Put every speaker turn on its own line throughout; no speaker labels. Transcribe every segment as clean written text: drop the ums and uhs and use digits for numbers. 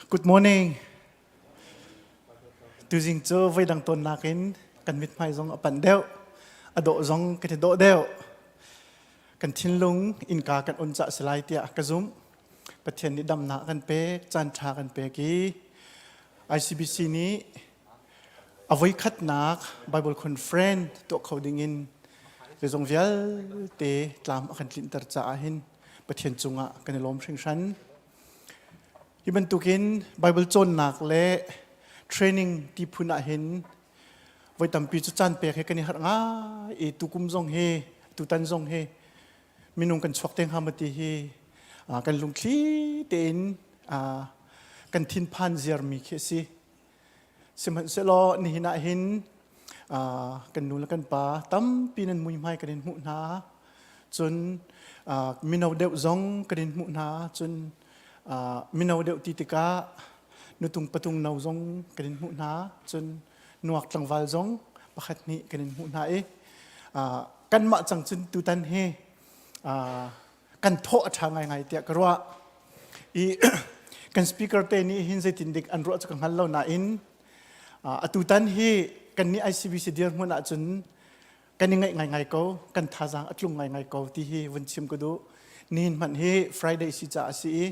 Good morning. Tuzing cu voidang tawn nakin kan mithmai zong a panh deuh. A dawh zong kan i dawh deuh. Kan thinlung innka kan on cah si lai tiah ka zumh. Pathian nih damnak kan pek, caan ṭha kan pek i ICBC nih a voikhatnak Bible Conference tuah kho dingin zeizong vialte tlam a kan tlinter caah hin Pathian cungah kan i lawm hringhran. Hi bantukin Bible cawnnak le training ti phun ah hin voi tampi cu caan pek he kan i harh ngai i tukum zong hi tutan zong hi minung kan chuak te hnga maw ti hi kan lungthli tein kan thinphan ziarmi khi a si. Sihmanhsehlaw nihin ah hin kan nu le kan pa tampi nan muihmai kan in hmuh hna. Cun mino deuh zong kan in hmuh hna. Cun mino deuh ti tikah nutung patung no zong kan in hmuh hna. Cun nuak tlangval zong pakhat hnih kan in hmuh hna i kanmah cang cun tutan hi kan thawh a ṭha ngaingai tiah ka ruah. I kan speaker te nih hin zeitin dik an ruah cu ka hngal lo nain atu tan hi kan nih ICBC dirhmun ahcun kan i ngaih ngaingai ko, kan thazaang a tlung ngaingai ko ti hi vun chim ka duh. Nihin hmanh hi Friday si caah a si i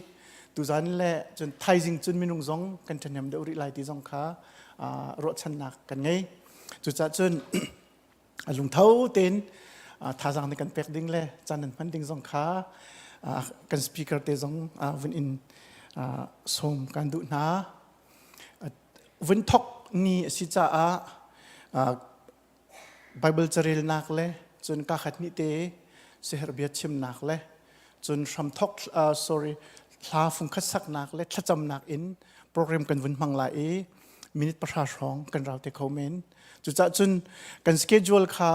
tuzan le cun thaizing cun minung zong kan ṭhahnem deuh rih lai ti zong kha ruahchannak kan ngei. Cucaah cun a lungtho tein thazaang nih kan pek ding le caan nan hman ding zong kha kan speaker te zong vun in sawm kan duh hna. Vun thok ni a si caah Bible carelnak le cun ka khat nih te seher bia chimnak le cun hramthok sorry hla fungkhat saknak le thlacamnak in program kan vun hmang lai i minute pahra hrawng kan rau te kho men. Cucaah cun kan schedule kha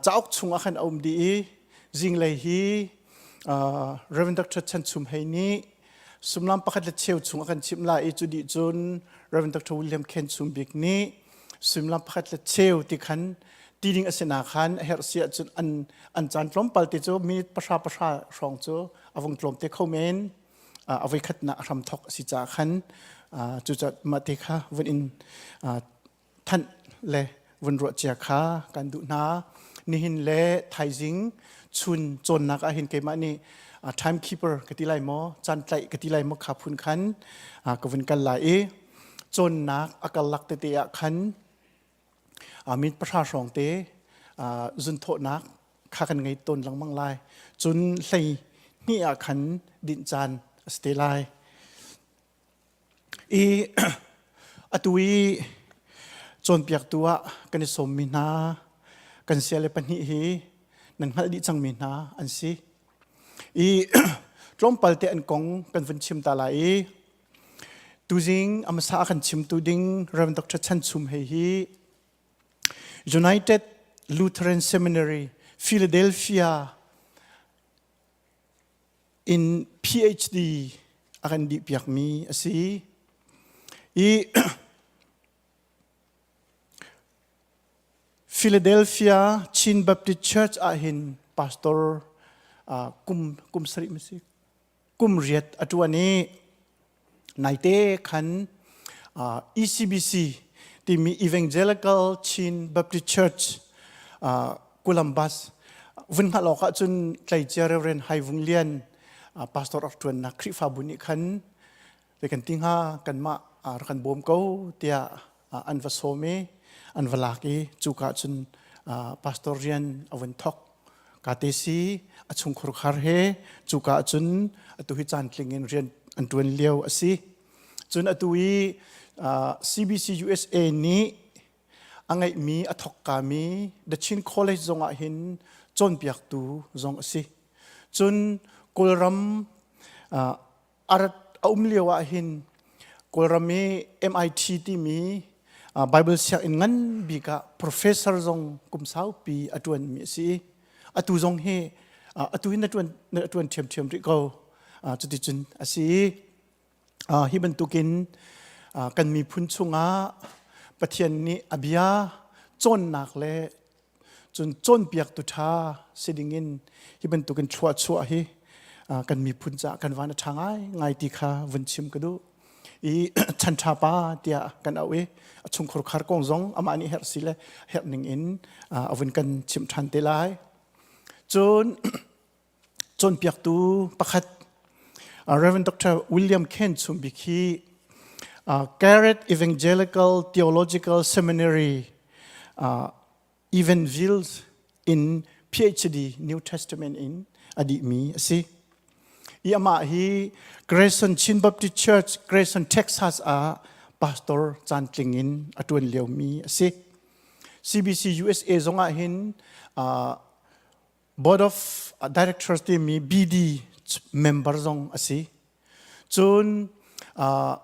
cauk chung ah khan a um dih i zinglei hi Reverend Dr. Chan Chum Hei nih sumlam pakhat le cheu chung a kan chimh lai i cu dih cun Reverend Dr. William Khen Chum Bik nih suimilam pakhat le cheu ti khan ti ding a si na khan a herh si ahcun an an caan tlawmpal te cu minute pahra pahra hrawng cu a vung tlawm te kho men. A voikhatnak a hramthok a si caah khan cucaah mah te kha vun in thanh le vun ruah cia kha kan duh hna. Nihin le thaizing chun cawnnak ah hin keimah nih timekeeper ka ti lai maw, caan tlaih ka ti lai maw kha phun khan ka vun kal lai i cawnnak a karlak tete ah khan min pahra hrawng te zunthawhnak kha kan ngei tawn lengmang lai. Cun hlei hnih ah khan dinh caan a si te lai. I atu i cawnpiaktu ah kan i sawmmi hna kan siale pahnih hi nan hngalh dih cangmi hna an si. I tlawmpal te an kong kan vun chim ta lai i tuzing a hmasa a kan chimtu ding Rev. Dr. Chan Chum Hei hi United Lutheran Seminary, Philadelphia in PhD a kan dihpiakmi a si. I Philadelphia Chin Baptist Church ah hin pastor uh, kum kum sarih ma si kum riat a ṭuan i naite khan ECBC timi Evangelical Chin Baptist Church Columbus vun hngalh awk ahcun tleicia Reverend Hai Vung Lian pastor rak ṭuannak Khrihfabu nih khan zei kan ti hnga kanmah rak kan bawm ko tiah an va sawm i an va lak i cuka cun pastor rian a vun thok ka te si a chungkhur khar he cuka cun atu hi caan tling in rian an ṭuan lio a si cun atu i CBC USA nih a ngeihmi a thokka-mi The Chin College zong ah hin cawnpiaktu zong a si cun Kawlram a rat a um lio ah hin Kawlram i MIT timi Bible sianginn ngan bik ah professor zong kum saupi a ṭuanmi a si i atu zong hi atu hi na ṭuan na ṭuan ṭhiamṭhiam rih ko. Cuticun a si i hi bantukin kan miphun chungah Pathian nih a bia cawnnak le Cun cawnpiaktu ṭha si dingin hi bantukin thluachuah hi kan miphun caah kan van a ṭha ngaingai ti kha vun chim ka duh. I chan ṭha pa tiah kan auh i a chungkhur khar kong zong amah nih herh si le herh ning in a vun kan chimh ṭhan te lai. Cun cawnpiaktu pakhat Reverend Dr. William Kent Chumbik hi Garrett Evangelical Theological Seminary Evanville in PhD New Testament in a dihmi a si. I amah hi Grayson Chin Baptist Church, Grayson, Texas ah pastor cantling in a tuan liomi a si. CBC USA zong ah hin uh, Board of Directors timi BD member zong a si. Cun uh,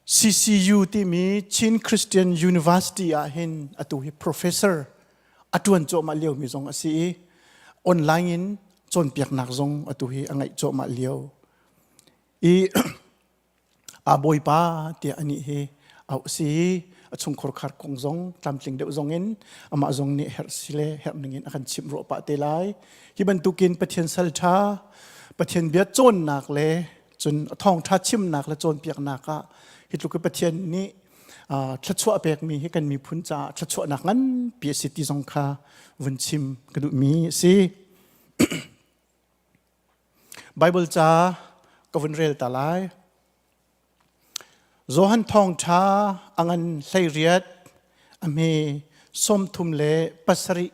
CCU timi Chin Christian University ah hin atu hi professor a ṭuan cuahmah liomi zong a si i online in cawnpiaknak zong atu hi a ngeih cuahmah lio. I a bawipa tiah anih hi auh a si i a chungkhur khar kong zong tlamtling deuh zong in amah zong nih herh si le herh ning in a kan chimh ruah pah te lai. Hi bantukin Pathian sal ṭha, Pathian bia cawnnak le Cun a thawngṭha chimnak le cawnpiaknak ah hi tluk i Pathian nih thluachuah a pekmi hi kan miphun caah thluachuahnak nganpi a si ti zong kha vun chim ka duhmi a si. Bible ca ka vun rel ta lai. Johan thawngṭha a ngan 18 a hme 37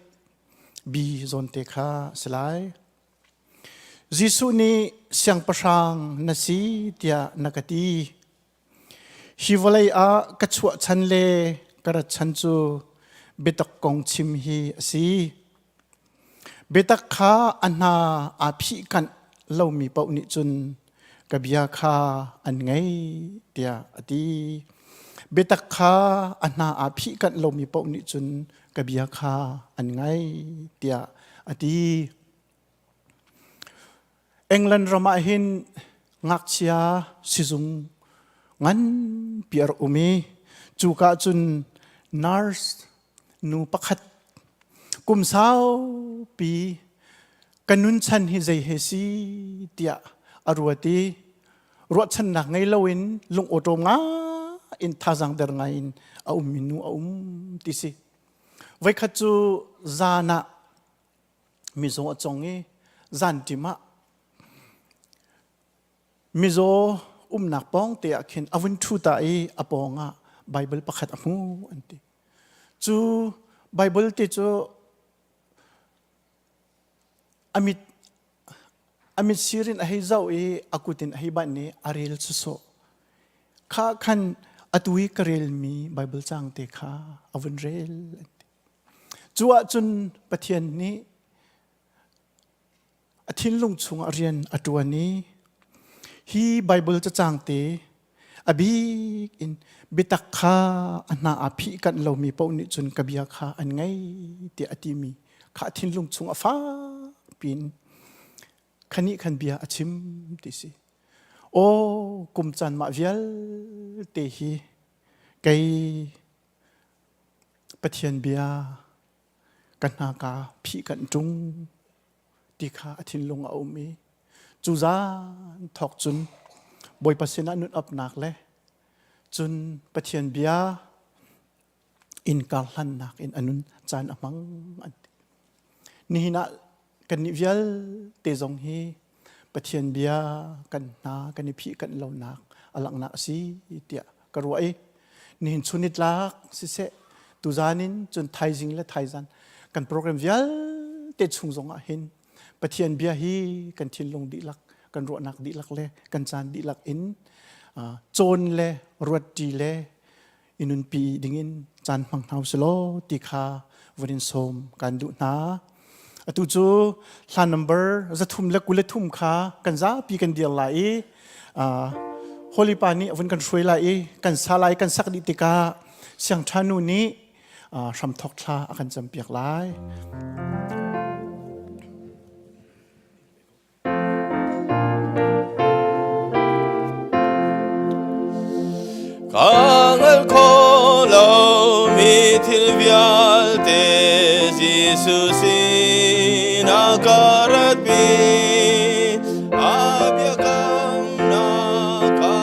bi zawnte kha a si lai. Jesuh nih siangpahrang na si tiah na ka ti. Hi vawlei ah ka chuah chan le ka rat chan cu biatak kong chim hi a si. Biatak kha a hna aa phihkanh lomi paoh nih cun ka bia kha an ngei tiah a ti. Biatak kha a hna aa phihkanh lomi paoh nih cun ka bia kha an ngai tiah a ti. England ram ah hin ngakchia sizung nganpi a rak um i cuka cun nurse nu pakhat kum saupi ka nun chan hi zei he si tiah a ruat i ruahchannak ngei loin lung awṭawm ngai in thazaang der ngai in a ummi nu a um ti si. Voikhat cu zan ah mizaw a cong i zanṭim ah mizaw umnak pawng te ah khin a vun ṭhu ta i a pawng ah Baibal pakhat a hmu an ti. Cu Baibal te cu a mit a mit sir in a hei zoh i a kut in a hei banh i a rel sawsawh. Kha khan atu i ka relmi Baibal caang te kha a vun rel an ti. Cu ahcun Pathian nih a thinlung chungah rian a ṭuan i hi Baibal cacang te a bik in biatak kha a hna aa phihkanh lomi paoh nih cun ka bia kha an ngei tiah a timi kha a thinlung chung a fak piin khanih khan bia a chim ti si. Aw kum caan mah vialte hi kei Pathian bia ka hna ka phihkanh ṭung ti kha a thinlung a um i cu zan thawk cun Bawipa sinah nun apnak le cun Pathian bia innka hlannak in a nun caan a hmang an ti. Nihin ah kannih vialte zong hi Pathian bia kan hna kan i phih kan lonak a langhnak a si tiah ka ruah i nihin chunitlak siseh tuzan in cun thaizing le thaizan kan program vialte chung zong ah hin Pathian bia hi kan thinlung dihlak kan ruahnak dihlak le kan caan dihlak in cawn le ruatṭi le i nunpi dingin caan hmang hna usih ti kha vun in sawm kan duh hna. Atu cu hla number 323 kha kan zapi kan dir lai i Holy Pa nih vun kan hruai lai i kan sa lai kan sak dih tikah siangṭha nu nih hramthok thla a kan campiak lai.
Ka hngal kho lomi thil vialte Jesuh sinah ka ratpi. A biakamnak ka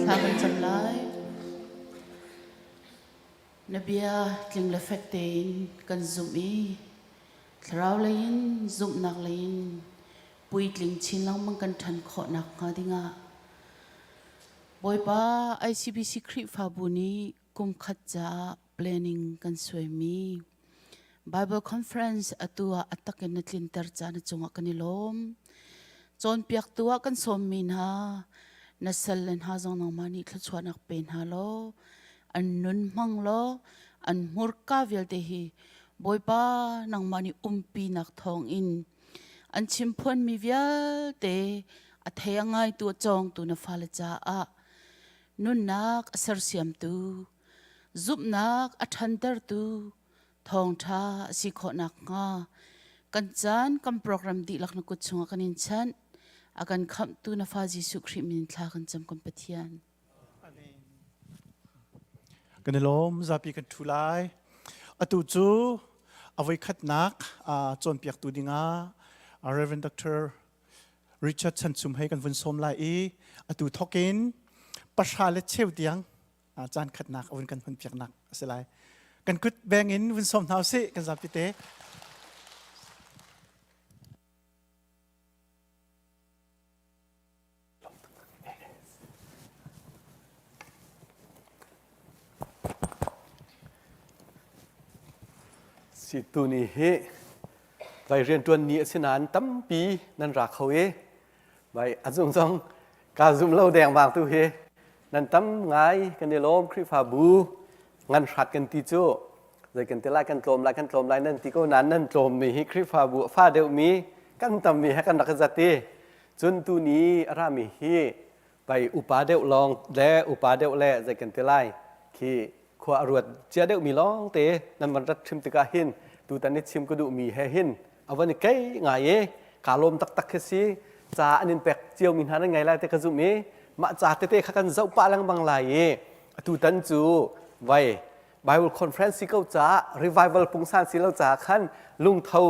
Thla kan cam lai. Na bia tling le fek tein kan zumh i thlarau lei in zumhnak lei in puitling chin lengmang kan ṭhan khawh nakhnga dingah Bawipa ICBC Khrihfabu nih kum khat caah planning kan suaimi Bible conference atu ah a tak in na tlinter ca na cungah kan i lawm. Cawnpiaktu ah kan sawmmi hna na sal le hna zong nangmah nih thluachuahnak pe hna law an nun hmang law an hmurka vialte hi Bawipa nangmah nih umpinak thawngin an chimphuanmi vialte a thei a ngaitu a cawngtu na fale caah nunnak a sersiamtu zumhnak a ṭhantertu thawngṭha a si khawh nakhnga kan caan kan program dihlak na kut chungah kan in chanh a kan khamhtu na fa Jesuh Khrih min thla kan cam kan Pathian.
Kan i lawm zapi kan ṭhu lai. Atu cu a voikhatnak cawnpiaktu dingah Reverend Dr. Richard Chanchum hei kan vun sawm lai i atu thokin pahra le cheu tiang caan khatnak a vun kan hun piaknak a si lai. Kan kut beng in vun sawm hna usih kan zapi te.
Si tuni hi vai rianṭuan ni a si nain tampi nan ra kho i. Bai a zum zong ka zum lo dengmang tu hi nan tam ngai kan i lawm Khrihfabu ngan hrat kan ti cu zei kan ti lai kan tlawm lai kan tlawm lai nan ti ko nain nan tlawm mi hi Khrihfabu a fa deuh mi kan tam mi he kan rak zat i cun tu ni a rami hi bai upa deuh lawng le upa deuh le zei kan ti lai khi khua a ruat cia deuh mi lawng te nan van rat hrim tikah hin tutan i chim ka duh mi he hin a van i kei ngai i kaa lawm taktak khi si ca an in pek cio mi hna nan ngai lai te ka zumh i mah ca tete kha kan zoh pah lengmang lai i atutan cu vai Bible conference si ko caah revival pungsan si lo caah khan lungtho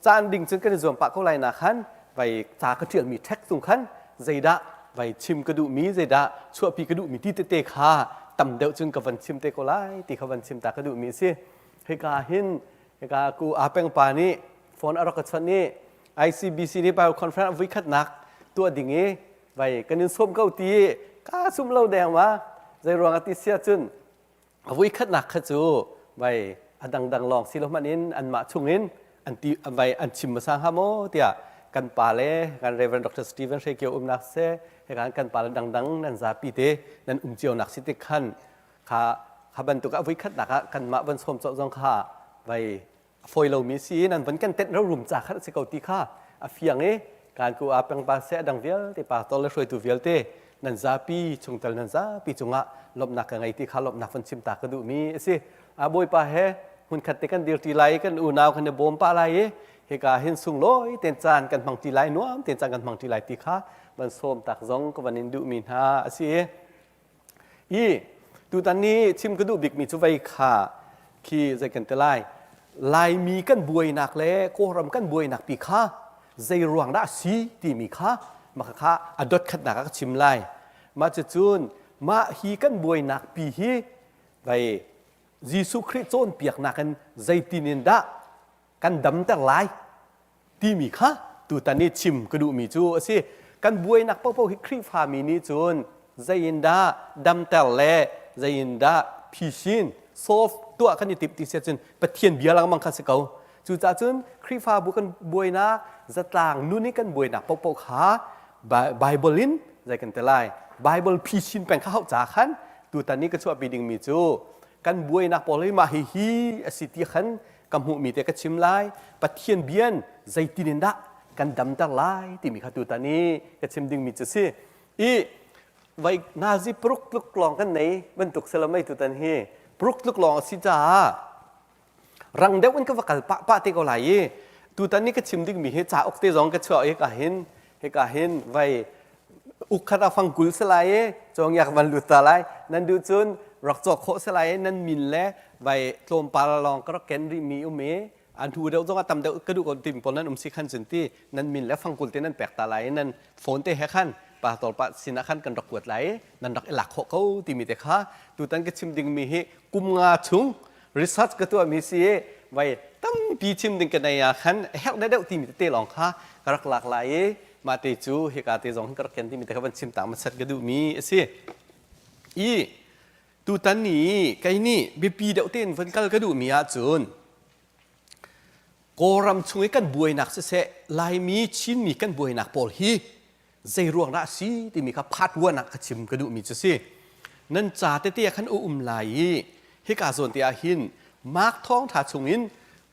caan ding cun kan i zuam pah ko lai na khan vai ca ka ṭialmi ṭhek tung khan zeidah vai chim ka duhmi zeidah chuahpi ka duhmi ti tete kha tam deuh cun ka van chim te ko lai ti kha van chim ta ka duhmi a si hika hin hika ku apeng pa nih phone a rak ka chawnh i ICBC nih Bible conference vui khatnak tuah ding i vai kan in sawm ko ti ka sum lo deng ma zei ruang a ti sia cun A voikhatnak kha cu vai a dangdang lawng si lo hmanh in anmah chungin an ti vai an chim hmasa hnga maw tiah kan pa le kan Reverend Dr. Stephen Hre Kio umnak se he kan pa le dangdang nan zapi te nan um cio nak si tik khan kha kha bantuk a voikhatnak ah kanmah van sawm cawh zong kha vai a fawi lomi si nan van kan tenh rorum ca khat a si ko ti kha a fiang i kan ku a peng pa se a dang vialte pastor le hruaitu vialte nan zapi chungtel nan zapi cungah lawmhnak ka ngei ti kha lawmhnak van chim ta ka duhmi a si a bawipa he hmunkhat te kan dir ti lai kan unau kan i bawm pah lai i hika hin sunglawi ten caan kan hmang ti lai nuam ten caan kan hmang ti lai ti kha van sawm tak zong ka van in duhmi hna a si I tutan ni chim ka duh bikmi cu vei kha khi zei kan ti lai Laimi kan buainak le Kawlram kan buainak pi kha zei ruang dah a si timi kha mah kha a dot khatnak ah ka chim lai. Mah cucun mah hi kan buainak pi hi vei Jesuh Khrih cawnpiaknak in zeitin in dah kan damter lai timi kha tutan i chim ka duhmi cu a si. Kan buainak paohpaoh hi Khrihfami nih cun zei in dah damter le zei in dah phisin solve tuah kan i timh ti si ahcun Pathian bia lengmang kha si ko. Cucaah cun Khrihfabu kan buainak, zatlang nun i kan buainak paohpaoh kha Bible in zei kan ti lai Bible phisin peng kha hauh ca khan tutan i ka chuahpi dingmi cu kan buainak pawl hi mah hihi a si ti khan ka hmuhmi te ka chim lai Pathian bian zeitin in dah kan damter lai timi kha tutan i ka chim dingmi cu si i vai nazi paruk tluk lawng kan nei bantuk salamei tutan hi paruk tluk lawng a si caah rang deuh in ka va kal pah pah te ko lai i tutan ni ka chim dingmi hi cauk te zong ka chuah i ka hin hika hin vai ukkhat ah fang 20 si lai i cawngyak van lut ta lai nan duh cun rak cawk khawh si lai i nan min le vai tlawmpal lawng ka rak ken rihmi um i an hu deuh zong ah tam deuh ka duh ko tim pawl nan um si khan cun ti nan min le fang 20 te nan pek ta lai i nan phone te he khan pastor pa sinah khan kan rak kuat lai i nan rak i lak khawh ko timi te kha tutan ka chim dingmi hi kum nga chung research ka tuahmi si i vai tampi chim ding ka nei ah khan herh deuh timi tete lawng kha ka rak lak lai i mah te cu hika te zong ka rak ken timi te kha van chim ta hmasat ka duhmi a si i tutan ni kei nih biapi deuh tein van kal ka duhmi ahcun Kawlram chung i kan buainak siseh Laimi Chinmi kan buainak pawl hi zei ruang dah a si timi kha part one ah ka chim ka duhmi cu si. Nan ca tete ah khan a um lai i hika zawn te ah hin Mark thawngṭha chungin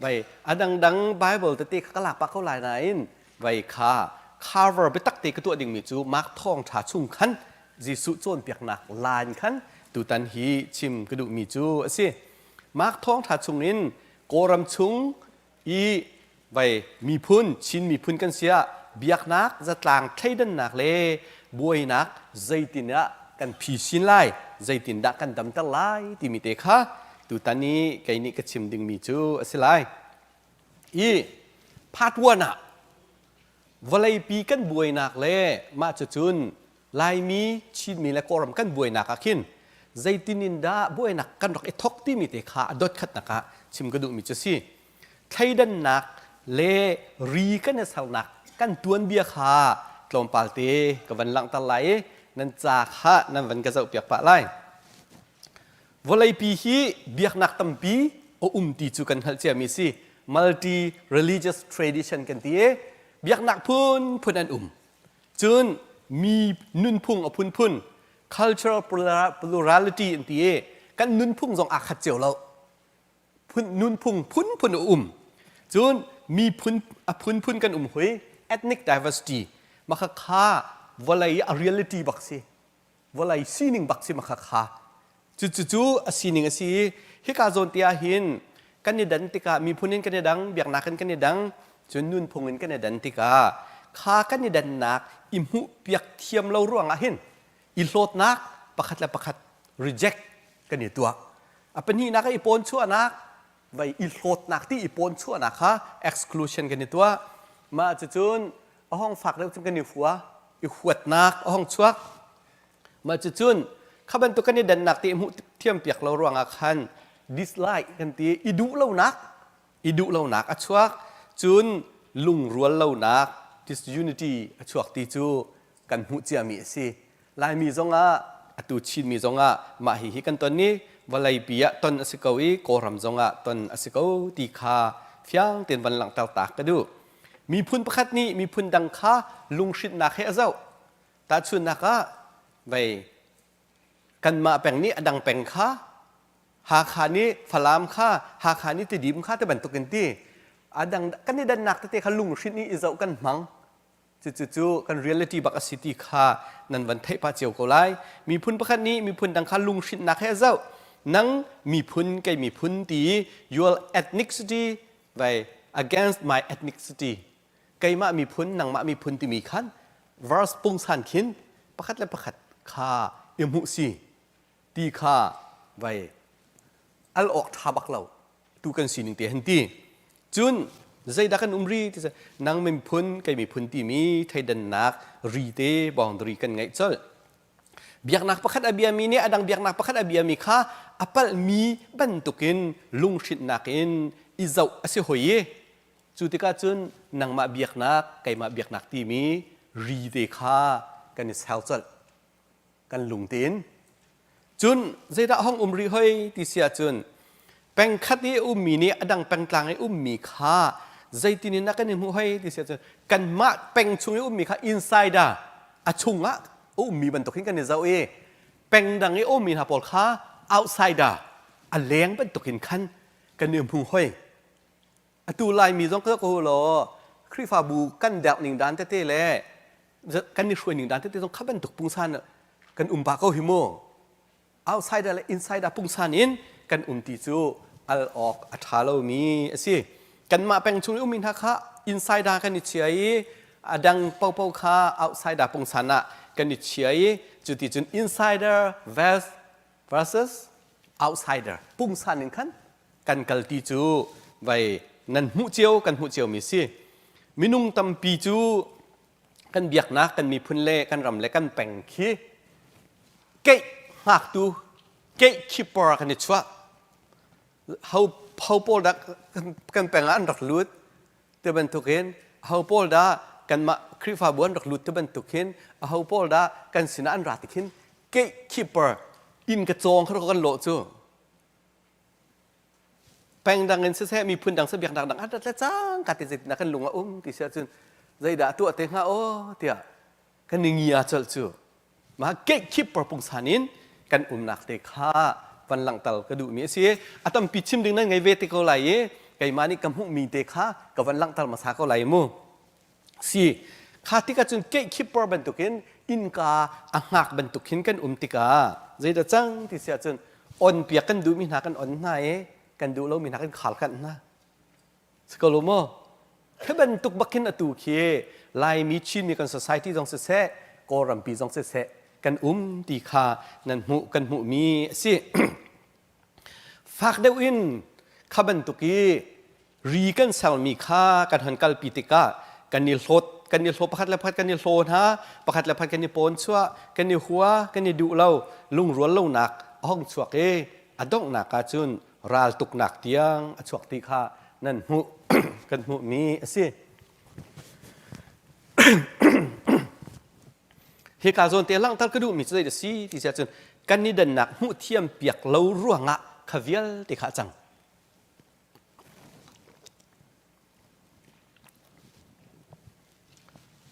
vai a dangdang Bible tete kha ka lak pah ko lai nain vai kha cover biatak te ka tuah dingmi cu Mark thawngṭha chung khan Jesuh cawnpiaknak line khan tutan hi chim ka duhmi cu a si. Mark thawngṭha chungin Kawlram chung i vai miphun Chin miphun kan si ah biaknak zatlang thleidannak le buainak zeitin ah kan phisin lai zeitindah kan damter lai timi te kha tutan i kei nih ka chim dingmi cu a si lai i part 1 ah vawleipi kan buainak le mah cucun Laimi, Chinmi le Kawlram kan buainak ah khin zeitin in dah buainak kan rak i thok timi te kha a dot khatnak ah chim ka duhmi cu si. Thleidannak le ri kan i sernak kan tuanbia kha tlawmpal te ka van langhter lai i nan ca kha nan van ka zohpiak pah lai. Vawleipi hi biaknak tampi a um ti cu kan hngalh ciami si. Multi religious tradition kan ti i biaknak phunphun an um. Cun mi nunphung a phunphun cultural plurality an ti i kan nunphung zong aa khat cio lo. Phun nunphung phunphun a um. Cun miphun a phunphun kan um hui ethnic diversity maka kha vawlei a reality bak si. Vawlei sining bak si maka kha. Cucu a sining a si i hika zawn te ah hin kan i dan tikah miphun in kan i dang, biaknak in kan i dang, cun nunphung in kan i dan tikah kha kan i dannak i hmuhpiak thiam lo ruangah hin i hlawtnak pakhat le pakhat reject kan i tuah. A pahnihnak ah i pawnchuahnak, vai i hlawtnak ti i pawnchuahnak kha exclusion kan i tuah. Mah cucun a hong fak deuh cun kan i hua, i huatnak a hong chuak. Mah cucun kha bantuk kan i dannak ti hmuh thiam piak lo ruangah khan dislike kan ti i duh lonak i duh lonak a chuak cun lungrual lonak disunity a chuak ti cu kan hmuh ciami a si. Laimi zongah atu Chinmi zongah mah hihi kan ton i vawleipi ah ton a si ko i Kawlram zongah ton a si ko ti kha fiang tein van langhter ta ka duh. Miphun pakhat nih miphun dang kha lunghrinhnak he a zoh. Tahchunhnak ah vei kanmah peng nih a dang peng kha Hakha nih Falam kha Hakha nih Tidim kha ti bantuk in ti a dang kan i dannak tete kha lunghrinh i i zoh kan hmang cucu cu kan reality bak a si ti kha nan van theih pah cio ko lai miphun pakhat nih miphun dang kha lunghrinhnak he a zoh nang miphun kei miphun ti your ethnicity vai against my ethnicity keimah miphun nangmah miphun timi khan verse pungsan khin pakhat le pakhat kha i hmuh si ti kha vai al awk ṭha bak lo tu kan sining te han ti cun zeidah kan um ri ti nang miphun kei miphun timi theidannak ri te boundary kan ngeih colh biaknak pakhat a biami nih a dang biaknak pakhat a biami kha a palhmi bantukin lunghrinhnak in i zoh a si hoi i Cu tikah cun nangmah biaknak, keimah biaknak timi ri te kha kan i ser colh. Kan lung tein. Cun zeidah hong um rih hoi ti si ahcun pengkhat i a ummi nih a dang pengtlang i ummi kha zeitin in a kan i hmuh hoi ti si ahcun kanmah peng chung i ummi kha insider a chungah a ummi bantuk hin kan i zoh i peng dang i a ummi hna pawl kha outsider a leng bantuk in khan kan i hmu hoi. Atu Laimi zong ka ko law Khrihfabu kan derh ning dan tete le kan i hruai ning dan tete zong kha bantuk pungsan kan um pah ko hi mu. Outsider le insider pungsan in kan um ti cu al awk a ṭha lomi a si. Kanmah peng chung i ummi hna kha insider kan i chia i a dang popo kha outsider pungsan ah kan i chia i cuti cun insider versus outsider pungsan in khan kan kal ti cu vai nan hmuh cio kan hmuh cio mi si minung tampi cu kan biaknak kan miphun le kan ram le kan peng khi keih hngaktu gatekeeper kan i chuah ho ho pawl dah kan peng ah an rak lut ti bantukin ho pawl dah kanmah Khrihfabu an rak lut ti bantukin ho pawl dah kan sinah an ra ti khin gatekeeper inn ka cawng kha kan lawh cu Peng dang in siseh miphun dang siseh biaknak dang an rat le cangka te zeitindah kan lung a um ti si ahcun zeidah tuah te hnga aw tiah kan i ngia colh cu. Mah gatekeeper pungsan in kan umnak te kha van langhter ka duhmi a si. A tampi chim ding nan ngei ve te ko lai i keimah nih ka hmuhmi te kha ka van langhter hmasa ko lai mu. Si kha tikah cun gatekeeper bantukin innka a hngak bantuk hin kan um tikah zeidah cang ti si ahcun on piak kan duhmi hna kan on hna i kan duh lomi hna kan khal kanh hna. Si ko lo maw? Khi bantuk bak khin atu khi Laimi Chinmi kan society zong siseh Kawlrampi zong siseh kan um ti kha nan hmuh kan hmuhmi a si. Fak deuh in kha bantuk i ri kan sermi kha kan hon kalpi tikah kan i hlawt kan i hlaw pakhat le pakhat kan i hlaw hna pakhat le pakhat kan i pawn chuah kan i hua kan i duh lo lungrual lonak a hong chuak i a donghnak ah cun raltuknak tiang a chuak ti kha nan hmuh kan hmuhmi a si. Hika zawn te langhter ka duhmi cu zei a si ti si ahcun kan i dannak hmuh thiam piak lo ruangah kha vialte kha a cang.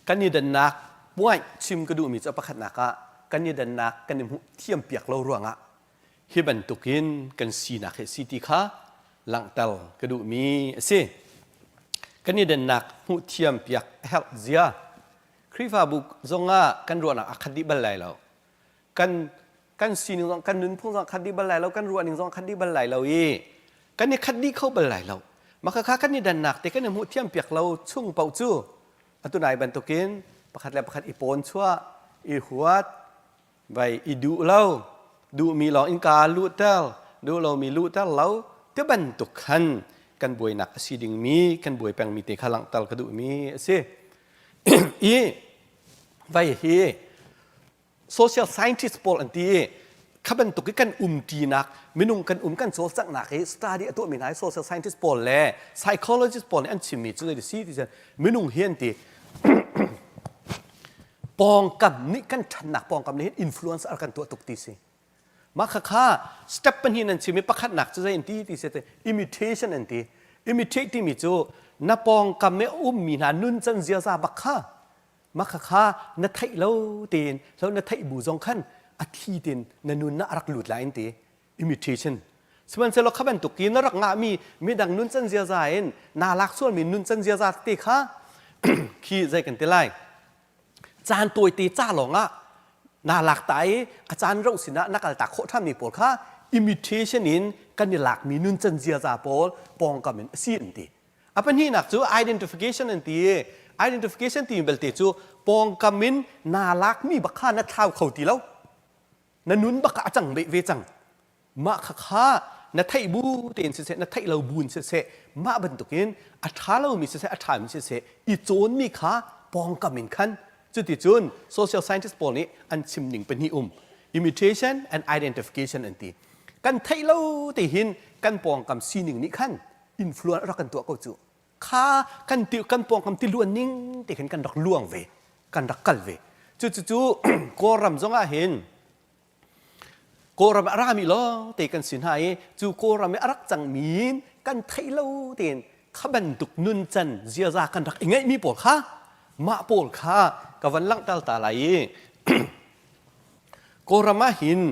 Kan i dannak Point chim ka duhmi cu pakhatnak ah kan i dannak kan i hmuh thiam piak lo ruangah hi bantukin kan sinak hi si ti kha langhter ka duhmi a si. Kan i dannak hmuh thiam piak a herh zia. Khrihfabu zongah kan ruahnak a khat dih bal lai lo. Kan kan sining zong kan nunphung zong khat dih bal lai lo, kan ruahning zong khat dih bal lai lo i kan i khat dih kho bal lai lo. Mah kha kan i dannak te kan i hmuh thiam piak lo chung paoh cu atu nai bantukin pakhat le pakhat i pawn chuah, i huat, vai i duh lo, duhmi lawng innka luhter, duh lomi luhter lo ti bantuk khan kan buainak a si dingmi, kan buai pengmi te kha langhter ka duhmi a si. I vai hi social scientist pawl an ti i kha bantuk i kan umṭinak minung kan um kan cawlcanghnak hi study a tuahmi hna hi social scientist pawl le psychologist pawl nih an chimmi cu zei si ti cun minung hi an ti pawngkam nih kan ṭhannak pawngkam nih hin influence a kan tuah tuk ti si mah khakha step pahnih nan chim i pakhatnak cu zei an ti ti si imitation an ti imitate timi cu na pawngkam i a ummi hna nuncan ziaza bak kha mah khakha na theih lo tein so na theih bu zong khan a thli tein na nun na rak lut lai in ti imitation sihmanhsehlaw kha bantuk i na rak ngahmi midang nuncan ziaza in naa lak sualmi nuncan ziaza te kha khi zei kan ti lai caan tawite ca lawng ah naa lak ta i a caan rauh sinah na kal tak khawh ṭhanmi pawl kha imitation in kan i lakmi nuncan ziaza pawl pawngkam in a si an ti A pahnihnak cu identification an ti i identification timi belte cu pawngkam in naa lakmi bak kha na thlau kho ti lo. Na nun bak ah a cang beh ve cang. Mah khakha na theih bu tein siseh, na theih lo bu in siseh, mah bantukin a ṭha lomi siseh, a ṭhami siseh, i cawnmi kha pawngkam in khan cuticun social scientist pawl nih an chim ning pahnih um imitation and identification an ti. Kan theih lo te hin kan pawngkam sining nih khan influence rak kan tuah ko cu kha kan ti kan pawngkam ti luan ning te khin kan rak luang ve kan rak kal ve cu cu cu Kawlram zong ah hin Kawlram a rami lawng te kan si hna i cu Kawlram i a rak cangmi in kan theih lo tein kha bantuk nuncan ziaza kan rak i ngeihmi pawl kha mah pawl kha ka van langhter ta lai i Kawlram ah hin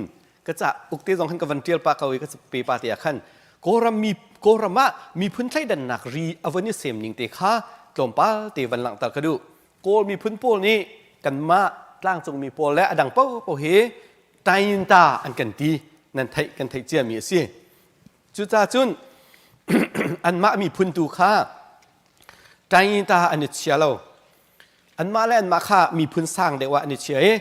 ka ca ukte zong khan ka van ṭial pah ko i ka pe pa te ah khan Kawlram mi Kawlram ah miphun thleidannak ri a von i sem ning te kha tlawmpal te van langhter ka duh. Kawl miphun pawl nih kanmah tlangcungmi pawl le a dang paohpaoh hi Tainta an kan ti nan theih kan theih ciami a si. Cucaah cun anmah miphun tu kha Tainta an i chia lo. Anmah le anmah kha miphun sang deuh ah an i chia i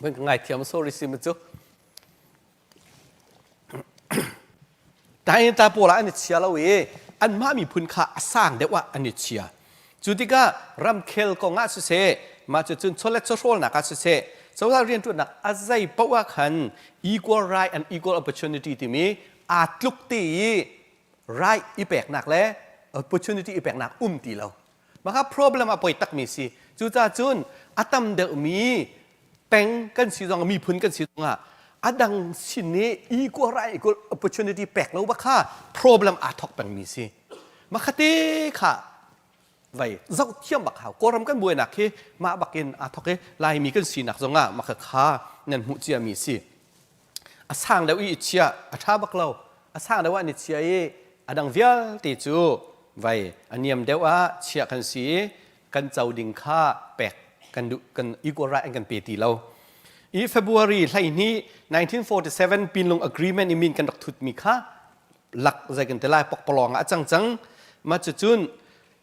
Van ka ngaithiam sorry sim cu. Tainta pawl ah an i chia lo i anmah miphun kha a sang deuh ah an i chia. Cu tikah ramkhel kong ah siseh, mah cucun chawlet chawhrawlnak ah siseh, cozah rianṭuannak a zei paoh ah khan equal right and equal opportunity timi aa tluk te i right i peknak le opportunity i peknak um ti lo. Maka problem a poi takmi si. Cucaah cun a tam deuhmi peng kan si zong miphun kan si zongah a dang sin i equal right equal opportunity pek lo bak kha problem aa thok pengmi si. Makhate kha vai zoh thiam bak hau. Kawlram kan buainak hi mah bakin aa thok i Laimi kan sinak zongah makha kha nan hmuh ciami si. A sang deuh i chia a ṭha bak lo. A sang deuh ah ni chia i a dang vialte cu vai a niam deuh ah chiah kan si i kan co ding kha pek kan duh kan equal right an kan pe ti lo. I February 12 1947 Pinlung Agreement i min kan rak thutmi kha lak zei kan ti lai pokpalawng ah a cang cang. Mah cucun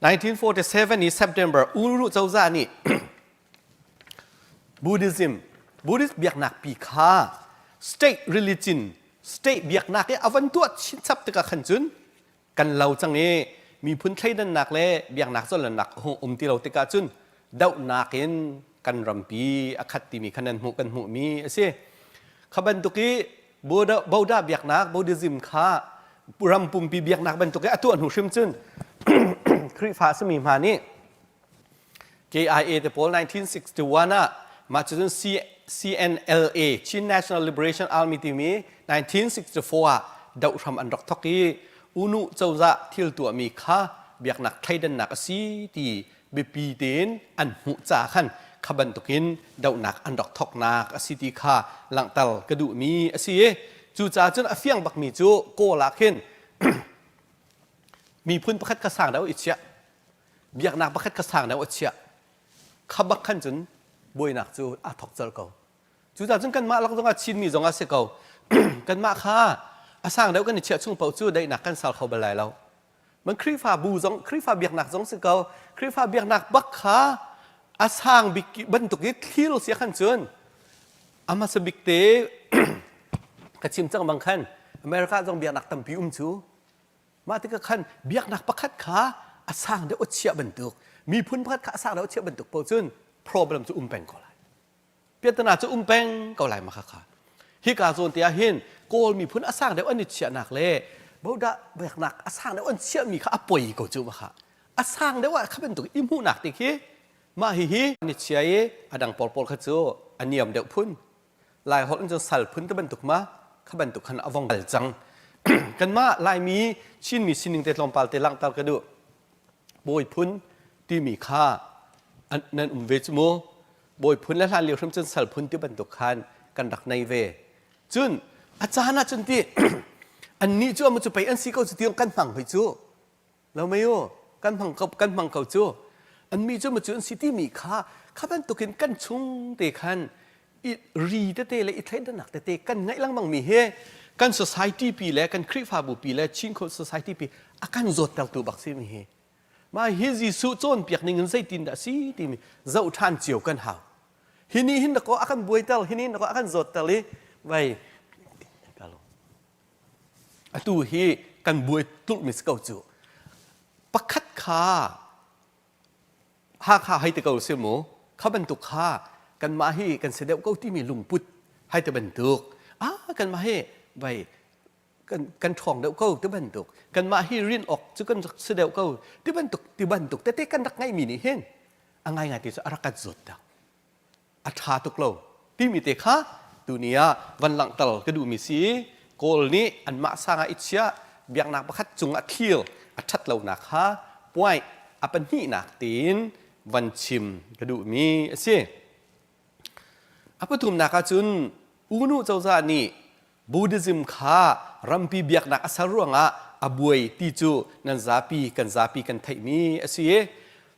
1947 i September Uru cozah nih Buddhism Buddhist biaknak pi kha state religion state biaknak i a van tuah chinchap tikah khan cun kan lo cang i miphun thleidannak le biaknak zalonnak hung um ti lo tikah cun dohnak in kan rampi a khat timi khan nan hmuh kan hmuhmi a si. Kha bantuk i Buddha biaknak Buddhism kha ram pumpi biaknak bantuk i a tuah hnu hrim cun Khrihfa a simi hna nih KIA te pawl 1961 ah mah cucun CNLA Chin National Liberation Army timi 1964 ah doh hram an rak thawk i UNU cozah thil tuahmi kha biaknak thleidannak a si ti biapi tein an hmuh ca khan kha bantukin dohnak an rak thawknak a si ti kha langhter ka duhmi a si i cucaah cun a fiang bakmi cu Kawl ah khin miphun pakhat kha sang deuh i chiah biaknak pakhat kha sang deuh a chiah kha bak khan cun buainak cu aa thawk colh ko. Cucaah cun kanmah lak zongah Chinmi zong ah si ko kanmah kha a sang deuh kan i chiah chung paoh cu daihnak kan ser kho bal lai lo. Man Khrihfabu zong Khrihfa biaknak zong si ko Khrihfa biaknak bak kha a sang bik bantuk i thlir sia khan cun a hmasa bik te ka chim cang bang khan America zong biaknak tampi um cu mah tikah khan biaknak pakhat kha a sang deuh a chiah bantuk miphun pakhat kha a sang deuh a chiah bantuk paoh cun problem cu um peng ko lai. Piahtana cu um peng ko lai ma kha kha. Hika zawn te ah hin Kawl miphun a sang deuh an i chiahnak le bodah biaknak a sang deuh an chiahmi kha a poi ko cu ma kha. A sang deuh ah kha bantuk i hmuhnak te khi mah hihi an i chia i a dang pawl pawl kha cu a niam deuh phun. Lai holh in cun sal phun te bantuk ma kha bantuk khan a vong kal cang. Kanmah Laimi Chinmi sining te tlawmpal te langhter ka duh. Bawi phun timi kha nan um ve cu mu. Bawi phun le hlan lio hrim cun sal phun ti bantuk khan kan rak nei ve. Cun a caan ah cun ti annih cu amu cu pei an si ko cu tiang kan hmang hoi cu. Lo mei u kan hmang ko kan hmang ko cu. Anmi cu mu cu an si timi kha kha bantukin kan chung te khan i ri tete le i thleidannak tete kan ngaih lengmang mi hi kan society pi le kan Khrihfabu pi le Chin society pi a kan zawttertu bak si mi hi. Mah hi Jesuh cawnpiak ning in zeitin dah si timi zoh ṭhan cio kan hau. Hi ni hin dakaw a kan buaiter, hi ni hin dakaw a kan zawtter i vai atu hi kan buai tlulhmi si ko cu. Pakhat kha Hakha hei ti ko si mu, kha bantuk kha kanmah hi kan si deuh ko timi lungput hei ti bantuk. Ah kanmah hi vai kan kan ṭhawng deuh ko ti bantuk kanmah hi rin awk cu kan rak si deuh ko ti bantuk ti bantuk tete kan rak ngeihmi nih hin a ngaingai ti cu a rak kan zawt tak a ṭha tuk lo timi te kha tuni ah van langhter ka duhmi si Kawl nih anmah sang ah i chiah biaknak pakhat cung ah thlir a ṭhat lonak kha point a pahnihnak tiin van chim ka duhmi a si. A pathumnak ah cun U Nu cozah nih Buddhism kha rampi biaknak a ser ruangah a buai ti cu nan zapi kan zapi kan theihmi a si i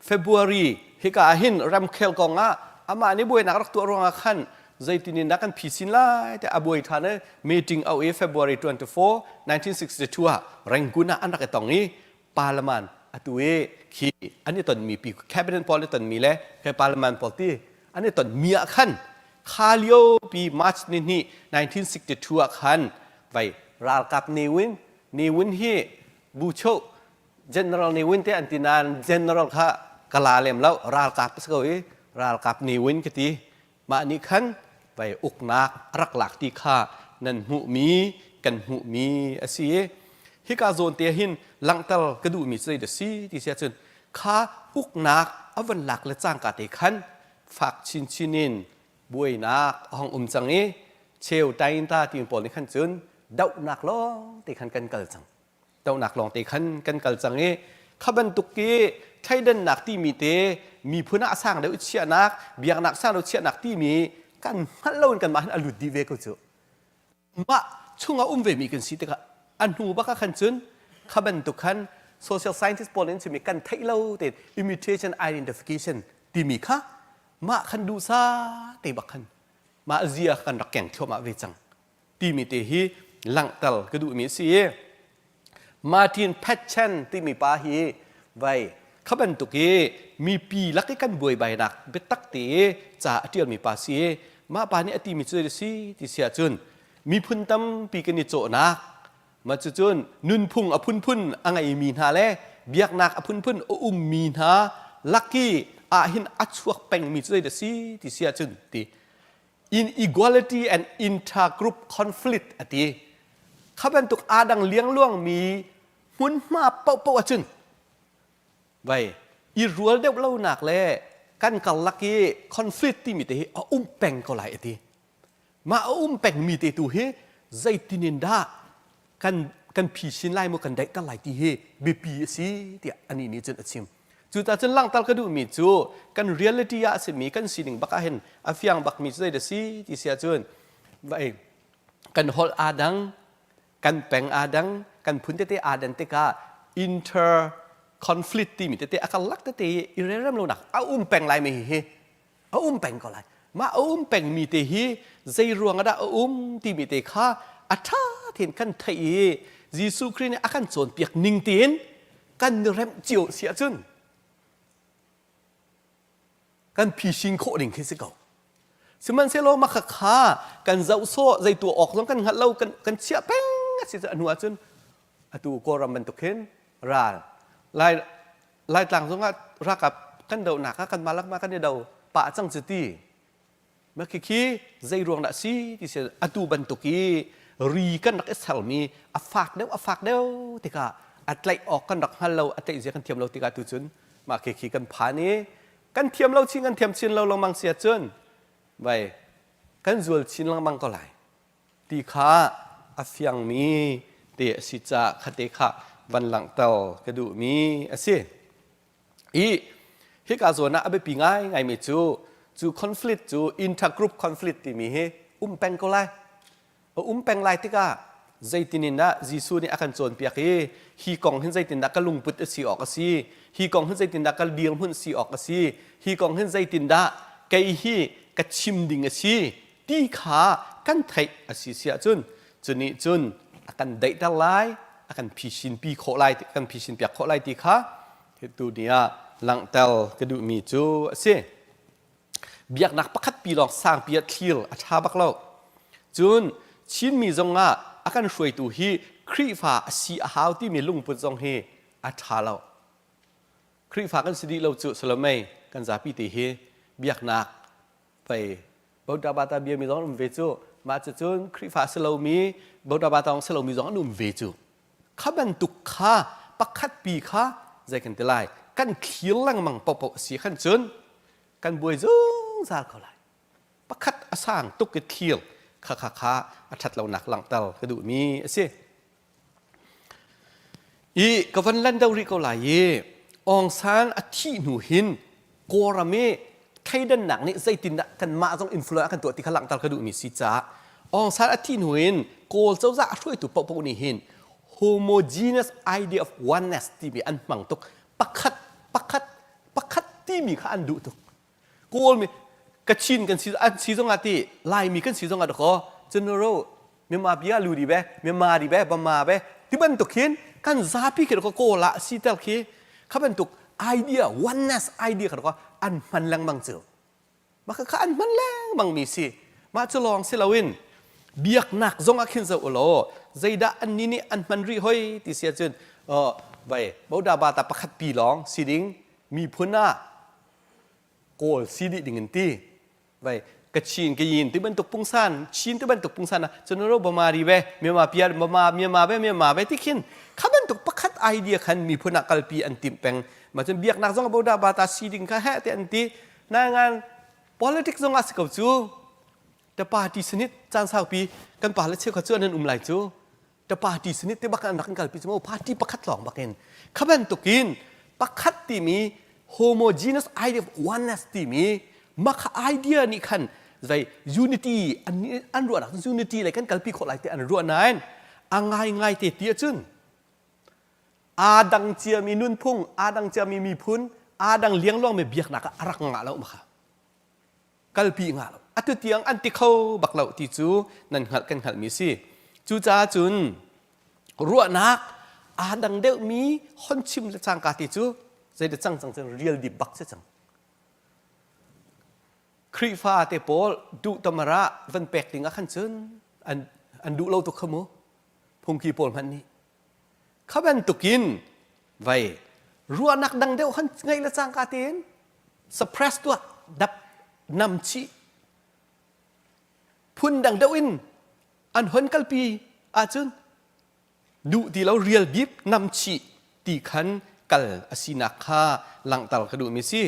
February hika ah hin ramkhel kong ah amah nih buainak rak tuah ruangah khan zeitin in dah kan phisin lai tiah a buai ṭhan i meeting au i February 24, 1962 ah Rangoon ah an rak i tong i parliament atu i khi an i tonmi pi cabinet pawl i tonmi le he parliament pawl ti an i tonmi ah khan kha lio pi March ni hnih 1962 ah khan vai ralkap Ne Win Ne Win hi bucho general Ne Win te an ti nain general kha kala lem lo ralkap si ko i ralkap Ne Win ka ti Mah nih khan vai uknak a rak lak ti kha nan hmuhmi kan hmuhmi a si i hika zawn te hin langhter ka duhmi cu zeidah si ti si ahcun kha uknak a van lak le cangka te khan fak chinchin in buainak a hong um cang i cheu tainta timi pawl nih khan cun dohnak lawng te khan kan kal cang. Dohnak lawng te khan kan kal cang i kha bantuk i thleidannak timi te miphun ah a sang deuh chiahnak biaknak sang deuh chiahnak timi kan hngalh lo in kanmah hin a lut dih ve ko cu mah chungah um ve mi kan si tikah a hnu bak ah khan cun kha bantuk khan social scientist pawl in chimi kan theih lo te imitation identification timi kha mah khan duhsa te bak khan mah zia kan rak keng thluahmah ve cang timi te hi langhter ka duhmi a si i Martin Patchen timi pa hi vai kha bantuk i mipi lak i kan buaibainak biatak te i ca a ṭialmi pa si i mah pa nih a timi cu si ti si ahcun miphun tampi kan i cawhnak mah cucun nunphung a phunphun a ngeimi hna le biaknak a phunphun a ummi hna laki ahhin a chuak pengmi cu zeidah si ti si ahcun ti inequality and intergroup conflict a ti kha bantuk aa dang liangluangmi hmunhma paohpaoh ahcun vai i rual deuh lonak le kan karlak i conflict timi te hi a um peng ko lai a ti mah a um pengmi te tu hi zeitin in dah kan. kan phisin lai maw kan daihter lai ti hi biapi a si tiah anih nih cun a chim. Cucaah cun langhter ka duhmi cu kan reality ah a simi kan sining bak ah hin a fiang bakmi cu zeidah si ti si ahcun kan holh aa dang, kan peng aa dang, kan phun tete aa dan tikah inter conflict timi tete a karlak tete i relrem lonak a um peng lai mi hi a um peng ko lai. Mah a um pengmi te hi zei ruang ah dah a um timi te kha a ṭha tein kan theih i Jesuh Khrih nih a kan cawnpiak ning tein kan i remh cio si ahcun kan phisin khawh ding khi si ko. Sihmanhsehlaw mah kha kan zoh sawh zei tuah awk zong kan hngalh lo kan, kan chiah peng a si cu a hnu ahcun atu Kawlram bantuk hin ral Lai Laitlang zongah ralkap kan dohnak ah kanmah lakmah kan i do pah cang cu ti. Mah khikhi zei ruang dah si ti si atu bantuk i ri kan rak i sermi a fak deuh a fak deuh tikah a tlaih awk kan rak hngal lo a tlaih zia kan thiam lo tikah tu cun mah khikhi kan phan i kan thiam lo chin kan thiam chin lo lengmang si ahcun vai kan zual chin lengmang ko lai. Ti kha a fiangmi te a si caah khate kha van langhter ka duhmi a si. I hika zawn ah a biapi ngaingaimi cu cu conflict cu intergroup conflict timi hi um peng ko lai. A um peng lai tikah zeitin in dah Jesuh nih a kan cawnpiak i hi kong hin zeitindah ka lungput a si awk a si, hi kong hin zeitindah ka dirhmun si awk a si, hi kong hin zeitindah kei hi ka chim ding a si ti kha kan theih a si si ahcun cu nih cun a kan daihter lai a kan phisinpi khawh lai kan phisin piak khawh lai ti kha tu ni ah langhter ka duhmi cu a si biaknak pakhat pi lawng sangpi ah thlir a ṭha bak lo cun Chinmi zong ah a kan hruaitu hi Khrihfa a si a hau timi lungput zong hi a ṭha lo Khrihfa kan si dih lo cu Salomei kan zapi te hi biaknak pei Botabata biami zong an um ve cu. Mah cucun Khrihfa a si lomi Botabata zong si lomi zong an um ve cu. Kha bantuk kha pakhat pi kha zei kan ti lai kan thlir lengmang paohpaoh a si khan cun kan buai zungzal ko lai. Pakhat a sang tuk i thlir kha kha kha a ṭhat lonak langhter ka duhmi a si. I ka van lan deuh rih ko lai i Aung San a thih hnu hin Kawlram i thleidannak nih zeitindah kanmah zong influence a kan tuah ti kha langhter ka duhmi si caah Aung San a thih hnu in Kawl cozah a hruaitu paohpaoh nih hin homogeneous idea of oneness timi an hmang tuk. Pakhat pakhat pakhat timi kha an duh tuk. Kawlmi Kachin kan si an si zong ah ti Laimi kan si zong ah dakaw General Myanmar bia lu di be Myanmar di be Bama be ti bantuk hin kan zapi khi dakaw Kawl ah si tel khi kha bantuk idea oneness idea kha dakaw an hman lengmang cu mah kha an hman lengmang mi si mah cu lawng si loin biaknak zong ah khin zoh ulaw zeidah an ni nih an hman rih hoi ti si ahcun vai boda bata pakhat pi lawng si ding miphun ah Kawl si dih ding in ti vai Kachin Kayin ti bantuk pungsan Chin ti bantuk pungsan ah cun ro Bama ri ve Myanmar piar Bama Myanmar ve Myanmar ve ti khin kha bantuk pakhat idea khan miphun ah kalpi an timh peng ma cun biaknak zong boda bata si ding kha he te an ti na ngan politics zong ah si ko cu the party sinit caan saupi kan pa le cheukhat cu an um lai cu the party sinit te bak an rak kalpi cu party pakhat lawng bakin kha bantukin pakhat timi homogeneous idea of oneness timi makha idea nih khan zei unity an an ruahnak unity le kan kalpi khawh lai te an ruah nain a ngai ngai te ti ahcun aa dang ciami nunphung aa dang ciami miphun aa dang liangluang mi biaknak ah a rak ngah lo makha kalpi hnga lo atu tiang an ti kho bak lo ti cu nan hngalh kan hngalhmi si cucaah cun ruahnak aa dang deuhmi hon chim le cangka ti cu zeidah cang cang cun real dip bak si cang Khrihfa te pawl duh tamara van pek ding ah khan cun an an duh lo tuk kha mu phungki pawl hmanh nih kha bantukin vai ruahnak dang deuh han ngeih le cangka tein suppress tuah dap nam chih phun dang deuh in an hon kalpi ahcun duh ti lo rial bik nam chih ti khan kal a sinak kha langhter ka duhmi si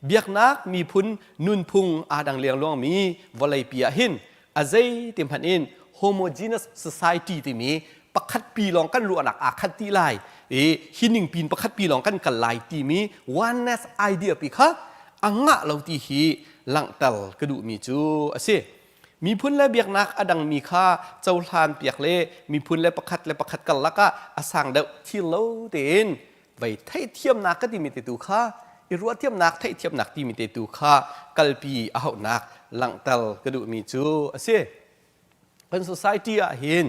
biaknak miphun nunphung aa dang liangluangmi vawleipi ah hin a zei ti hmanh in homogeneous society timi Pakhat pi lawng kan ruahnak aa khat dih lai i hi ning pin pakhat pi lawng kan kal lai timi oneness idea pi kha a ngah lo ti hi langhter ka duhmi cu a si. Miphun le biaknak a dangmi kha cohlan piak le miphun le pakhat le pakhat karlak ah a sang deuh thil lo tein vei theihthiamnak ka timi te tu kha i ruahthiamnak theihthiamnak timi te tu kha kalpi a hauhnak langhter ka duhmi cu a si. Kan society ah hin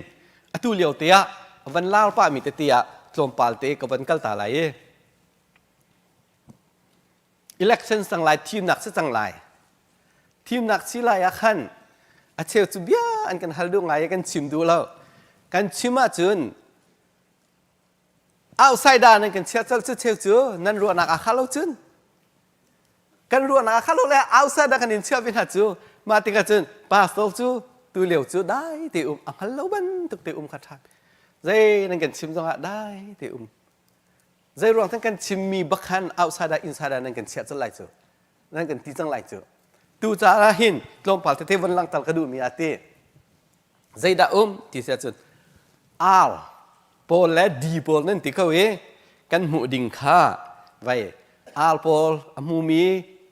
atu lio te ah van lar pahmi tete ah tlawmpal te ka van kal ta lai i election cang lai thimnak si cang lai thimnak si lai ah khan a cheu cu bia an kan hal duh ngai i kan chim duh lo kan chim ahcun outsider nan kan chiah colh cu cheu cu nan ruahnak aa khah lo cun kan ruahnak aa khah lo le outsider kan in chiah ve hna cu mah tikah cun pastor cu tu lio cu dai te um a hngal lo bantuk te um kha ṭha zei nan kan chim zongah dai te um zei ruang tan kan chimmi bak khan outsider insider nan kan chiah colh lai cu nan kan ti cang lai cu tu caah hin tlawmpal tete von langhter ka duhmi ah ti Zeidah um ti si ahcun R pawl le D pawl nan ti ko i kan hmuh ding kha vai R pawl a hmumi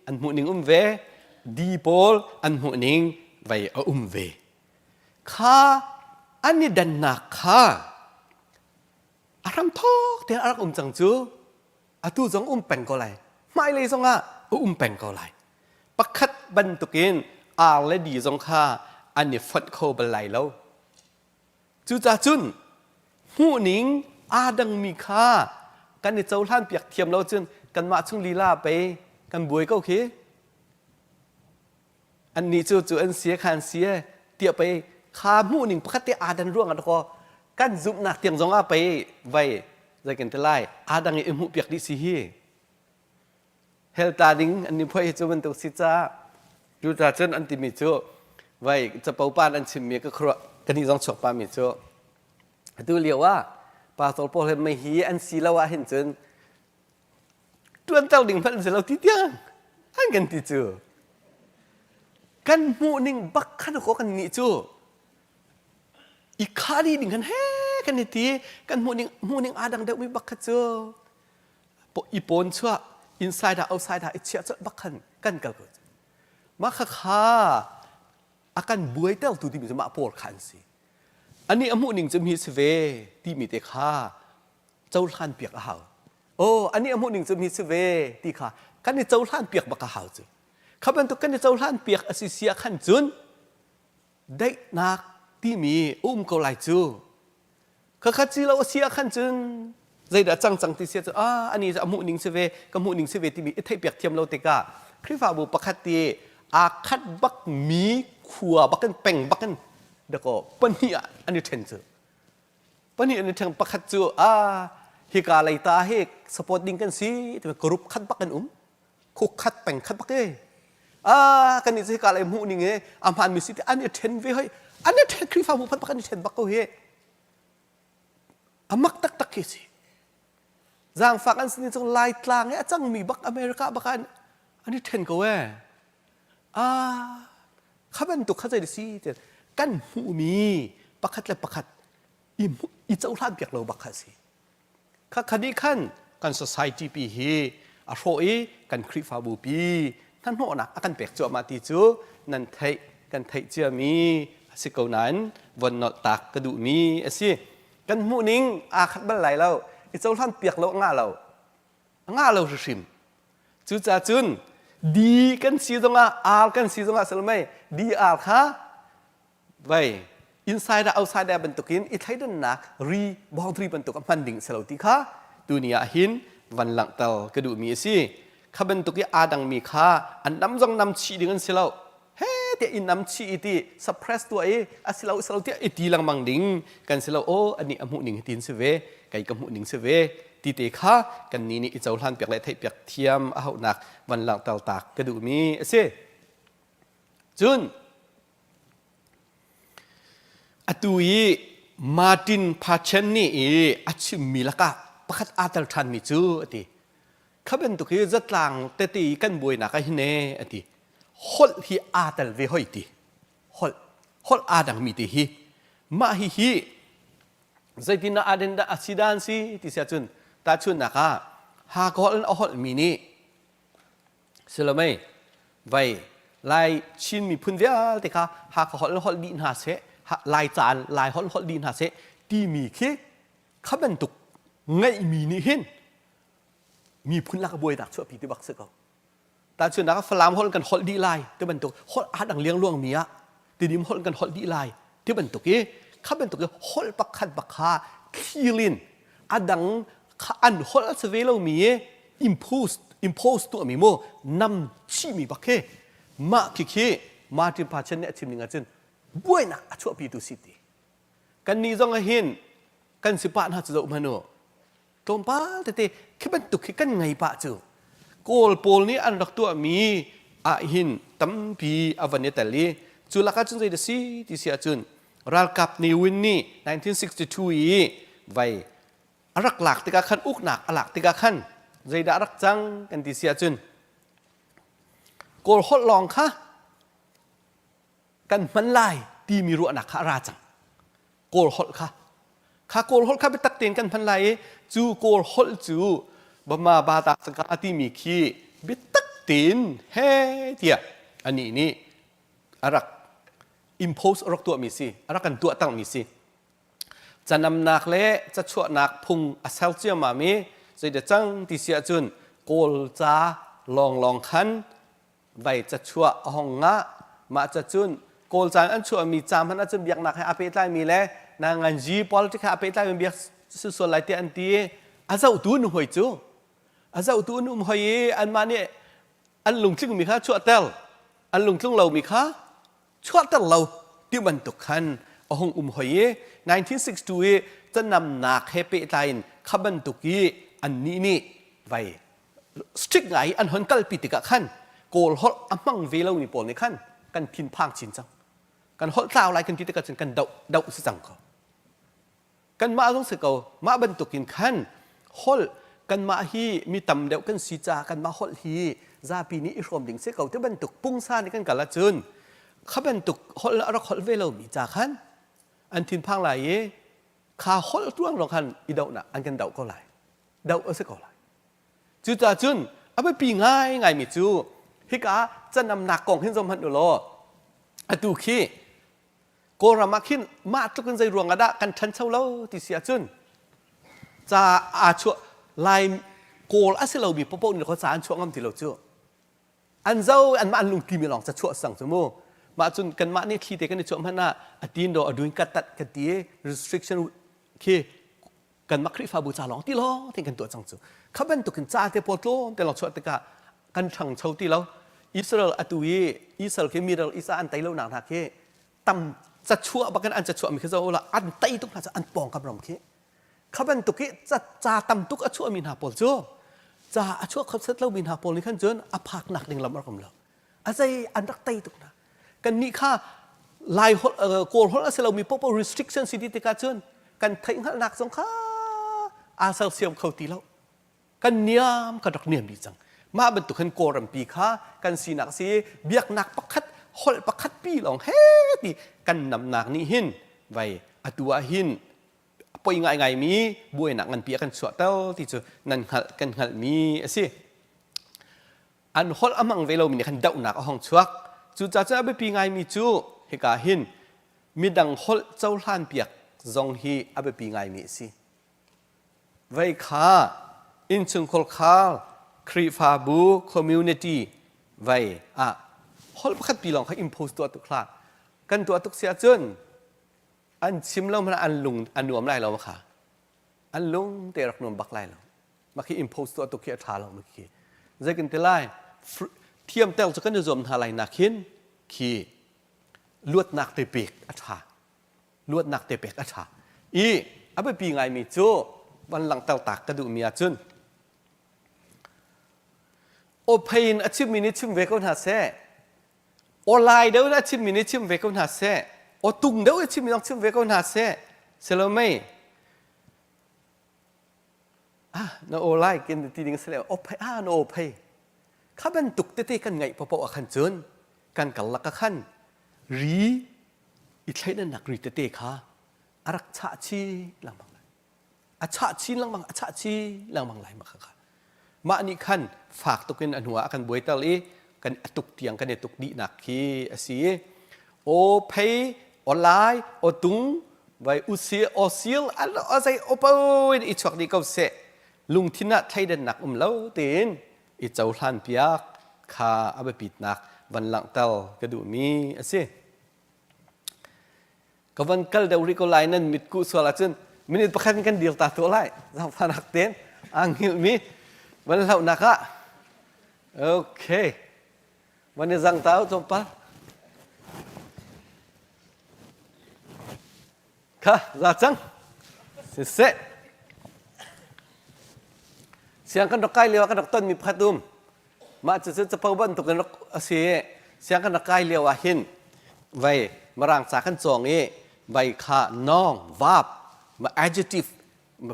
an hmuh ning um ve D pawl an hmuh ning vai a um ve kha an i dannak kha a hramthawk tein a rak um cang cu atu zong um peng ko lai hmailei zong ah a um peng ko lai pakhat bantukin ar le di zong kha an i fonh kho bal lai lo cucaah cun hmuhning aa dangmi kha kan i cohlan piak thiam lo cun kanmah chung lila pei kan buai ko khi annih cu cu an si kha an si tiah pei kha hmuhning pakhat te aa dan ruang ah kaw kan zumhnak tiang zong ah pei vai zei kan ti lai aa dang i hmuh piak dih si hi hell ta ding an ni phoi hi cu bantuk si caah cucaah cun an timi cu vai capo pan an chimmi ka khuaruah kan nih zong chuak pa mi cu atu lio ah pastor pawl he mei hi an si lo ah hin cun ṭuanter ding hmanh an si lo ti tiang an kan ti cu kan hmuh ning bak khan ko kan nih cu i khali ding kan he kan i ti kan hmuh ning hmuh ning aa dang deuhmi bak kha cu i pawn chuah inside ah outside ah i chiah colh bak khan kan kal ko mah kha kha a kan buaitertu timi cu mah pawl kha an si ani a hmuh ning cu mi si ve timi te kha cohlan piak a hau oh ani a hmuh ning cu mi si ve ti kha kan i cohlan piak bak a hau cu kha bantuk kan i cohlan piak a si si ah khan cun daihnak timi um ko lai cu khakhat si lo a si ah khan cun zeidah cang cang ti sia cu ah ani cu a hmuh ning si ve ka hmuh ning si ve timi i theihpiak thiam lo tikah Khrihfabu pakhat ti aa khat bak mi khua bakin peng bakin dakaw pahnih ah an i ṭhen cu pahnih an i ṭheng pakhat cu a hika lei ta hi support ding kan si ti group khat bak kan um khu khat peng khat bak e a kan nih cu hika lei hmuh ning e a hmaan mi si ti an i ṭhen ve hoi an i ṭhen Khrihfabu phat bak an i ṭhen bak ko hi a mak taktak khi si zaangfak an si ni cung Laitlang i a cangmi bak America bak an an i ṭhen ko e a kha bantuk kha zei si ti kan hmuhmi pakhat le pakhat i i cohlan piak lo bak kha si kha khadi khan kan society pi hi a hrawh i kan Khrihfabu pi hnahnawhnak a kan pek cuahmah ti cu nan theih kan theih ciami a si ko nain von nolh tak ka duhmi a si kan hmuhning aa khat bal lai lo i cohlan piak lo a ngah lo a ngah lo hrimhrim Cucaah cun D kan si zongah R kan si zongah salmei DR kha vai insider outsider bantukin i thleidannak ri boundary bantuk a hman ding si lo ti kha tuni ah hin van langhter ka duhmi a si. Kha bantuk i aa dangmi kha an nam zong nam chih ding an si lo. He tiah in nam chih i ti suppress tuah i a si lo si lo tiah i ti lengmang ding kan si lo aw anih a hmuh ning hi tin si ve kei ka hmuh ning si ve ti te kha kan ni nih i cohlan piak le theih piak thiam a hauhnak van langhter tak ka duhmi a si cun atu i Martin Pachen nih i a chimmi lakah pakhat aa tel ṭhanmi cu a ti Kha bantuk hi zatlang tete i kan buainak ah hin ee a ti. Holh hi aa tel ve hoi ti. Holh. Holh aa dangmi te hi. Mah hihi Zeitindah aa den dah a si dan si ti si ahcun tahchunhnak ah Hakha holh in a holhmi nih silomei vai Lai Chin miphun vialte kha Hakha holh in holh dih hna seh Lai ca in Lai holh holh dih hna seh timi khi kha bantuk ngeihmi nih hin miphun lak buainak chuahpi ti bak si ko. Tahchunhnak ah Falam holh kan holh dih lai ti bantuk holh aa dang liangluang mi ah Tidim holh kan holh dih lai ti bantuk i kha bantuk i holh pakhat bak kha thlilin a dang kha an holh a si ve lomi i impose impose tuahmi mu nam chihmi bak khi mah khi khi Martin Pachen nih a chim ning ahcun buainak a chuahpitu si ti. Kannih zong ah hin kan si pah hna cu zoh hmanh u. Tlawmpal tete khi bantuk khi kan ngei pah cu Kawl pawl nih an rak tuahmi ah hin tampi a van i tel i cu lakah cun zei si ti si ahcun ralkap Ne Win nih 1962 i vai a rak lak tikah khan uknak a lak tikah khan zeidah a rak cang kan ti si ahcun Kawl holh lawng kha kan hman lai timi ruahnak kha a ra cang. Kawl holh kha kha Kawl holh kha biatak tein kan hman lai i cu Kawl holh cu Bama Bata Sangka timi khi biatak tein he tiah anih nih a rak impose a rak tuahmi si a rak kan tuah tangmi si canamnak le cachuahnak phung a ser ciammam i zeidah cang ti si ahcun Kawl ca lawnglawng khan vai cachuah a hong ngah. Mah ca cun Kawl caan an chuahmi ca hmanh ahcun biaknak he aa pehtlaimi le nanganzi politics he aa pehtlaimi biak sual lai tiah an ti i a zohtu an um hoi cu. A zohtu an um hoi i anmah nih an lungtlingmi kha chuahter, an lungtling lomi kha chuahter lo ti bantuk khan a hung um hoi i 1962 i canamnak he pehtlai in kha bantuk i annih nih vai strict ngai an hon kalpi tikah khan Kawl holh a hmang ve lomi pawl nih khan kan thinphang chin cang. Kan holh tlau lai kan ti tikah cun kan doh doh si cang ko. Kanmah zong si ko mah bantukin khan holh kanmah hi mi tam deuh kan si caah kanmah holh hi zapi nih i hrawm ding si ko ti bantuk pungsa nih kan kal ahcun kha bantuk holh a rak holh ve lomi ca khan an thinphang lai i kha holh tuang lawng khan i dohnak an kan doh ko lai. Doh a si ko lai. Cucaah cun a biapi ngaingaimi cu hika canamnak kong hin zoh hmanh u law atu khi Kawlram ah khin mah tluk in zei ruang ah dah kan ṭhancho lo ti si ahcun ca aa chuah Lai Kawl a si lomi paohpaoh nih ca an chuah ngam ti lo cu. An zo anmah an lungtimi lawng ca chuah sang cu mu. Mah cun kanmah nih thli te kan i chuah hmanh ah a tin do a duin kat tat kan ti i restriction khi kanmah Khrihfabu ca lawng ti lawng tin kan tuah cang cu. Kha bantukin ca te pawl tlawm te lawng chuah tikah kan ṭhangcho ti lo. Israel atu i Israel khi Middle East ah an tei lo nak hna khi tam cachuah bakin an cachuah mi khi zo la an tei tuk hna cu an pawngkam ram khi kha bantuk i ca, ca tam tuk a chuah mi hna pawl cu ca a chuah khop set lo mi hna pawl nih khan cun a phak nak ding lam a rak um lo a zei an rak tei tuk hna kan nih kha lai holh kawl holh a si lomi popo restriction si ti tikah cun kan theihhngalhnak zong kha aa sersiam kho ti lo kan niam kan rak niam dih cang mah bantuk hin kawlrampi kha kan sinak si biaknak pakhat holh pakhat pi lawng he ti kan namnak nih hin vai atu ah hin poi ngaingai mi buainak nganpi a kan chuahter ti cu nan hngalh kan hngalhmi a si An holh a hmang ve lomi nih khan dohnak a hong chuak. Cucaah cun a biapi ngaimi cu hika hin midang holh cohlanpiak zong hi a biapi ngaimi a si. Vei kha innchungkhar khar Khrihfabu community vei ah holh pakhat pi lawng kha impose tuah tuk hlah. Kan tuah tuk si ahcun an chim lo hmanh an lung a nuam lai lo kha. An lung te rak nuam bak lai lo. Mah khi impose tuah tuk khi a ṭha lo mi khi. Zei kan ti lai? Thiamter cu kan i zuam hna lai nak hin khi luatnak te pek a ṭha. Luatnak te pek a ṭha. I a biapi ngaimi cu van langhter tak ka duhmi ahcun awphei in a chimmi nih chim ve ko hna seh. Aw lai deuh in a chimmi nih chim ve ko hna seh. Aw tung deuh in a chimmi zong chim ve ko hna seh. Silo mei? Ah na aw lai kin ti ding sile aw phei ah na aw phei kha bantuk tete kan ngaih paoh ah khan cun kan karlak ah khan ri i thleidannak ri tete kha A rak chah chin lengmang lai. A chah chin lengmang, a chah chin lengmang lai mah kha. Mah nih khan fak tukin a hnuah a kan buaiter i kan a tuk tiang kan i tuk dihnak khi a si. Aw phei, aw lai, aw tung, vai usi, aw sil, a zei aw po in i chuak dih ko seh. Lungthin ah thleidannak um lo tein i cohlan piak kha a biapitnak van langhter ka duhmi a si. Ka van kal deuh rih ko lai nan mitkuh sual ahcun minute pakhat in kan dir ta tuah lai. Zaangfahnak tein aa hngilhmi van hlauhnak ah. Okay. Van i zang ta u tlawmpal. Kha za cang. Siseh. Siang kan rak kai lio ah kan rak tonmi pakhat um. Mah cucu capo bantuk in rak a si i siang kan rak kai lio ah hin vei Mirang ca kan cawng i vei kha noun, verb, adjective,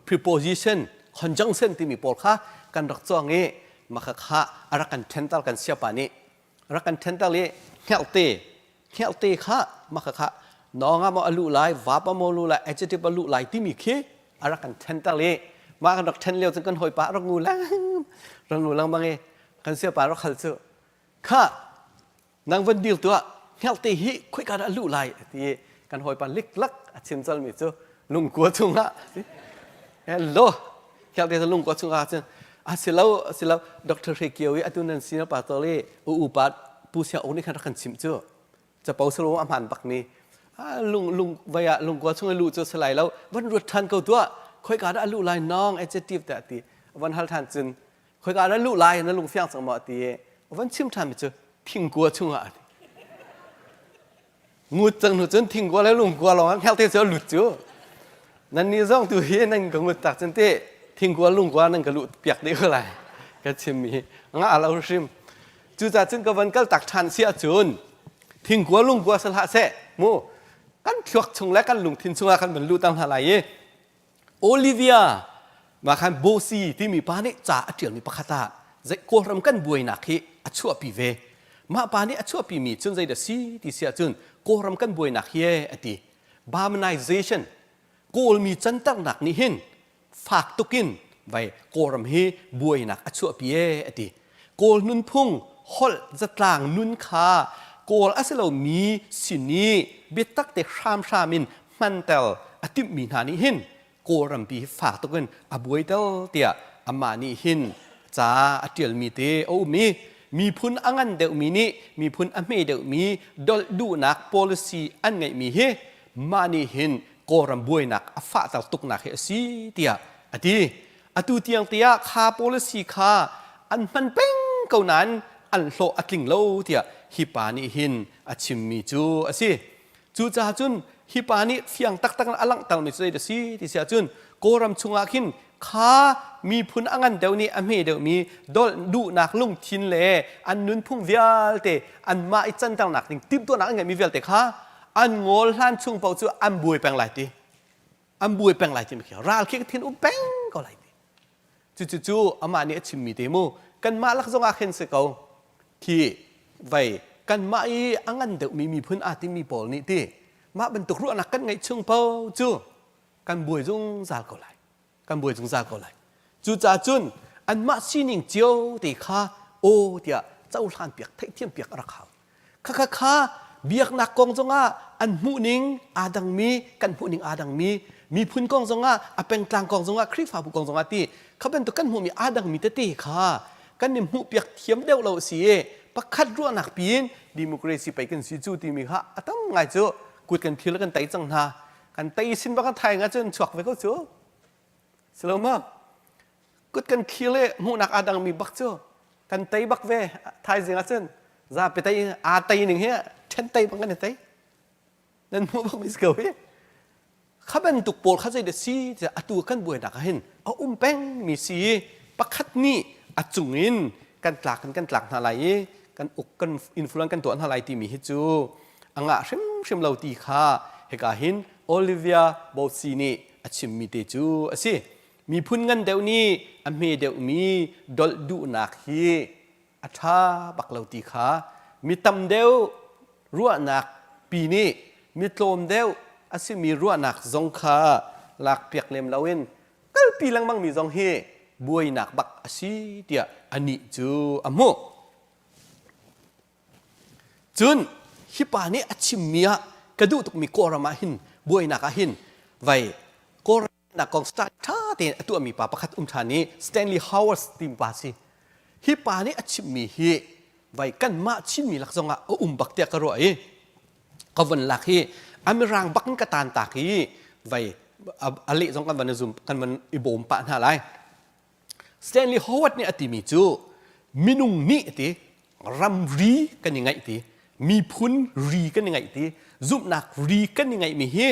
preposition, conjunction timi pawl kha kan rak cawng i mah kha a rak kan ṭhenter kan siapa nih a rak kan ṭhenter i hngerhte hngerhte kha mah kha noun ah maw a luh lai, verb ah maw a luh lai, adjective a luh lai timi khi a rak kan ṭhenter i mah kan rak ṭhen lio cun kan hawipa a rak ngu leng rak ngu lengmang i kan siapa rak hal cu kha nang van dir tuah hngerhte hi khoika dah a luh lai a ti i kan hawipa liklak a chim colmi cu lungkua chungah hello hngerhte cu lungkua chungah cun a si lo a si lo Dr. Hre Kio i atu nan senior pastor i u upa Pu Sia Uk nih khan rak kan chimh cu capo salo a hmaan bak mi lung lung vai ah lungkua chung i luh cu si lai lo van ruat ṭhan ko tuah khoika dah a luh lai noun adjective tiah ti van hal ṭhan cun khoika dah luh lai na lung fiang cang maw ti van chim ṭhan mi cu thingkua chungah a ti ngut cang hnu cun thingkua le lungkua lawng ah hngerhte cu a lut cu nan nih zong tu hi nan ka ngut tak cun te thingkua lungkua nan ka luh piak dih ko lai ka chim mi hi nga lo hrim Cucaah cun ka van kal tak ṭhan si ahcun thingkua lungkua si hlah seh mu kan thluak chung le kan lungthin chungah kan van luh tang hna lai i Olivia mah khan Bosi timi pa nih ca a ṭialmi pakhat ah zei Kawlram kan buainak hi a chuahpi ve. Mah pa nih a chuahpimi cun zeidah si ti si ahcun Kawlram kan buainak hi a ti. Burmanization Kawlmi canternak nih hin fak tukin vai Kawlram hi buainak a chuahpi ee a ti. Kawl nunphung holh zatlang nun kha Kawl a si lomi sin i biatak te hramhram in hmanter a timhmi hna nih hin Kawlrampi hi fak tukin a buaiter tiah amah nih hin ca a ṭialmi te a um i miphun a ngan deuhmi nih miphun a hme deuhmi dolh duhnak policy an ngeihmi hi mah nih hin Kawlram buainak a fahter tuknak hi a si tiah a ti. Atu tiang tiah kha policy kha an hman peng ko nain an hlawh a tling lo tiah hi pa nih hin a chimmi cu a si. Cucaah cun hi pa nih fiang taktak in a langhtermi cu zei a si ti si ahcun Kawlram chungah khin kha miphun a ngan deuh nih a hme deuhmi dolh duhnak lungthin le an nunphung vialte anmah i canternak ding timhtuahnak an ngeihmi vialte kha an ngawl hlan chung paoh cu an buai peng lai ti an buai peng lai timi khi ral khi thin um peng ko lai ti cucu cu amah nih a chimmi te mu kanmah lak zong ah khin si ko khi vei kanmah i a ngan deuhmi miphun aa timi pawl nih ti mah bantuk ruahnak kan ngeih chung paoh cu kan buai zungzal ko lai kan buai zungzal ko lai cucaah cun anmah sining cio te kha aw tiah cohlan piak theihthiam piak a rak hau khakha kha biaknak kong zongah an hmuhning aa dangmi kan hmuhning aa dangmi miphun kong zongah a pengtlang kong zongah Khrihfabu kong zongah ti kha bantuk kan hmuhmi aa dangmi tete kha kan i hmuhpiak thiam deuh lo si i pakhat ruahnak piin democracy pei kan si cu timi kha a tam ngai cu kut kan thil kan tei cang hna kan tei sin bak kan thai nga cun chuak ve ko cu silo ma kut kan thil i hmuhnak aa dangmi bak cu kan tei bak ve thaizing ah cun zapi tei aa tei ning hi ṭhen tei bak kan i tei nan hmuh bak mi si ko hi kha bantuk pawl kha zei dah si tiah atu kan buainak ah hin a um peng mi si i pakhat nih a cung in kan tlak in kan tlak hna lai i kan uk kan influence kan tuah hna lai timi hi cu a ngah hrimhrim lo ti kha hika hin Olivia Bosi nih a chimmi te cu a si. Miphun ngan deuh nih a hme deuhmi dolh duhnak hi a ṭha bak lo ti kha mi tam deuh ruahnak pi nih mi tlawm deuh a simi ruahnak zong kha lakpiak lem loin kalpi lengmang mi zong hi buainak bak a si tiah anih cu a hmuh. Cun hi pa nih a chimmi ah ka duh tukmi Kawlram ah hin buainak ah hin vai Kawlramnak kong start ṭha tein a tuahmi pa pakhat um ṭhan i Stanley Howard timi pa si. Hi pa nih a chimmi hi vai kanmah Chinmi lak zongah a um bak tiah ka ruah i ka von lak hi a mirang bak in ka tan tak i vai a leh zong kan van i zum kan van i bawm pah hna lai. Stanley Howard nih a timi cu minung nih ti ramri kan i ngaih ti miphun ri kan i ngaih ti zumhnak ri kan i ngaihmi hi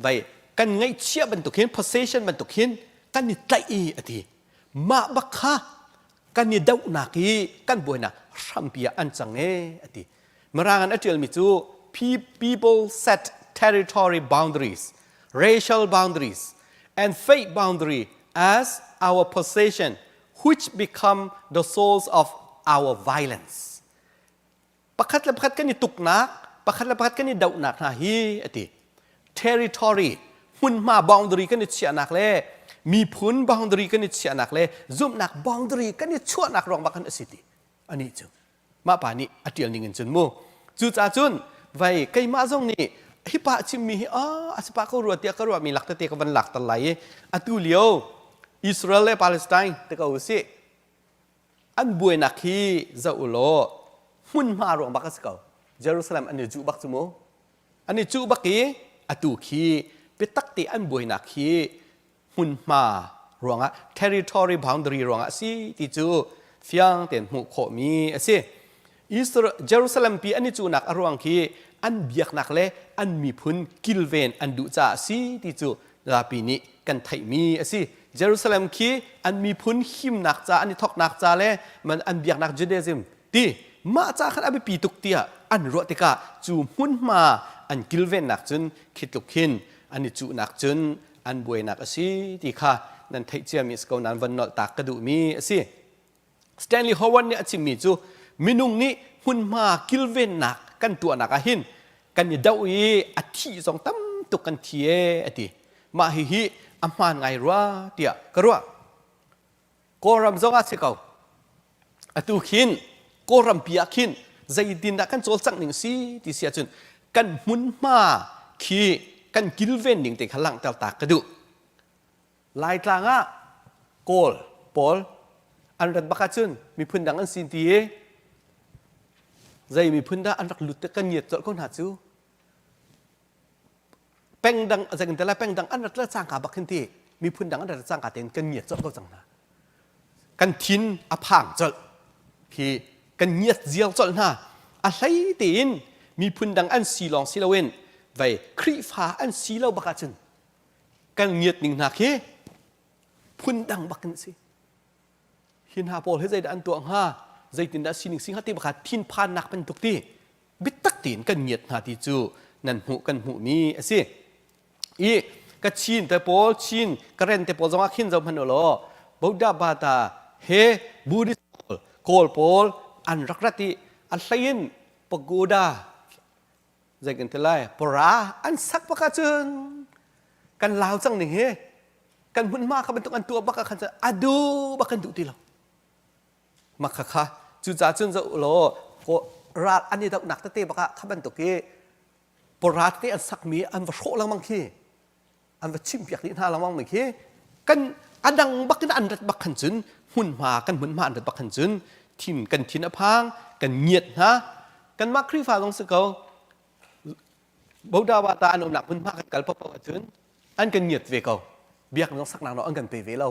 vai kan ngaihchiah bantuk hin possession bantuk hin kan i tlaih i a ti mah bak kha kan i dohnak i kan buainak hrampi ah an cang e a ti mirang an a ṭialmi cu people set territory boundaries racial boundaries and faith boundary as our possession which become the source of our violence. Pakhat le pakhat kan i tuknak, pakhat le pakhat kan i dohnak hna hi a ti. Territory, hmunhma boundary kan i chiahnak le miphun boundary kan i chiahnak le zumhnak boundary kan i chuahnak ruang bak kan a si ti. Ani cu. Mah pa nih a ṭial ning in cun mu. Cucaah cun vai keimah zong nih hi pa chimmi hi a si pah ko rua tiah ka ruahmi lak tete ka van lak tal lai i atu lio Israel le Palestine te ko usih an buainak hi zoh u law hmunhma ruang bak a si ko. Jerusalem an i cuh bak cu mu. An i cuh bak i atu khi biatak te an buainak hi hmunhma ruangah territory boundary ruangah a si ti cu fiang tein hmuh khawhmi a si. Israel, Jerusalem pi an i cuhnak a ruang khi an biaknak le an miphun kilven an duh caah a si ti cu zapi nih kan theihmi a si. Jerusalem khi an miphun himnak ca an i thawknak ca le an biaknak Judaism ti mah ca khan a biapi tuk tiah an ruah tikah cu hmunhma an kilvennak cun khi tluk khin an i cuhnak cun an buainak a si ti kha nan theih ciami si ko nain von nolh tak ka duhmi a si. Stanley Howard nih a chimmi cu minung nih hmunhma kilvennak kan tuahnak ah hin kan i doh i a thih zong tam tuk kan thi e a ti. Mah hihi a hmaan ngai rua tiah ka ruah. Kawlram zong ah si ko. Atu khin Kawlram pi ah khin zeitindah kan cawlcangh ning si ti si ahcun kan hmunhma khi kan kilven ning te kha langhter ta ka duh. Laitlang ah Kawl pawl an rat bak ahcun miphun dang an sin ti i zei miphun dah an rak lut te kan ngiat colh ko hna cu. Peng dang zeitin te lai peng dang an rat le cangka bak hin ti miphun dang an rat le cangka tein kan ngiat colh ko cang hna. Kan thin a phang colh hi kan ngiat ziar colh hna. A hlei tein miphun dang an si lawng si loin vei Khrihfa an si lo bak ahcun kan ngiat ning hna khi phun dang bak in si. Hi hna pawl hi zeidah an tuah hnga? Zeitindah sining si hnga ti bak ah thinphannak bantuk ti biatak tein kan ngiat hna ti cu nan hmuh kan hmuhmi a si. I Kachin te pawl Chin Karen te pawl zongah khin zoh hmanh u law Buddha Bata he Buddhist pawl Kawl pawl an rak rat i a hlei in pagoda zei kan ti lai pora an sak bak ahcun kan lau cang ning hi kan hmunhma kha bantuk an tuah bak ah khan a duh bak kan duh ti lo Mah khakha cucaah cun zoh law ral an i dohnak tete bak ah kha bantuk i parat te an sakmi an va hrawh lengmang khi an va chimpiak dih hna lengmang mi khi kan a dang bak in an rat bak khan cun hmunhma kan hmunhma an rat bak khan cun thin kan thin a phang kan ngiat hna kanmah Khrihfa zong si ko Bodawata an umnak hmunhma kan kal paohpaoh ahcun an kan ngiat ve ko biakinn zong saknak nawl an kan pe ve lo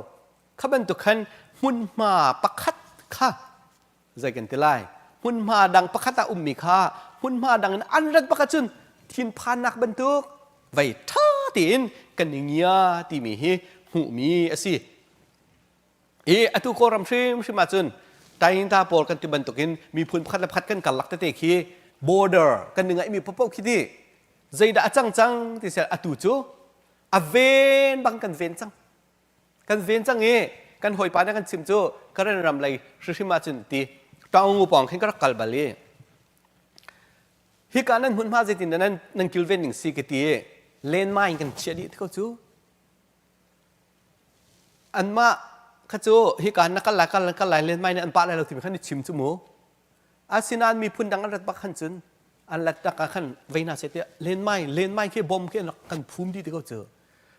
Kha bantuk khan hmunhma pakhat kha zei kan ti lai hmunhma dang pakhat ah ummi kha hmunhma dang in an rat bak ahcun thinphannak bantuk vei ṭha tein kan i ngia timi hi hmuhmi a si. I atu Kawlram hrimhrim ahcun Tainta pawl kan ti bantukin miphun pakhat le pakhat kan karlak tete khi border kan i ngaihmi paohpaoh khi ti zeidah a cang cang ti siah atu cu a ven bang kan ven cang. Kan ven cang i kan hawipa nih kan chim cu Karen ram lei hrihrim ahcun ti Taungu pawng khin ka rak kal bal i hika nan hmunhma zeitin dah nan nan kilven ning si ka ti i. Landmine kan chiah dih ko cu. Anmah kha cu hika na kal lai kal kal lai landmine an pah lai lo timi khan i chim cu mu. Asinain miphun dang an rat bak khan cun an lat tak ah khan vei hna seh tiah landmine landmine khi bom khi an rak kan phum dih ti ko cu.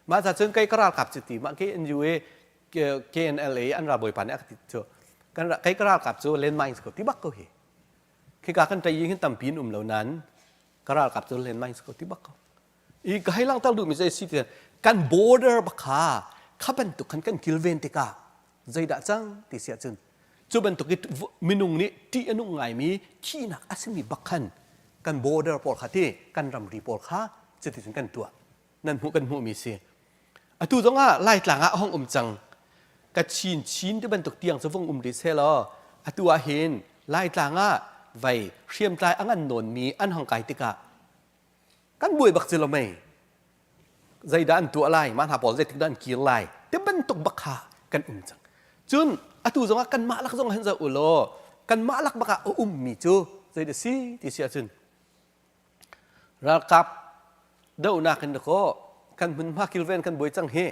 Mah ca cun kei ka ralkap cu ti mah khi NUA KNLA an ralbawipa nih a ka ti cu kan kei ka ralkap cu landmine ko ti bak ko hi. Khika kan ṭai hin tampi in um lo nain ka ralkap cu landmine ko ti bak ko. I ka hei langhter duhmi cu si ti kan border bak kha kha bantuk khan kan kilven tikah zeidah cang ti si ahcun cu bantuk i minung nih ṭih a nung ngaimi thihnak a simi bak khan kan border pawl kha ti kan ramri pawl kha cuticun kan tuah nan hmuh kan hmuhmi si atu zong ah Laitlang ah a hong um cang ka chin chin ti bantuk tiang cu vung um rih seh law atu ah hin Laitlang ah vei hriamtlai a ngan nawnmi an hong kai tikah kan buai bak ci lo mei zeidah an tuah lai mah hna pawl zeitik dah an kir lai ti bantuk bak kha kan um cang cun atu zong ah kanmah lak zong han zoh u law kanmah lak bak ah a ummi cu zeidah si ti si ahcun ralkap dohnak in dakaw kan hmunhma kilven kan buai cang hi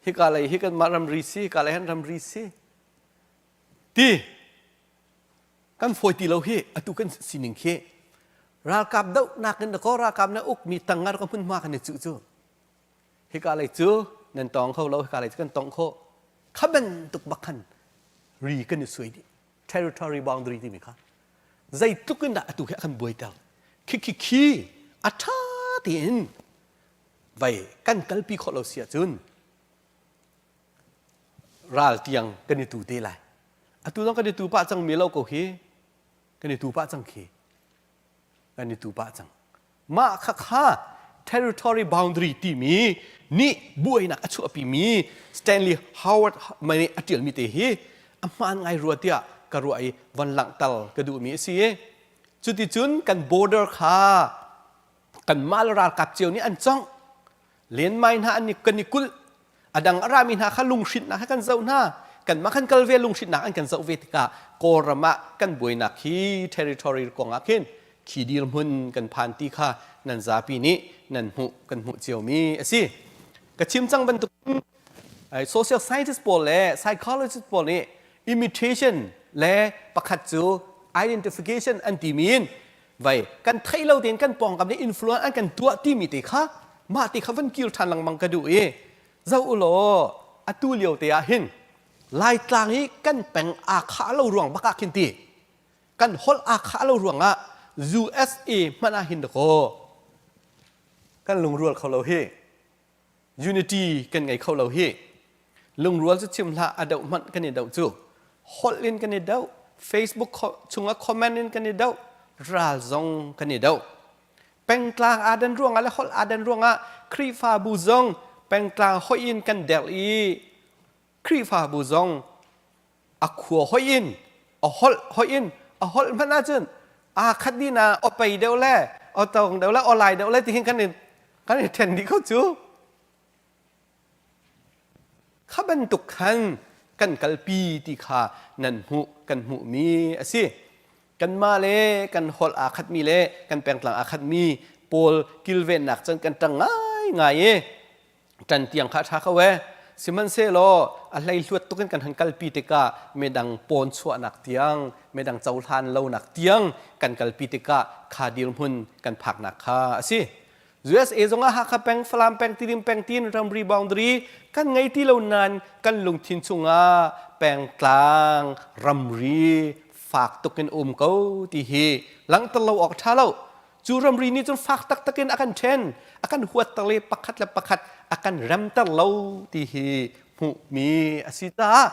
hika lei hi kanmah ramri si hika lei han ramri si ti kan fawi ti lo hi atu kan sining khi ralkap dohnak in dakaw ralkap na ukmi tang ah ka hmunhma kan i cuh cu hika lei cu nan tawng kho lo hika lei cu kan tong kho kha bantuk bak khan ri kan i suai dih territory boundary timi kha zeitluk in dah atu khi a kan buaiter khi khi khi a ṭha tein vei kan kalpi khawh lo si ahcun ral tiang kan i tu te lai atu zong kan i tu pah cang mi lo ko hi kan i tu pah cang khi kan i tu pah cang mah kha kha territory boundary timi nih buainak a chuahpimi Stanley Howard nih a ṭialmi te hi a hmaan ngai rua tiah ka ruah i von langhter ka duhmi a si i cuticun kan border kha kanmah le ralkap cio nih an congh lenmai hna an kan i kulh a dang a rami hna kha lunghrinhnak he kan zoh hna kanmah kan kal ve lunghrinhnak an kan zoh ve tikah Kawlram ah kan buainak hi territory kong ah khin khi dirhmun kan phan ti kha nan zapi nih nan hmuh kan hmuh ciomi a si ka chim cang bantuk social scientist pawl le psychologist pawl nih imitation le pakhat cu identification an timi in vai kan theih lo tein kan pawngkam nih influence an kan tuah timi te kha mah te kha van kir ṭhan lengmang ka duh i zoh u law atu lio te ah hin Laitlang i kan peng aa khah lo ruang bak ah khin ti kan holh aa khah lo ruang ah USA hmanh ah hin dakaw kan lungrual kho lo hi unity kan ngei kho lo hi lungrual cu chim hlah a doh hmanh kan i doh cu holh in kan i doh Facebook chungah comment in kan i doh ral zong kan i doh pengtlang aa dan ruangah le holh aa dan ruangah Khrihfabu zong pengtlang hoih in kan derh i Khrihfabu zong a khua hoih in a holh hoih in a holh hmanh ahcun aa khat dih na awpei deuh le awtong deuh le awlai deuh le tihin kan in kan i ṭhen dih ko cu kha bantuk khan kan kalpi ti kha nan hmuh kan hmuhmi a si kanmah le kan holh aa khatmi le kan pengtlang aa khatmi pawl kilvennak cun kan ṭang ngaingai i ṭan tiang kha a ṭha kho ee sihmanhsehlaw a hleihluat tuk in kan han kalpi tikah midang pawn chuahnak tiang midang cohlan lonak tiang kan kalpi tikah kha dirhmun kan phaknak kha a si USA zong ah Hakha peng, Falam peng, Tidim peng tiin ramri boundary kan ngei ti lo nain kan lungthin chungah pengtlang ramri fak tuk in um ko ti hi langhter lo awk ṭha lo. Cu ramri nih cun fak taktak in a kan ṭhen, a kan huatter le pakhat le pakhat a kan remter lo ti hi hmuhmi a si caah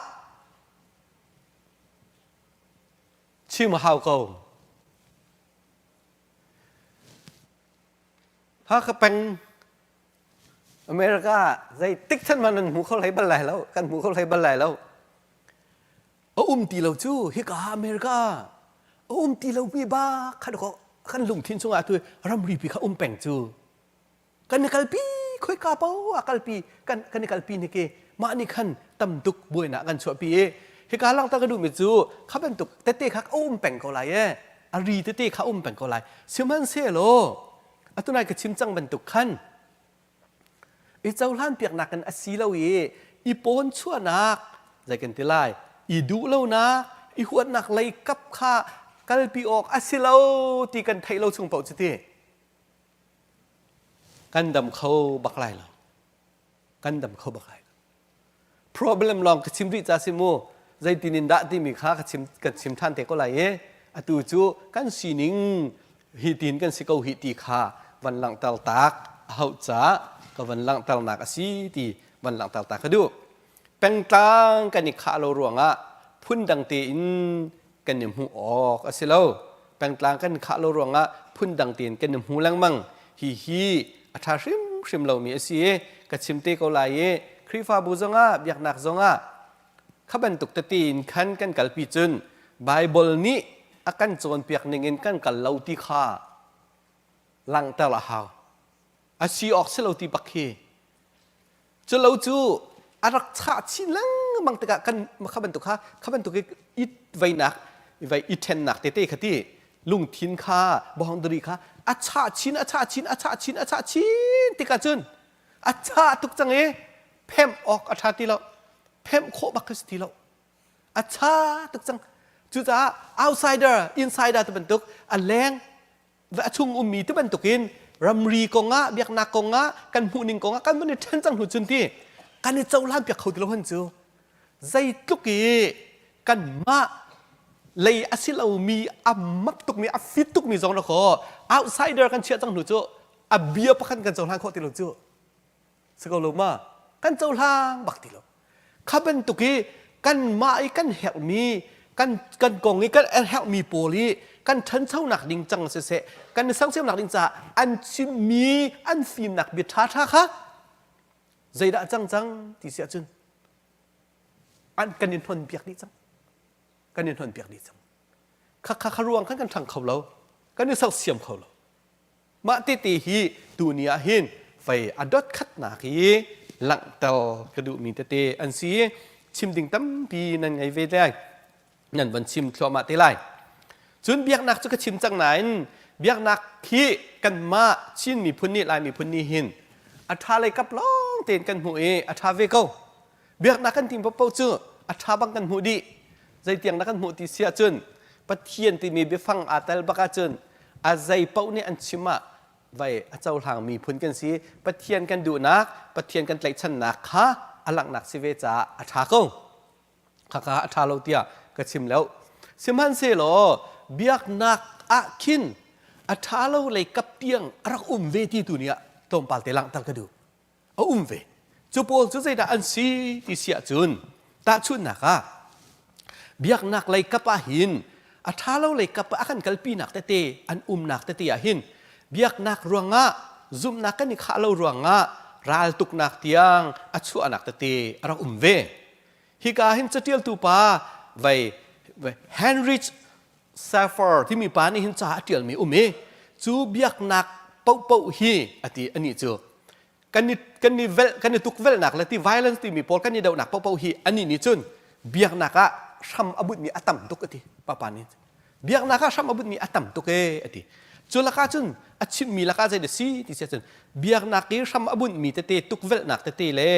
chim a hau ko. Hakha peng America ah zeitik chan hmanh nan hmu kho hlei bal lai lo kan hmu kho hlei bal lai lo a um ti lo cu hika America a um ti lo mi ba khan ko kan lungthin chungah tu ramri pi kha um peng cu kan i kalpi khoika po a kalpi kan kan i kalpi ni ke mah nih khan tam tuk buainak kan chuahpi i hika langhter ka duhmi cu kha bantuk tete kha a um peng ko lai e a ri tete kha um peng ko lai sihmanhsehlaw atu nai ka chim cang bantuk khan. I cohlan piaknak in a si lo i i pawn chuahnak zei kan ti lai i duh lonak i huatnak lei kap kha kalpi awk a si lo ti kan theih lo chung paoh cu ti kan dam kho bak lai lo kan dam kho bak lai lo. Problem lawng ka chim rih ca si mu. Zeitin in dah timi kha ka chim kan chim ṭhan te ko lai i atu cu kan sining hi tin kan si ko hi ti kha van langhter tak a hauh caah ka van langhternak a si ti van langhter ta ka duh. Pengtlang kan i khah lo ruangah phundang tein kan i hmuh awk a si lo. Pengtlang kan khah lo ruangah phundang tein kan i hmu lengmang. Hihi a ṭha hrimhrim lomi a si i ka chim te ko lai i Khrihfabu zongah biaknak zongah kha bantuk tete in khan kan kalpi cun Baibal nih a kan cawnpiak ning in kan kal lo ti kha langhter a hau. A si awk si lo ti bak khi Culo cu a rak chah chin lengmang tikah kan kha bantuk kha kha bantuk i veinak vei i ṭhennak tete kha ti lungthin kha boundary kha a chah chin a chah chin a chah chin a chah chin tikah cun a chah tuk cang i phemh awk a ṭha ti lo phemh khawh bak kha si ti lo a cha tuk cang cucaah outsider insider ti bantuk a leng a chung ummi ti bantukin ramri kongah biaknak kongah kan hmuhning kongah kan van i ṭhen cang hnu cun ti kan i cohlan piak kho ti lo han cu zeitluk i kanmah lei a si lomi a mak tukmi a fit tukmi zong na kho outsider kan chiah cang hnu cu a bia pakhat kan cohlan khawh ti lo cu si ko lo ma kan cohlang bak ti lo kha bantuk i kanmah i kan herhmi kan kan kong i kan herhmi pawl i kan ṭhanchonak ding cang siseh kan i sersiamnak ding caah an chimmi an fimnak bia ṭhaṭha kha zeidah cang cang ti si ahcun an kan in hnon piak dih cang kan in hnon piak dih cang kha kha kha ruang khan kan ṭhang kho lo kan i sersiam kho lo Mah tete hi tuni ah hin fei a dot khatnak hi langhter ka duhmi tete an si. Chim ding tampi nan ngei ve lai. Nan van chim thluahmah te lai. Cun biaknak cu ka chim cang nain biaknak hi kanmah Chin miphun nih Lai miphun nih hin a ṭha lei kap lawng tein kan hmuh i a ṭha ve ko. Biaknak kan tim paohpaoh cu a ṭha bang kan hmuh dih. Zeitiang dah kan hmuh ti si ahcun Pathian timi biafang aa tel bak ahcun a zei paoh nih an chim ah vai a cohlang miphun kan si. Pathian kan duhnak, Pathian kan tlaihchannak kha a langhnak si ve caah a ṭha ko. Khaka a ṭha lo tiah ka chim lo. Sihmanhsehlaw biaknak ah khin a ṭha lo lei kap tiang a rak um ve ti tu nih ah tlawmpal te langhter ka duh. A um ve. Cu pawl cu zeidah an si ti si ahcun tahchunhnak ah biaknak lei kap ah hin a ṭha lo lei kap ah a kan kalpinak tete an umnak tete ah hin biaknak ruangah zumhnak kan i khah lo ruangah raltuknak tiang a chuahnak tete a rak um ve. Hika hin catialtu pa vei Heinrich Schaeffer timi pa nih hin ca a ṭialmi um i cu biaknak paohpaoh hi a ti anih cu kan i kan i velh kan i tukvelhnak le ti violence timi pawl kan i dohnak paohpaoh hi anih nih cun biaknak ah hram a bunhmi a tam tuk a ti papa nih biaknak ah hram a bunhmi a tam tuk e a ti cu lakah cun a chimmi lakah zei si ti si cun biaknak i hram a bunhmi tete tukvelhnak tete le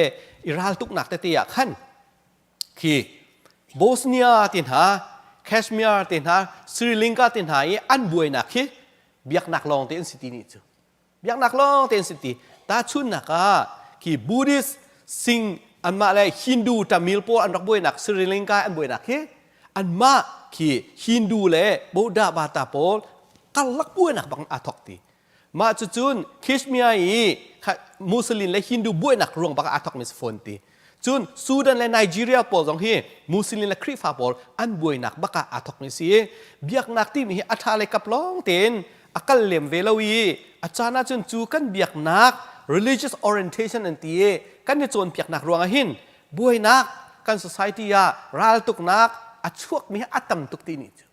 i raltuknak tete ah khan khi Bosnia te hna Kashmir te hna Sri Lanka te hna i an buainak khi biaknak lawng te an si ti nih cu biaknak lawng te an si ti tahchunhnak ah khi Buddhist Singh anmah le Hindu Tamil pawl an rak buainak Sri Lanka an buainak khi anmah khi Hindu le Buddha Bata pawl karlak buainak bang aa thok ti Mah cucun Kashmir i Muslim le Hindu buainak ruang bak ah aa thokmi si fawn ti. Cun Sudan le Nigeria pawl zong hi Muslim le Khrihfa pawl an buainak bak ah aa thokmi si i biaknak timi hi a ṭha le kap lawng tein a kal lem ve lo i a caan ahcun cu kan biaknak religious orientation an ti i kan i cawnpiaknak ruangah hin buainak kan society ah raltuknak a chuakmi hi a tam tuk ti nih cu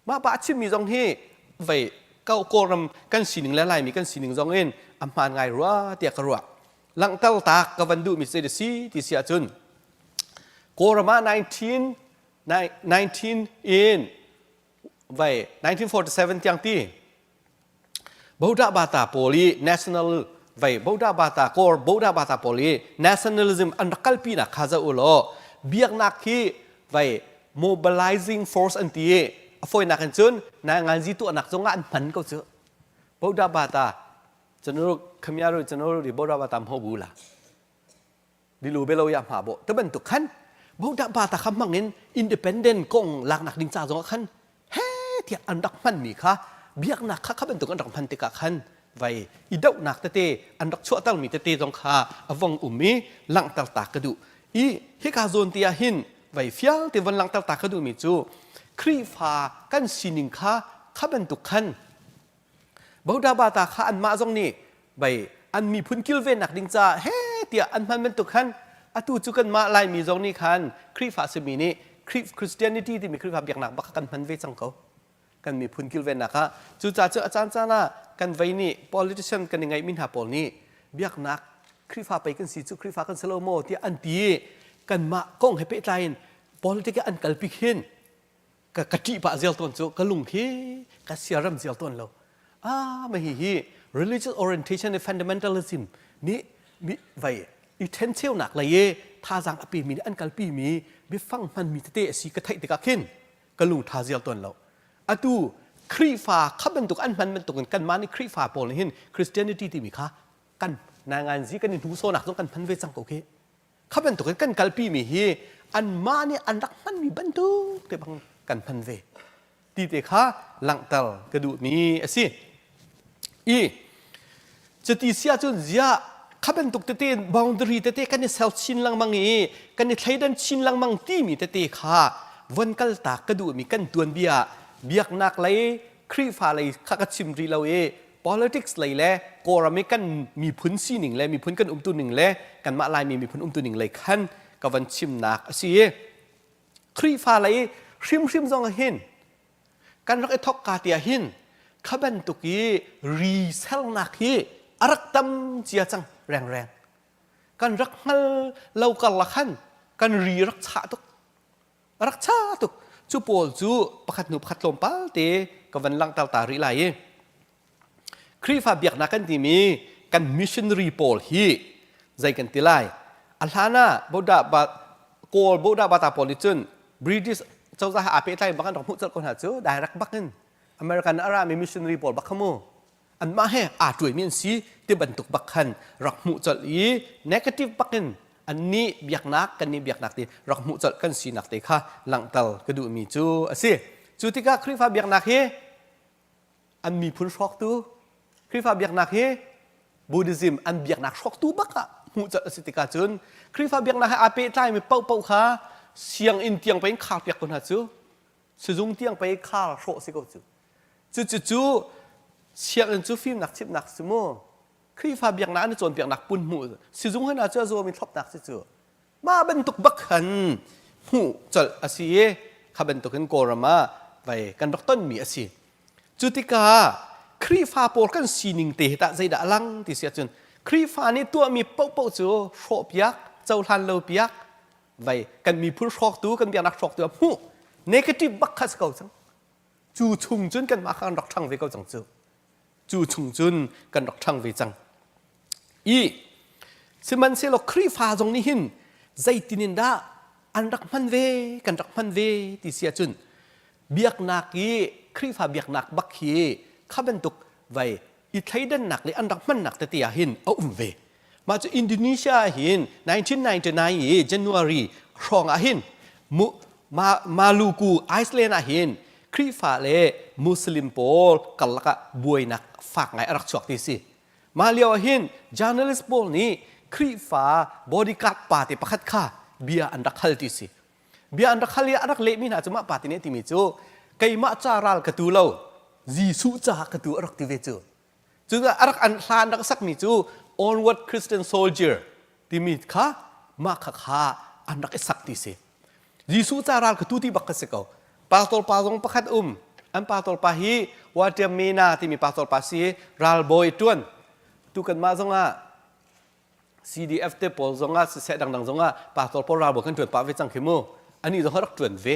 Mah pa a chimmi zong hi vei Kawlram kan sining le Laimi kan sining zong in a hmaan ngai rua tiah ka ruah. Langhter tak ka van duhmi zei si ti si ahcun Kawlram ah 19 19 in vai 1947 tiang ti Boda Bata pawl i national Vai Boda Bata Kawl Boda Bata pawl i nationalism an rak kalpi nak kha zoh u law biaknak hi vai mobilizing force an ti i a fawinak in cun nainganzi tuahnak zongah an hman ko cu. Boda Bata ကျွန်တော်တို့ခင်ဗျားတို့ကျွန်တော်တို့ဒီဗုဒ္ဓဘာသာမဟုတ်ဘူးလားဒီလိုပဲလို့ရမှာပေါ့တပန်တုခန်ဗုဒ္ဓဘာသာခမငင် independent กงลักนักดิงจ้าจงคันเฮ้ที่อันดักมันมีค่ะเบียกนักค่ะขับเป็นตุกอันดักมันติกะคันไว้อีดนักเตอันดักชั่วตั้งมีเตจงคาอวงอุมีลังตาตากระดูอีฮิกาโซนเตียหินไว้เฟียงเตวันลังตาตากระดูมีจูครีฟากันสินิงคาขับเป็นตุกคัน ဗုဒ္ဓဘာသာခอันมาซองนี่ใบอันมีพุนกิลเวนนักดิงจ้าเฮเตียอันมันมันตุขันอตูจุกันมาลายมีซองนี่คันคริฟาสมีนี่คริฟคริสเตียนิตี้ที่มีคริฟาเบียกนักบักกันพันเวจังเขากันมีพุนกิลเวนนักฮะจูจ้าเจออาจารย์จ้านะกันไว้นี่ politician กันยังไงมินหาปอลนี่เบียกนักคริฟาไปกันสีจุคริฟากันสโลโมที่อันตีกันมากงให้เปะใจ politics อันกัลปิขิน Ka ka ṭih pah zial tawn cu ka lung khi ka siaram zial tawn lo. Ah, ma hi hi religious orientation and fundamentalism nih mi vai i ṭhencheunak lei i thazaang a pemi nih an kalpi mi biafang hmanmi tete a si ka theih tikah khin ka lung ṭha zial tawn lo. Atu Khrihfa kha bantuk an hman bantukin kanmah nih Khrihfa pawl nih hin Christianity timi kha kan nainganzi kan i hnuhsawnak zong kan hman ve cang ko khi. Kha bantukin kan kalpimi hi anmah nih an rak hmanmi bantuk te bang kan hman ve ti te kha langhter ka duhmi a si. I cuti si ahcun ziah kha bantuk tete boundary tete kan i ser chin lengmang i kan i thleidan chin lengmang timi tete kha von kaltak ka duhmi kan tuanbia biaknak lei Khrihfa lei kha ka chim rih lo i politics lei le Kawlram i kan miphun sining le miphun kan umtu ning le kanmah Laimi miphun umtu ning lei khan ka van chimnak a si i Khrihfa lei hrimhrim zong ah hin kan rak i thok ka ti ah hin kha bantuk i ri sernak hi a rak tam cia cang rengreng kan rak hngal lo karlak khan kan ri rak chah tuk A rak ṭha tuk. Cu pawl cu pakhat hnu pakhat tlawmpal te ka van langhter ta rih lai i Khrihfa biaknak kan timi kan missionary pawl hi zei kan ti lai? A hlan ah Buddha ba Kawl Buddha bata pawl nih cun British cozah he aa pehtlai bak an rak hmuh colh ko hna cu direct bak in American a rami missionary pawl bak kha mu anmah he aa tuaimi an si ti bantuk bak khan rak hmuh colh i negative bak in annih biaknak kannih biaknak ti rak hmuh colh kan sinak te kha langhter ka duhmi cu a si. Cu tikah Khrihfa biaknak hi an miphun hrawktu Khrihfa biaknak hi Buddhism an biaknak hrawktu bak ah hmuh colh a si tikah cun Khrihfa biaknak he aa pehtlaimi paohpaoh kha sianginn tiang pei in kharpiak ko hna cu sizung tiang pei khar hrawh si ko cu. Cucu sianginn cu fimnak chimhnak si mu. Khrihfa biaknak an i cawnpiaknak pun hmuh sizung hna cu a zawmi thlopnak si cu. Mah bantuk bak khan hmuh colh a si i kha bantukin Kawlram ah vai kan rak tonmi a si. Cu tikah Khrihfa pawl kan sining te hi tah zeidah a lang ti si ahcun Khrihfa nih tuahmi paohpaoh cu hrawhpiak, cohlan lo piak, vai kan miphun hrawktu, kan biaknak hrawktu ah hmuh negative bak kha si ko cang. Cu chung cun kanmah kha kan rak ṭhang ve ko cang cu. Cu chung cun kan rak ṭhang ve cang. I sihmanhsehlaw Khrihfa zong nih hin zeitin in dah an rak hman ve, kan rak hman ve ti si ahcun biaknak i Khrihfa biaknak bak hi kha bantuk vai i thleidannak le an rak hmannak tete ah hin a um ve. Mah cu Indonesia ah hin 1999 i January hrawng ah hin Maluku Iceland ah hin Khrihfa le Muslim pawl karlak ah buainak fak ngai a rak chuak ti si. Mah lio ah hin journalist pawl nih Khrihfa bodyguard pa te pakhat kha bia an rak hal ti si. Bia an rak hal i a rak lehmi hna cu mah pa te nih a timi cu keimah ca ral ka tu lo Jesuh ca ka tu a rak ti ve cu. Cucaah a rak an hla an rak sakmi cu Onward Christian Soldier timi kha mah kha kha an rak i sak ti si. Jesuh ca ral ka tu ti bak ka si ko. Pastor pa zong pakhat um. An pastor pa hi Walter Mena timi pastor pa si ralbawi tuan. Tu kan mah zong ah CDF te pawl zong ah siseh dangdang zong ah pastor pawl ralbawi kan tuan pah ve cang khi mu. Ani zong rak tuan ve.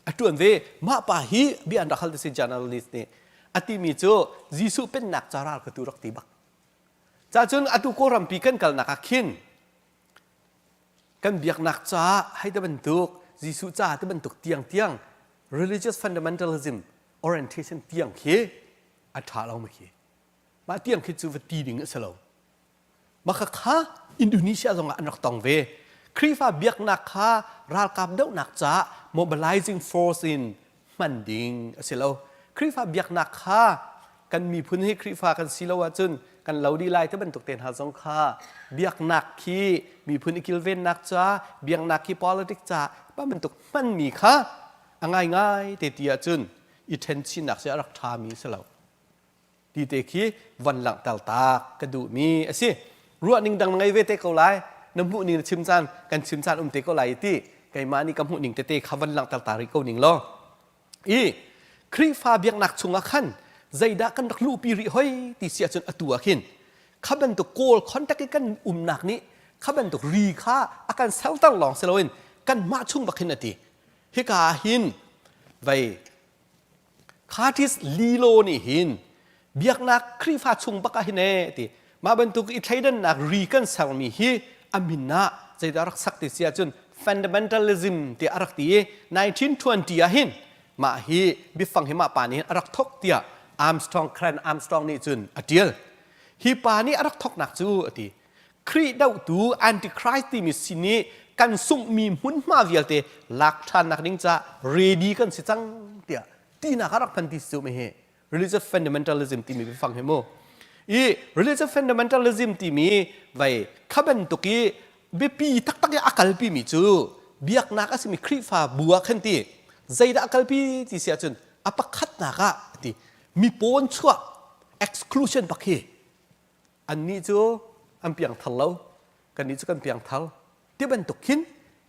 A ṭuan ve. Mah pa hi bia an rak hal ti si journalist nih. A timi cu Jesuh pennak ca ral ka tu rak ti bak. Cacun atu Kawlrampi kan kalnak ah khin kan biaknak caah hei ti bantuk Jesuh caah ti bantuk tiangtiang religious fundamentalism orientation tiang khi a ṭha lo ma khi. Mah tiang khi cu va ti ding a si lo. Mah kha Indonesia zong ah an rak tong ve. Khrihfa biaknak kha ralkap dohnak caah mobilizing force in hman ding a si lo. Khrihfa biaknak kha kan miphun hi Khrihfa kan si lo ahcun kan lo dih lai ti bantuk te hna zong kha biaknak khi miphun i kilvennak ca, biaknak khi politics ca pa bantuk hmanmi kha a ngaingai te ti ahcun i ṭhen chinnak si a rak ṭhami a si lo. Ti te khi van langhter ta ka duhmi a si. Ruahning dang na ngei ve te ko lai. Na hmuhning na chim caan kan chim caan um te ko lai ti keimah nih ka hmuhning tete kha van langhter ta rih ko ning law. I Khrihfa biaknak chungah khan zeidah kan rak luhpi rih hoi ti si ahcun atu ah khin kha bantuk Kawl contact i kan umnak nih kha bantuk ri kha a kan serter lawng si loin kanmah chung bak hin a ti. Hika ah hin vei Curtis Lilo nih hin biaknak Khrihfa chung bak ah hin ee ti mah bantuk i thleidannak ri kan sermi hi a min ah zeidah rak sak ti si ahcun fundamentalism tiah a rak ti i 1920 ah hin mah hi biafang hi mah pa nih hin a rak thok tiah Armstrong Clan Armstrong nih cun a tial hi pa nih a rak thoknak cu a ti Khrih dohtu Antichrist timi sin i kan sunghmi hmunhma vialte lak ṭhannak ding caah ready kan si cang tiah tinak a rak phan ti cu hi religious fundamentalism timi biafang hi mu i religious fundamentalism timi vai kha bantuk i biapi taktak i a kalpi mi cu biaknak a simi Khrihfa bu ah khan ti zeidah a kalpi ti si ahcun a pakhatnak ah ti mi pawn chuah exclusion bak hi Annih cu an piangthar lo, kannih cu kan piangthar. Ti bantuk khin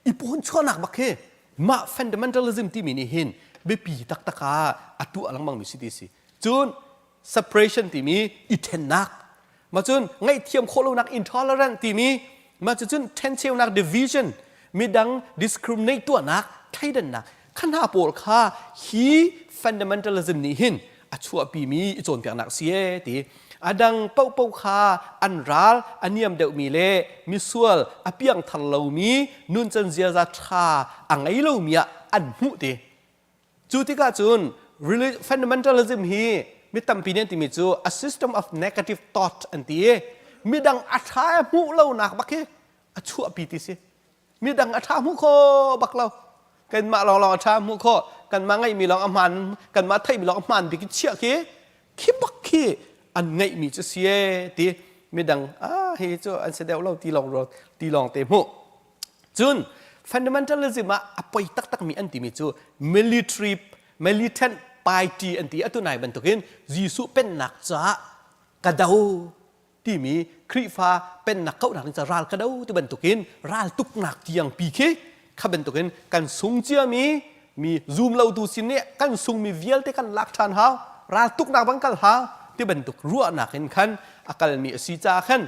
i pawn chuahnak bak hi mah fundamentalism timi nih hin biapi taktak ah a tuah lengmang mi si ti si. Cun separation timi i thennak, mah cun ngaihthiam khawh lonak intolerant timi, mah cucun thencheunak division, midang discriminate tuahnak, thleidannak, kha hna pawl kha hi fundamentalism nih hin a chuahpimi i cawnpiaknak si e ti a dang paohpaoh kha an ral a niam deuhmi le misual a piangthar lomi nuncan ziaza ṭha a ngei lomi ah an hmuh ti cu tikah cun fundamentalism hi mi tampi nih an timi cu a system of negative thought an ti i midang a ṭha hmuh lonak bak hi a chuahpi ti si midang a ṭha hmuh kho bak lo kanmah lawnglawng a ṭha hmuh khawh kanmah ngeihmi lawng a hmaan kanmah theihmi lawng a hmaan bik i chiah khi khi bak khi an ngeihmi cu si e ti midang ah hi cu an si deuh lo ti lawng ti lawng te hmuh cun fundamentalism ah a poi taktakmi an timi cu military militant party an ti atu nai bantukin Jesuh pennak caah ka do timi Khrihfa pennak kauhnak ding ca ral ka do ti bantukin raltuknak tiang pi khi kha bantukin kan sung ciami mi zum lotu sin nih kan sungmi vialte kan lak ṭhan hau raltuknak bang kal hau ti bantuk ruahnak in khan a kalmi a si caah khan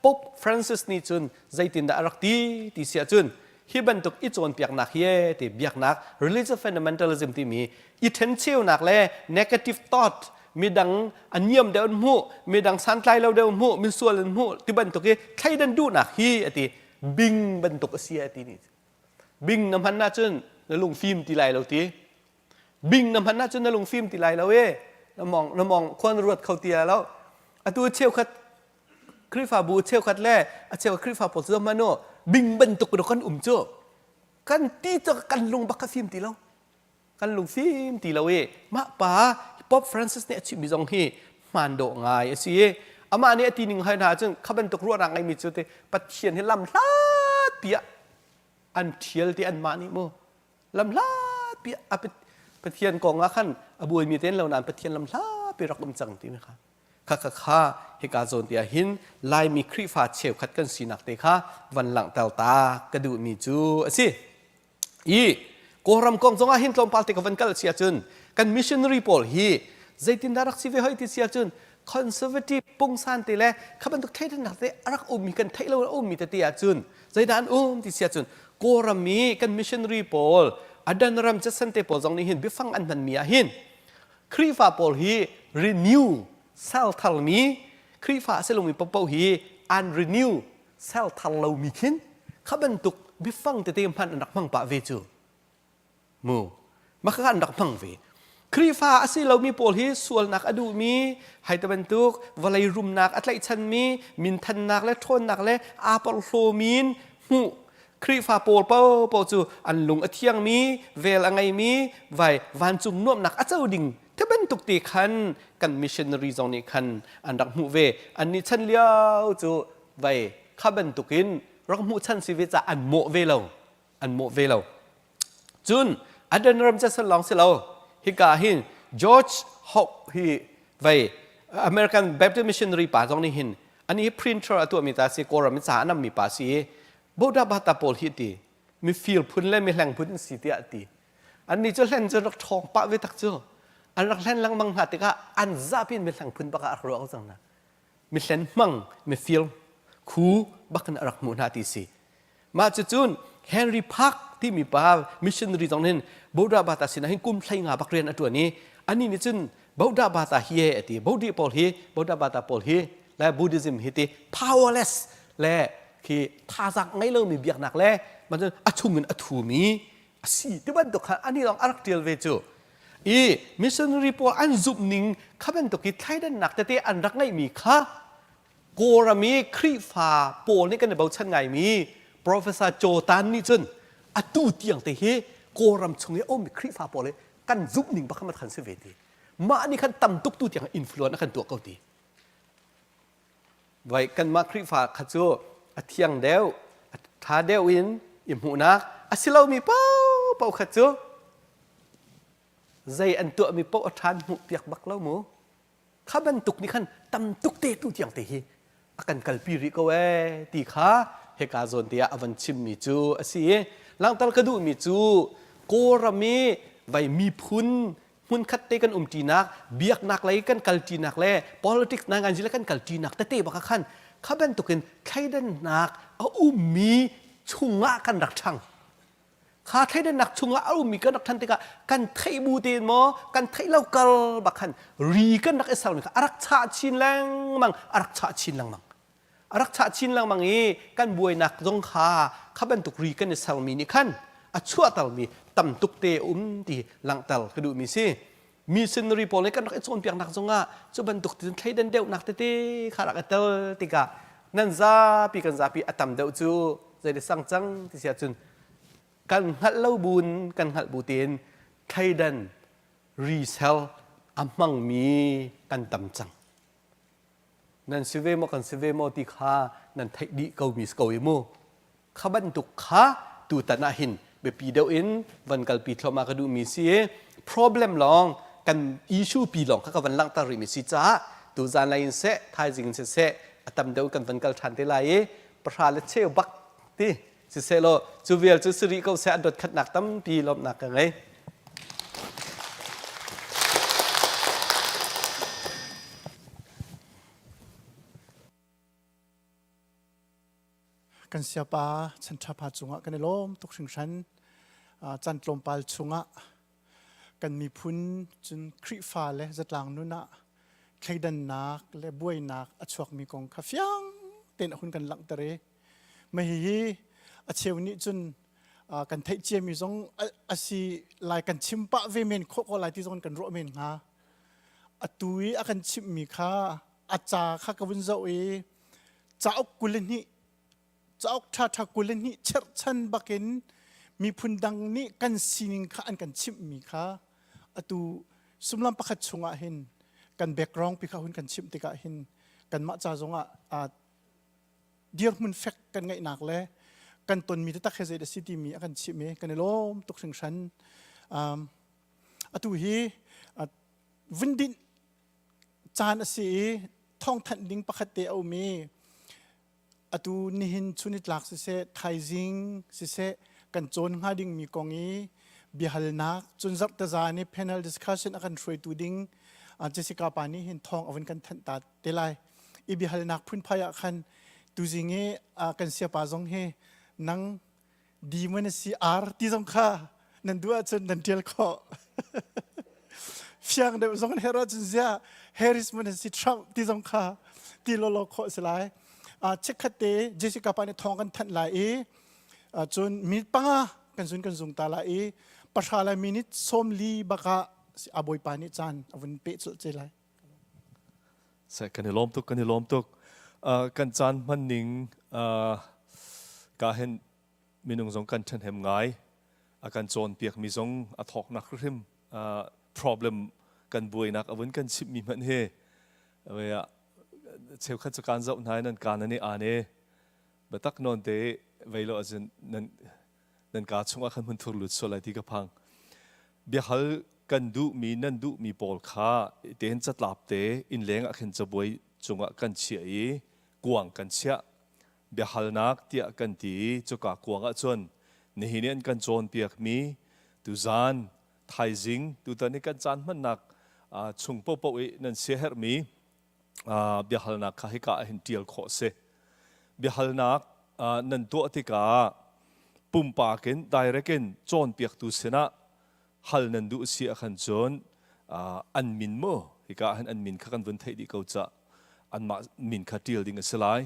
Pope Francis nih cun zeitindah a rak ti ti si ahcun hi bantuk i cawnpiaknak hi ti biaknak religious fundamentalism timi i ṭhencheunak le negative thought midang a niam deuh an hmuh midang santlai lo deuh hmuh misual an hmuh ti bantuk i thleidan duhnak hi a ti bing bantuk a si a ti ni bing na hman ahcun na lungfim ti lai lo ti bing na hman ahcun na lungfim ti lai lo e na mong na mong khuan ruat kho ti lo atu cheukhat Khrihfabu cheukhat le a cheu Khrihfa pawl cu hmanh u bing bantuk kan um cu kan ti cu kan lung bak kha fim ti lo kan lung fim ti lo i mah pa Pope Francis nih a chimmi zong hi hmaan dawh ngai a si i amah nih a ti ning hai hna cun kha bantuk ruahnak ngeimi cu te Pathian hi lam hlat pi ah an ṭhial ti anmah nih mu lam hlat pi ah Pathian kong ah khan a buaimi te lo nain Pathian lam hlat pi rak um cang ti mi kha kha kha kha hika zawn te ah hin Laimi Khrihfa cheukhat kan sinak te kha van langhter ta ka duhmi cu a si. I Kawlram kong zong ah hin tlawmpal te ka van kal si ahcun kan missionary pawl hi zeitindah rak si ve hoi ti si ahcun conservative pungsan te le kha bantuk thleidannak te a rak ummi kan theih lo a ummi tete ahcun zeidah an um ti si ahcun Kawlram i kan missionary pawl adan ram cetsan te pawl zong nih hin biafang an hmanmi ah hin Khrihfa pawl hi renew sal tharmi. Khrihfa a si lomi paohpaoh hi an renew sel thar lomi khin kha bantuk biafang tete hman an rak hmang pah ve cu mu mah kha an rak hmang ve Khrihfa a si lomi pawl hi sualnak a duhmi hai te bantuk vawlei rumnak a tlaihchanmi minthannak le ṭhawnnak le aa porhlawmi in hmuh Khrihfa pawl paohpaoh cu an lung a thiangmi vel a ngeimi vai vancung nuamhnak a co ding te bantuk te khan kan missionary zong nih khan an rak hmuh ve annih chan lio cu vai kha bantukin rak hmuh chan si ve ca an mawh ve lo an mawh ve lo cun Adoniram Judson lawng si lo hika hin George Hope hi vai American Baptist missionary pa zong nih hin ani hi printer a tuahmi ta si Kawlram in ca a nammi pa si i Buddha Bata pawl hi ti mifir phun le mihleng phun an si tiah ti annih cu hlen cu rak ṭhawng pah ve tak cu an rak hlen lengmang hna tikah an zapi in mihlang phun bak ah rak ruah ko cang hna mihlen hmang mifir khu bakin a rak hmuh hna ti si mah cucun Henry Park timi pa missionary zong hin Buddha Bata sinah hin kum hlei nga bak rian a ṭuan i anih nih cun Buddha Bata hi a ti Bodhi pawl hi Buddha Bata pawl hi le Buddhism hi ti powerless le khi thazaang ngei lomi biaknak le a chungin a thumi a si ti bantuk kha ani lawng a rak ṭial ve cu i missionary pawl an zumh ning kha bantuk i thleidannak tete an rak ngeihmi kha Kawlram i Khrihfa pawl nih kan i bochan ngaimi Professor Cho Tan nih cun atu tiang te hi Kawlram chung i a ummi Khrihfa pawl hi kan zumh ning bak khan si ve ti mah nih khan tam tuk tu tiang influence a kan tuah ko ti Vai kanmah Khrihfa kha cu a thiang deuh, a ṭha deuh in i hmuhnak a si lomi paohpaoh kha cu zei an tuahmi paoh a ṭhan hmuhpiak bak lo mu. Kha bantuk nih khan tam tuk te tu tiang te hi a kan kalpi rih ko ee ti kha hika zawn te ah a van chimmi cu a si i langhter ka duhmi cu Kawlram i vai miphun hmunkhat te kan umṭinak biaknak lei kan kalṭinak le politics nanganzi le kan kalṭinak tete bak ah khan kha bantukin thleidannak a ummi chungah kan rak ṭhang kha thleidannak chungah a ummi kan rak ṭhan tikah kan theih bu tein maw kan theih lo kal bak khan ri kan rak i sermi kha a rak chah chin lengmang a rak chah chin lengmang a rak chah chin lengmang i kan buainak zong kha kha bantuk ri kan i sermi nih khan a chuahtermi tam tuk te um ti langhter ka duhmi si missionary pawl nih kan rak i cawnpiaknak zongah cu bantuk tin thleidan deuhnak tete kha rak i tel tikah nan zapi kan zapi a tam deuh cu zei sang cang ti si ahcun kan hngalh lo buin kan hngalh bu tein thleidan resell a hmangmi kan tam cang nan si ve maw kan si ve maw ti kha nan theih dih ko mi si ko i mu kha bantuk kha tutan ah hin biapi deuh in van kalpi thluahmah ka duhmi si i problem lawng kan issue pi lawng kha ka van langhter rihmi si caah tuzan lai in seh thaizing in siseh a tam deuh kan van kal ṭhan te lai i pahra le cheu bak ti siseh law cu vial cu si rih ko seh a dot khatnak tampi lawmhnak ka ngei.
Kan siapa chanṭhapa cungah kan i lawm tuk hringhran. Caan tlawmpal chungah kan miphun cun Khrihfa le zatlang nun ah thleidannak le buainak a chuakmi kong kha fiang tein a hun kan langhter i Mah hihi a cheu nih cun kan theih ciami zong a si lai kan chim pah ve men khawh ko lai ti zong kan ruah men hnga. Atu i a kan chimhmi kha a ca kha ka vun zoh i cauk 22 cauk ṭhaṭha 22 cherhchan bakin miphun dang nih kan sining kha an kan chimhmi kha atu sumlam pakhat chungah hin kan background pi kha hun kan chimh tikah hin kanmah ca zongah dirhmun fek kan ngeihnak le kan tonmi taktak he zei a si timi a kan chimh i kan i lawm tuk hringhran. Um, atu hi uh, vun dinh caan a si i thawngthanh ding pakhat te a um i atu nihin chunitlak siseh thaizing siseh kan cawn hnga dingmi kong i biahalnak cun zarhtaza nih panel discussion a kan hruaitu ding Jessica pa nih hin thawng a vun kan thanh ta te lai i biahalnak phunphai ah khan tuzing i kan siapa zong hi nang demon a si ar ti zong kha nan duh ahcun nan tial khawh. Fiang deuh zong an herh ahcun ziah Harris mun an si Trump ti zong kha ti lawlaw khawh si lai. Chikkhat te Jessica pa nih thawng kan thanh lai i cun minute panga kan zun kan zung ta lai i pahra le minute 40 bak ah a bawipa nih caan a vun peh colh ce lai.
Seh kan i lawm tuk kan i lawm tuk. Kan caan hman ning ka hin minung zong kan ṭhahnem ngai. A kan cawnpiakmi zong a thawknak hrim problem kan buainak a vun kan chimhmi hmanh hi cheukhat cu kaan zoh hna i nan kaan an i aan i biatak nawn te vei lo ahcun nan nan kaa chungah khan hmunthur lut sual lai ti ka phang. Biahal kan duhmi nan duhmi pawl kha tein catlap te innleng ah khin cabuai cungah kan chiah i kuang kan chiah. Biahalnak tiah kan ti i cuka kuang ah cun nihin i an kan cawnpiakmi tuzaan thaizing tutan i kan caan hmannak chung paohpaoh i nan siaherhmi biahalnak kha hika ah hin ṭial khawh a si. Biahalnak nan tuah tikah pumpak in direct in cawnpiaktu sinah hal nan duh si ah khan cun an min mu hika ah hin an min kha kan vun theih dih ko cah anmah min kha ṭial ding a si lai.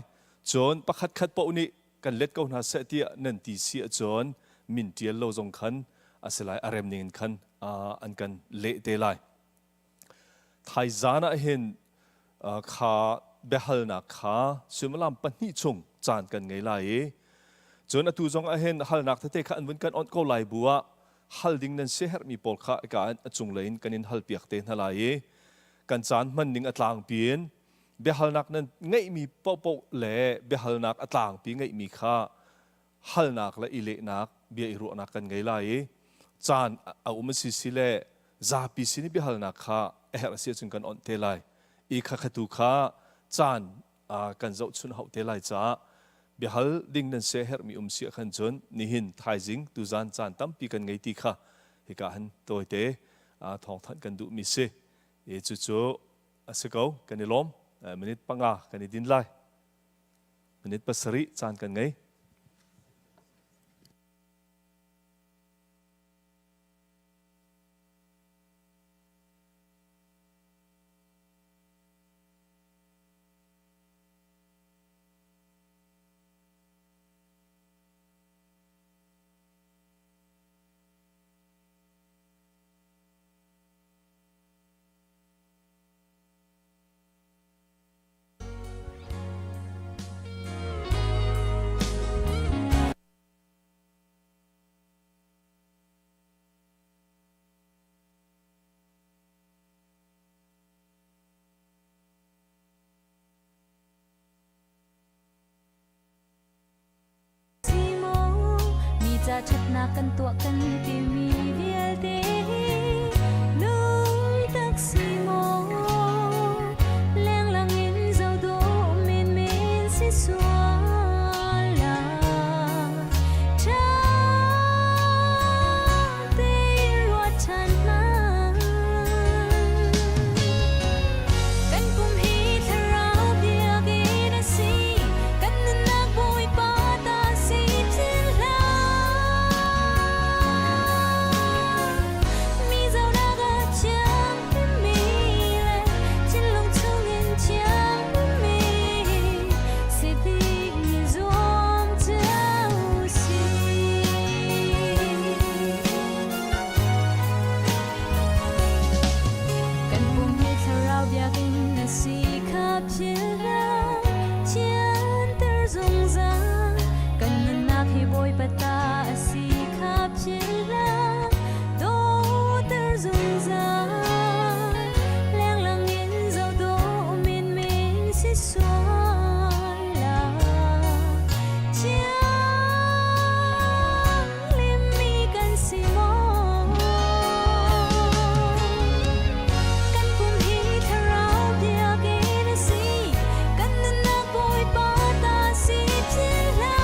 Cun pakhat khat paoh nih kan let ko hna seh tiah nan ti si ahcun min ṭial lo zong khan a si lai a rem ning in khan an kan leh te lai. Thaizan ah hin kha biahalnak kha suimilam pahnih chung caan kan ngei lai i cun atu zong ah hin halnak tete kha an vun kan onh ko lai bu ah hal ding nan siaherhmi pawl kha ika a cunglei in kan in halpiak te hna lai i kan caan hman ning a tlangpi in biahalnak nan ngeihmi paohpaoh le biahalnak a tlangpi ngeihmi kha halnak le i lehnak bia i ruahnak kan ngei lai i caan a um a si si le zapi sin i biahalnak kha a herh a si ahcun kan onh te lai i kha khatu kha caan kan zohchun hauh te lai caah biahal ding nan se herhmi um si khan cun nihin thaizing tuzan caan tampi kan ngei ti kha hika han tawite thawngthanh kan duhmi si i cucu a si ko kan i lawm minute panga kan i din lai Minute pasarih caan kan ngei.
Mi ca ṭhatnak kan tuah kan timi vialte hi lungtak si maw lenglang in zoh dawh menmen si sual la ṭha tein ruat ṭhan hmanh Kan pum hi thlarau biakinn a si. Kan nunnak Bawipa ta si philh hlah. Mi zohnak ah thianghlimmi le thinlung chungin thianghlimmi si ding i zuam cio usih. Kan pum hi thlarau biakinn a si kha philh hlah, thianter zungzal. Kan nunnak hi Bawipa ta a si kha philh hlah, dawter zungzal. Lenglang in zoh dawh menmen si sual la. Thianghlimmi kan si maw? Kan pum hi thlarau biakinn a si. Kan nunnak Bawipa ta si philh hlah.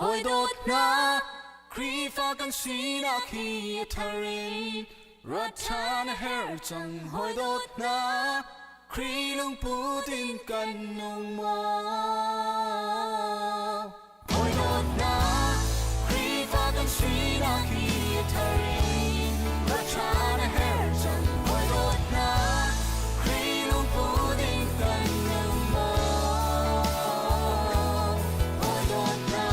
Hawi dawt hna, Khrihfa kan sinak hi a thar in ruat ṭhan a herh cang. Hawi dawt hna, Khrih lungput in kan nung maw? Hawi dawt hna, Khrihfa kan sinak hi a thar in ruat ṭhan a herh cang. Hawi dawt hna, Khrih lungput in kan nung maw? Hawi dawt hna.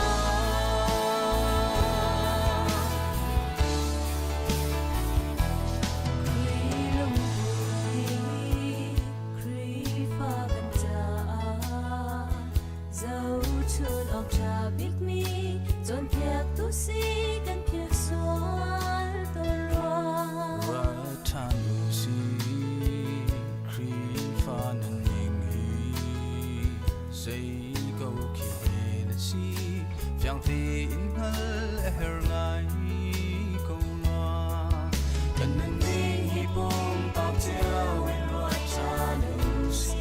Khrih lungput hi Khrihfa kan caah Zohchun awk ṭha bikmi cawnpiaktu si kan philh sual tawn rua.
Ruat ṭhan u sih, Khrihfa nunning hi zei ko khi hme na si, fiang tein hngalh a herh ngai ko rua. Kan nunning hi pumpak cio in ruat ṭhan u sih.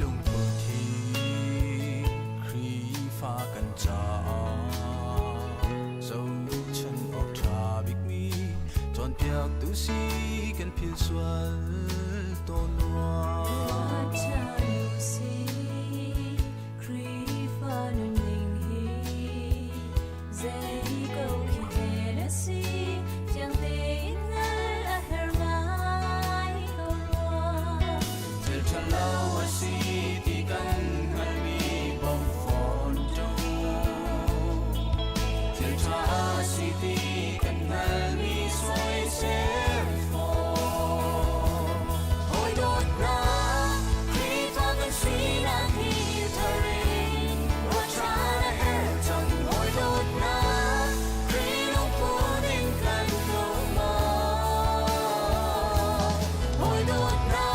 Lungput hi Khrihfa kan caah zohchan awk ṭha bikmi cawnpiaktu si kan philh sual tawn rua.
Khrihfa nunning hi zei ko khi he na si fiang tein hngalh a herh ngai ko rua.
Thil ṭhalo a si ti kan hngalhmi bawmh fawn ṭung. Thil ṭha a si ti kan hngalhmi soisel fawn.
Hawi dawt hna, Khrihfa kan sinak hi thar in ruat ṭhan a herh cang. Hawi dawt hna, Khrih lungput in kan nung maw? Hawi dawt hna,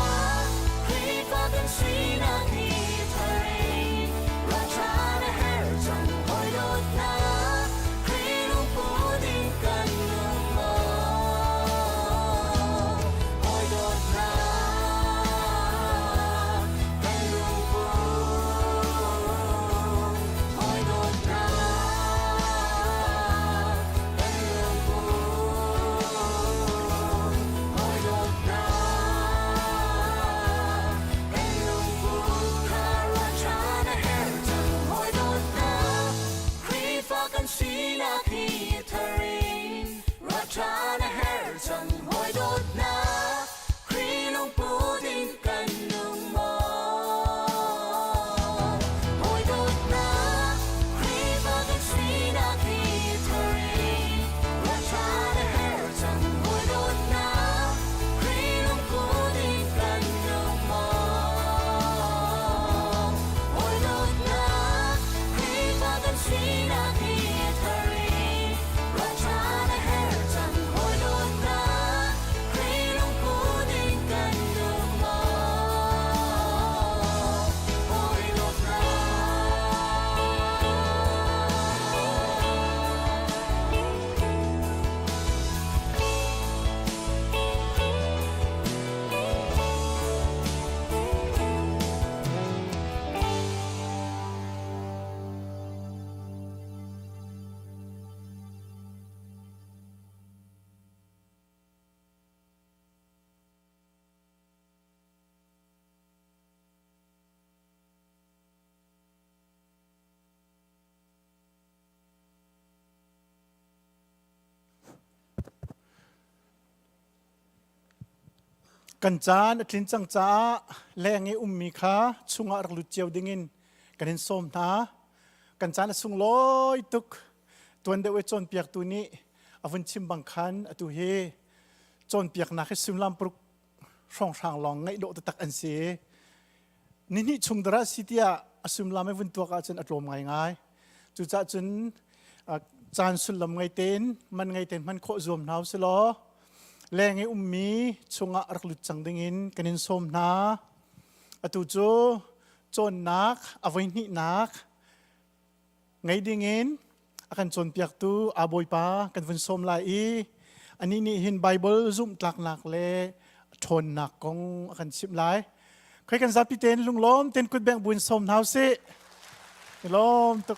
Khrihfa kan sinak hi thar in ruat ṭhan a herh cang. Hawi dawt hna, Khrih lungput in kan nung maw? Hawi dawt hna, kan lungput. Hawi dawt hna, kan lungput. Hawi dawt hna, kan lungput kha ruat ṭhan a herh cang. Hawi dawt hna, Khrihfa kan sinak hi thar in ruat ṭhan a herh cang. Hawi dawt hna, Khrih lungput in kan nung maw? Hawi dawt hna, Khrihfa kan sinak hi thar in ruat ṭhan a herh cang. Hawi dawt hna, Khrih lungput in kan nung maw? Hawi dawt hna, Khrihfa kan sinak hi thar in ruat ṭhan a herh cang. Hawi dawt hna, Khrih lungput in kan nung maw? Hawi dawt hna.
Kan caan a tlin cang caah leng i ummi kha chungah rak lut cio dingin kan in sawm hna. Kan caan a sunglawi tuk. Tuan deuh i cawnpiaktu nih a vun chim bang khan atu hi cawnpiaknak hi suimilam paruk hrawnghrang lawng ngaih dawh taktak an si. Nihnih chung dara si tiah a suimilam i vun tuak ahcun a tlawm ngaingai. Cucaah cun caan sullam ngei tein man ngei tein hman khawh zuam hna usih law leng i ummi chungah rak lut cang dingin kan in sawm hna. Atu cu Cawnnak a voihnihnak ngei dingin a kan cawnpiaktu aa Bawipa kan vun sawm lai i anih nih hin Bible zumhtlaknak le ṭhawnnak kong a kan chimh lai. Khoi kan zapi tein lunglawm tein kutbengh buin sawm hna usih. Lawm tuk.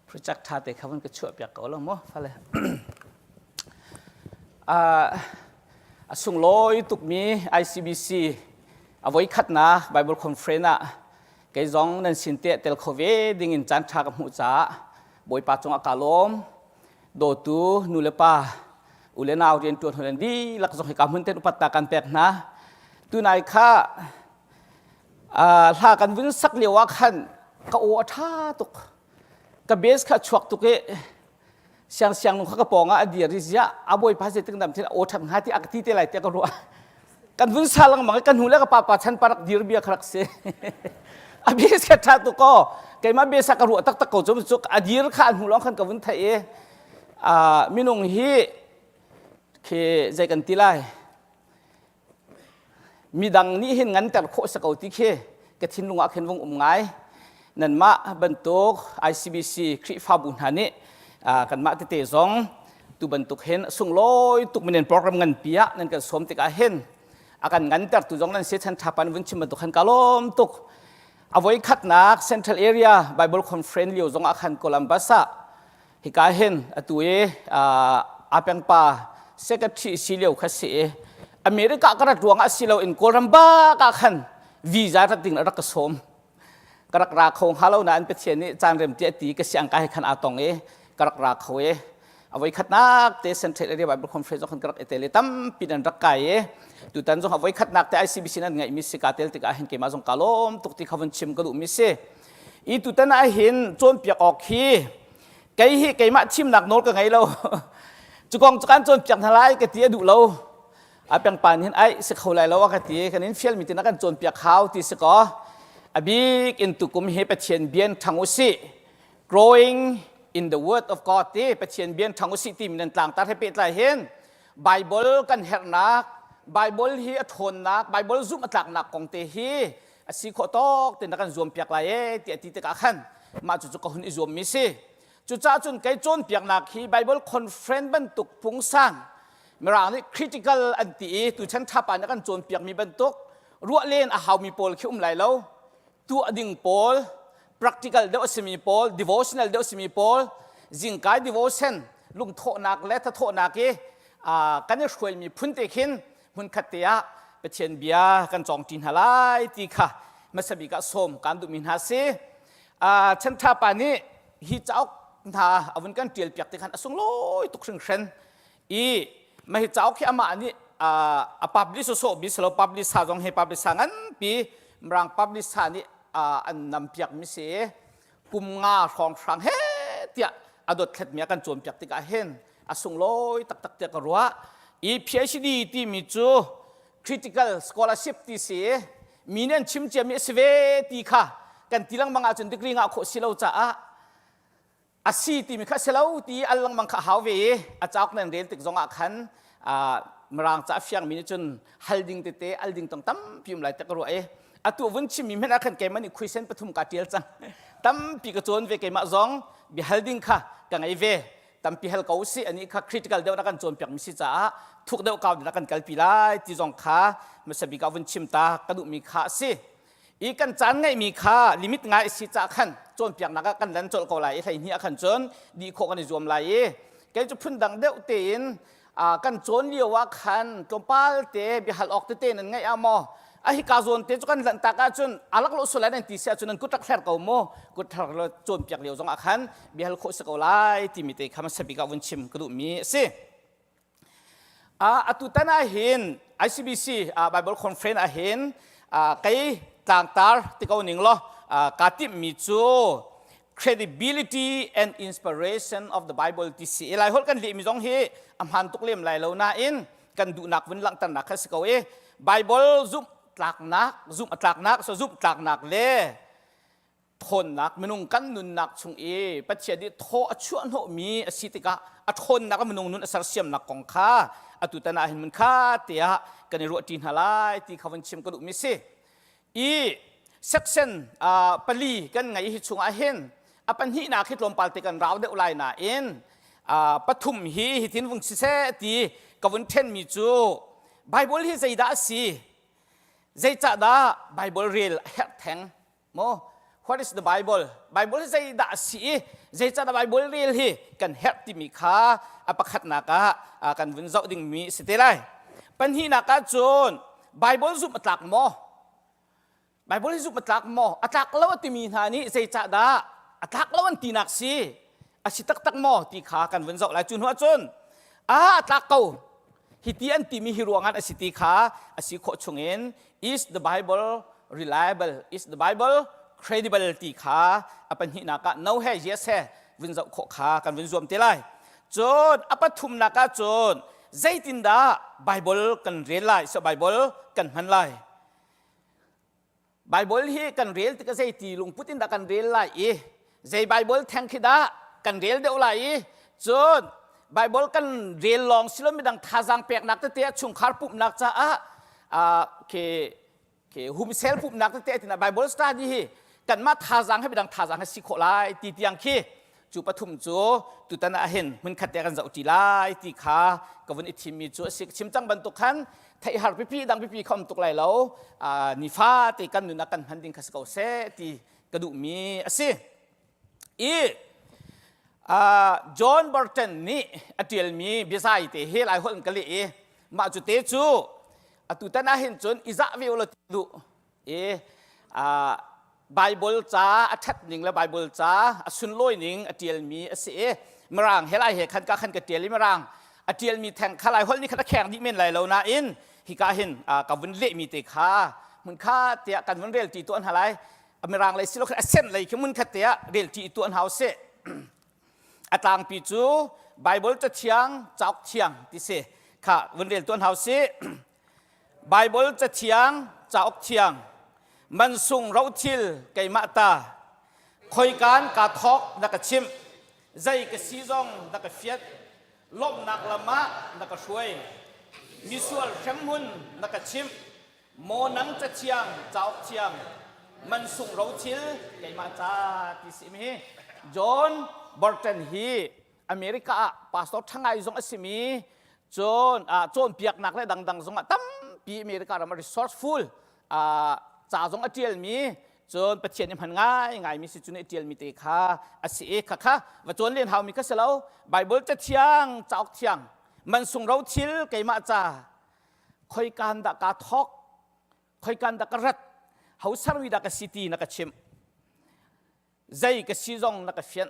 Project ṭha te kha vun ka chuah piak ko lo maw fale. A sunglawi tukmi ICBC a voi khatnak Bible Conference ah kei zong nan sin te tel kho ve ding in caan ṭha ka hmuh caah Bawipa cungah ka lawm. Dawtu nu le pa u le nau rian ṭuan holen dihlak zong hika hmun ten upat ta kan pek hna. Tunai kha hla kan vun sak lio ah khan ka aw a ṭha tuk ka bass kha chuak tuk i siang siang nu kha ka pawng ah a dir i ziah a bawipa zeitik dam thil aw ṭhat hnga ti a ka ti te lai tiah ka ruah kan vun sa lengmang i kan hnu le ka papa chan parak dir bia kha rak si a bass kha ṭha tuk aw keimah bass ah ka ruah taktak ko cu cu a dir kha a hnu lawng khan ka vun theih i minung hi khi zei kan ti lai Midang nih hin nganter khawh si ko ti khi ka thinlung ah khin vung um ngai. Nanmah bantuk ICBC Khrihfabu hna nih kanmah tete zong tu bantuk hin sunglawi tuk minen program nganpi ah nan kan sawm tikah hin a kan ngantertu zong nan si chan thapan vun chim bantuk khan ka lawm tuk. A voi khatnak Central Area Bible Conference lio zong ah khan Columbus ah Hika hin atu i apengpa secretary si lio kha si i America ka rat ruangah si loin Kawlram bak ah khan visa rat ding rak ka sawm. Ka rak ra kho hnga lo nain Pathian nih caan rem ti a ti ka siang ka he khan aa tong i ka rak ra kho i a voi khatnak te Central Area Bible Conference zong khan ka rak i tel i tampi nan rak kai i tutan zong a voi khatnak te ICBC nan ngeihmi si ka tel tikah hin keimah zong ka lawm tuk ti kha vun chim ka duhmi si. I tutan ah hin cawnpiak awk hi kei hi keimah thimnak nawl ka ngei lo cu kong cu kan cawnpiak hna lai ka ti a duh lo a pengpan hin ai si kho lai lo a ka ti kan in fialmi tin a kan cawnpiak hau ti si ko a bik in tukum hi Pathian bian ṭhang usih growing in the word of God ti Pathian bian ṭhang usih ti min an tlangtar he pehtlai hin Bible kan herhnak Bible hi a ṭhawnnak Bible zumh a tlaknak kong te hi a si khawh tawk ten kan zuam piak lai e ti a ti tikah khan mah cu cu ka hun i zuam mi si cucaah cun kei cawnpiaknak hi Bible conference bantuk pungsan mirang nih critical an ti i tuchan thapa nih kan cawnpiak mi bantuk ruah len a haumi pawl khi um lai lo tuah ding pawl practical deuh a simi pawl devotional deuh a simi pawl zingkai devotion lungthawhnak le thathawhnak i kan i hruaimi phun te khin hmunkhat te ah Pathian bia kan cawng ṭi hna lai ti kha hmasa bik ah sawm kaan duhmi hna si. Chanṭha pa nih hi cauk hna a vun kan ṭial piak ti khan a sunglawi tuk hringhren i mah hi cauk hi amah nih a publish sawsawh bi silo publish sa zong hi publish sa nganpi mirang publish sa nih an nam piak mi si kum nga hrawnghrang he tiah a dothlatmi a kan cawnpiak tikah hin a sunglawi taktak tiah ka ruah i PhD timi cu critical scholarship ti si mi nih an chim ciami a si ve ti kha kan ti lengmang ahcun degree ngah khawh si lo caah a si timi kha si lo ti al lengmang kha hau ve i a cauk nan rel tik zongah khan mirang ca a fiangmi nih cun hal ding tete al ding tong tampi um lai te ka ruah i atu vun chimmi hmanh ah khan keimah nih khuisen pathum ka tial cang tampi ka cawn ve keimah zong bia hal ding kha ka ngei ve tampi hal ko si ani kha critical deuh na kan cawnpiak mi si caah thuk deuh kau na kan kalpi lai ti zong kha hmasa bik ah vun chim ta ka duhmi kha a si i kan caan ngeihmi kha limit ngai si ca khan cawnpiaknak ah kan lan colh ko lai i 12 ah khan cun dih khawh kan i zuam lai i kei cu phundang deuh tein kan cawn lio ah khan tlawmpal te biahal awk tete nan ngaih ah maw a hika zawn te cu kan lanh tak ahcun alak lo sulai nan ti si ahcun nan kut rak hler ko mu kut hler lo cawnpiak lio zong ah khan biahal khawh si ko lai timi te kha hmasa bik ah vun chim ka duhmi a si atu tan ah hin ICBC Bible Conference ah hin kei tlangtar ti ko ning law kaa timhmi cu. Credibility and Inspiration of the Bible ti si. Lai holh kan lehmi zong hi a hmaan tuk lem lai lo nain kan duhnak vun langhternak kha si ko i Bible zumh tlaknak, zumh a tlaknak, so zumh tlaknak le ṭhawnnak minung kan nunnak chung i Pathian nih thaw a chuah hnawhmi a si tikah a ṭhawnnak a minung nun a sersiamnak kong kha atu tan ah hin mun kha tiah kan i ruahṭi hna lai ti kha vun chim ka duhmi si. I section pali kan ngei hi chungah hin a pahnihnak hi tlawmpal te kan rau deuh lai nain pathum hi hitin vung siseh ti ka vun ṭhenmi cu Bible hi zeidah a si? Zeicahdah Bible rel a herh theng? Maw what is the Bible? Bible hi zeidah a si i zeicahdah Bible rel hi kan herh timi kha a pakhatnak ah kan vun zoh dingmi a si te lai. Pahnihnak ah cun Bible zumh a tlak maw? Bible hi zumh a tlak maw? A tlak lo a timi hna nih zeicahdah a tlak lo an tinak si? A si taktak maw ti kha kan vun zoh lai. Cu hnu ah cun a tlak ko. Hiti an timi hi ruangah a si ti kha a si khawh chungin is the Bible reliable? Is the Bible credible ti kha a pahnihnak ah no he yes he vun zoh khawh kha kan vun zuam te lai. Cun a pathumnak ah cun zeitindah Bible kan rel lai, so Bible kan hman lai. Bible hi kan rel tikah zeiti lungput in dah kan rel lai i zei Bible theng khi dah kan rel deuh lai i cun Bible kan rel lawng si lo midang thazaang peknak tete ah chungkhar pumhnak caah khi khi humsel pumhnak tete tina Bible study hi kanmah thazaang he midang thazaang he si khawh lai ti tiang khi cu pathum cu tutan ah hin hmunkhat te kan zoh ṭi lai ti kha ka vun i thimmi cu a si chim cang bantuk khan theih har pipi dang pipi kha um tuk lai lo nifa te kan nun ah kan hman ding kha si ko seh ti ka duhmi a si i John Burton nih a ṭialmi biazai te hi lai holh in ka leh i mah cu te cu atu tan ah hin cun i zah ve ulaw ti duh i Bible ca a ṭhat ning le Bible ca a sunlawi ning a ṭialmi a si i Mirang he lai he khan ka khan ka ṭial i Mirang a ṭialmi theng kha lai holh nih khan a kheng dih men lai lo nain hika hin ka vun lehmi te kha hmun kha tiah kan vun rel ṭi tuah hna lai Mirang lei si lo khan a sen lei khi hmun khat te ah rel ṭi tuah hna usih a tlangpi cu Bible cathiang cauk thiang ti si kha vun rel tuah hna usih Baibal cathiang, cauk thiang, mansung rothil keimah ta, khoikan kaa thawk na ka chimh, zei ka si zong na ka fiat, lawmhnak lam ah na ka hruai, misual hremhmun na ka chimh, maw nang cathiang, cauk thiang, mansung rothil keimah ca ti si mi hi John Burton hi America ah pastor ṭha ngai zong a simi cun cawnpiaknak le dangdang zong ah tampi America ram ah resourceful ca zong a ṭialmi cun Pathian i hman ngai ngaimi si cu nih ṭialmi te kha a si i khakha va cawn len haumi kha si lo Bible cathiang cauk thiang mansung ro thil keimah ca khoikan dah kaa thawk khoikan dah ka rat ho sermi dah ka si ti na ka chimh zei ka si zong na ka fianh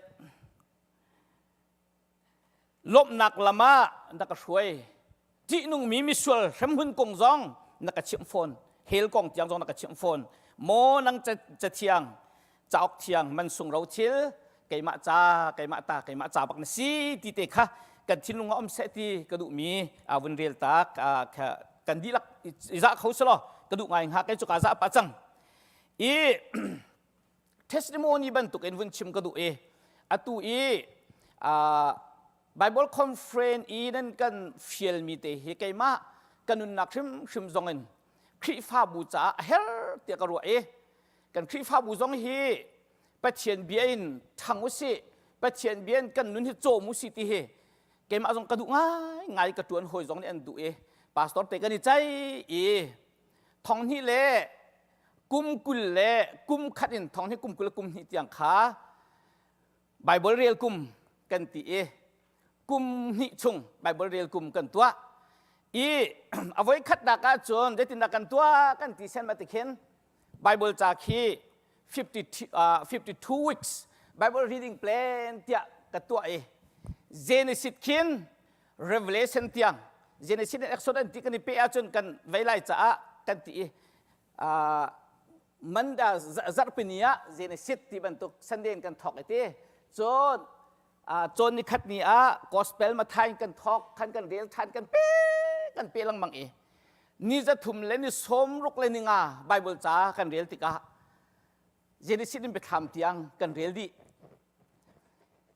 Lawmhnak lam ah na ka hruai. Ṭihnungmi misual hremhmun kong zong na ka chimh fawn. Hell kong tiang zong na ka chimh fawn. Maw nang cathiang, cauk thiang, mansung ro thil, keimah ca, keimah ta, keimah ca bak na si ti te kha kan thinlung ah um seh ti ka duhmi vun rel tak kan dihlak i zah kho selaw ka duh ngai hnga kei cu ka zah pah cang. I testimony bantuk in vun chim ka duh i atu i Bible conference i nan kan fialmi te hi keimah ka nunnak hrimhrim zong in Khrihfabu caah a her tiah ka ruah i kan Khrihfabu zong hi Pathian bia in ṭhang usih Pathian bia in kan nun hi cawm usih ti hi keimah zong ka duh ngai ngai ka ṭuan hawi zong nih an duh i pastor te kan i cai i thong hnih le kum 20 le kum khat in thong hi kum 20 le kum hnih tiang kha Bible rel kum kan ti i kum hnih chung Bible rel kum kan tuah i a voi khatnak ah cun zeitindah kan tuah kan ti sen ma ti khin Bible ca khi 50, uh, 52 weeks Bible reading plan tiah ka tuah i Genesis khin Revelation tiang Genesis and Exodus ti kan i pe ahcun kan vei lai caah kan ti i uh, Manda zarhpini ah Genesis ti bantuk Sunday in kan thawk i ti. Cun cawn ni khat ni ah gospel Matthai kan thawk khan kan rel than kan pe kan pe lengmang i ni 3 le ni 60 le ni nga Bible ca kan rel tikah Genesis in biathlam tiang kan rel dih.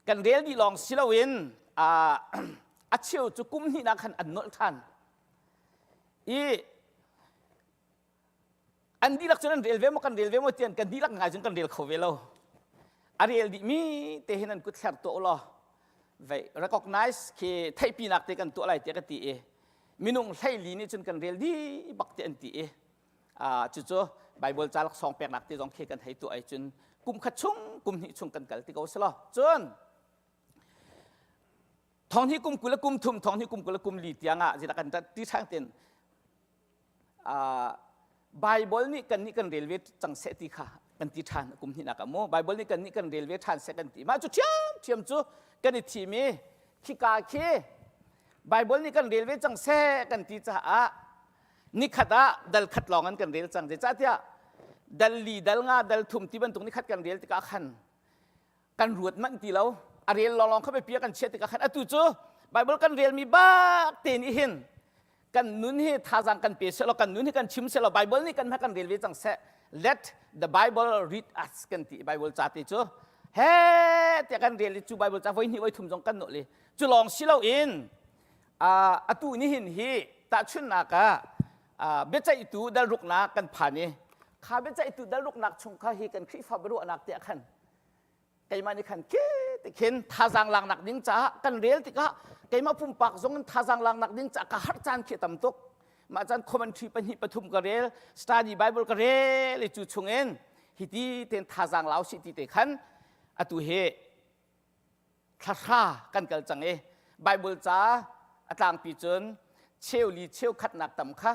Kan rel dih lawng si loin a cheu cu kum hnihnak khan an nolh than. I an dihlak cun an rel ve maw kan rel ve maw tian kan dihlak ngai cun kan rel kho ve lo a rel dih mi te hin an kut thler tuah law vei recognize khi theihpinak te kan tuah lai tiah ka ti i minung hleili nih cun kan rel dih bak te an ti i cucu Bible ca laksawng peknak te zong khi kan hei tuah ai cun kum khat chung kum hnih chung kan kal ti ko selaw cun thong hi kum 20 le kum thum thong hi kum 20 le kum li tiang ah zira kan ti thang tin Bible nih kan nih kan rel ve cang seh ti kha kan ti ṭhan kum hnihnak ah mu Bible nih kan nih kan rel ve ṭhan seh kan ti mah cu ṭhiamṭhiam cu kan i thim i khika khi Bible nih kan rel ve cang seh kan ti caah nikhat ah dal khat lawng an kan rel cang zeicahtiah dal li dal nga dal thum ti bantuk nikhat kan rel tikah khan kan ruat manh ti lo a rel lawnglawng kha biapi kan chiah tikah khan atu cu Bible kan relmi bak te nih hin kan nun hi thazaang kan pe seh law kan nun hi kan chim seh law Bible nih kan kan rel ve cang seh let the Bible read us kan ti Bible ca te cu he tiah kan rel i cu Bible ca voi hnih voi thum zong kan nawh li cu lawng si loin atu ni hin hi tahchunhnak ah biaceihtu dalruknak kan phan i kha biaceihtu dalruknak chung kha hi kan Khrihfa biaruahnak tiah khan keimah nih khan khi tikhin thazaang laknak ding caah kan rel tikah keimah pumpak zong in thazaang laknak ding caah ka harh caan khi tam tuk mah caan commentary pahnih pathum ka rel study bible ka rel i cu chungin hiti ten thazaang lau si ti te khan atu hi thlahra kan kal cang i bible ca a tlangpi cun cheuli cheukhatnak tam kha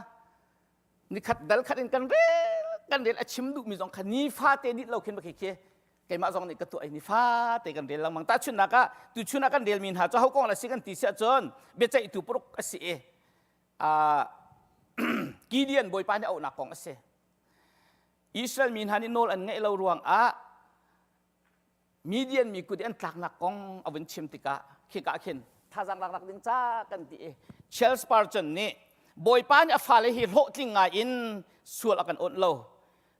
nikhat dal khat in kan rel kan rel a chim duhmi zong kha nifate dit lo khin khi khi keimah zong nih ka tuah i nifate kan rel lengmang tahchunhnak ah tuchun ah kan relmi hna cu ho kong la si kan ti si ahcun biaceihtu paruk a si i Gideon bawipa nih auhnak kong a si Israel mi hna nih nawl an ngeih lo ruangah Midian mi kut i an tlaknak kong a vun chim tikah khika khin thazaang laknak ding ca kan ti i Charles Spurgeon nih Bawipa nih a fale hi hlawhtling ngai in sual a kan awnh lo.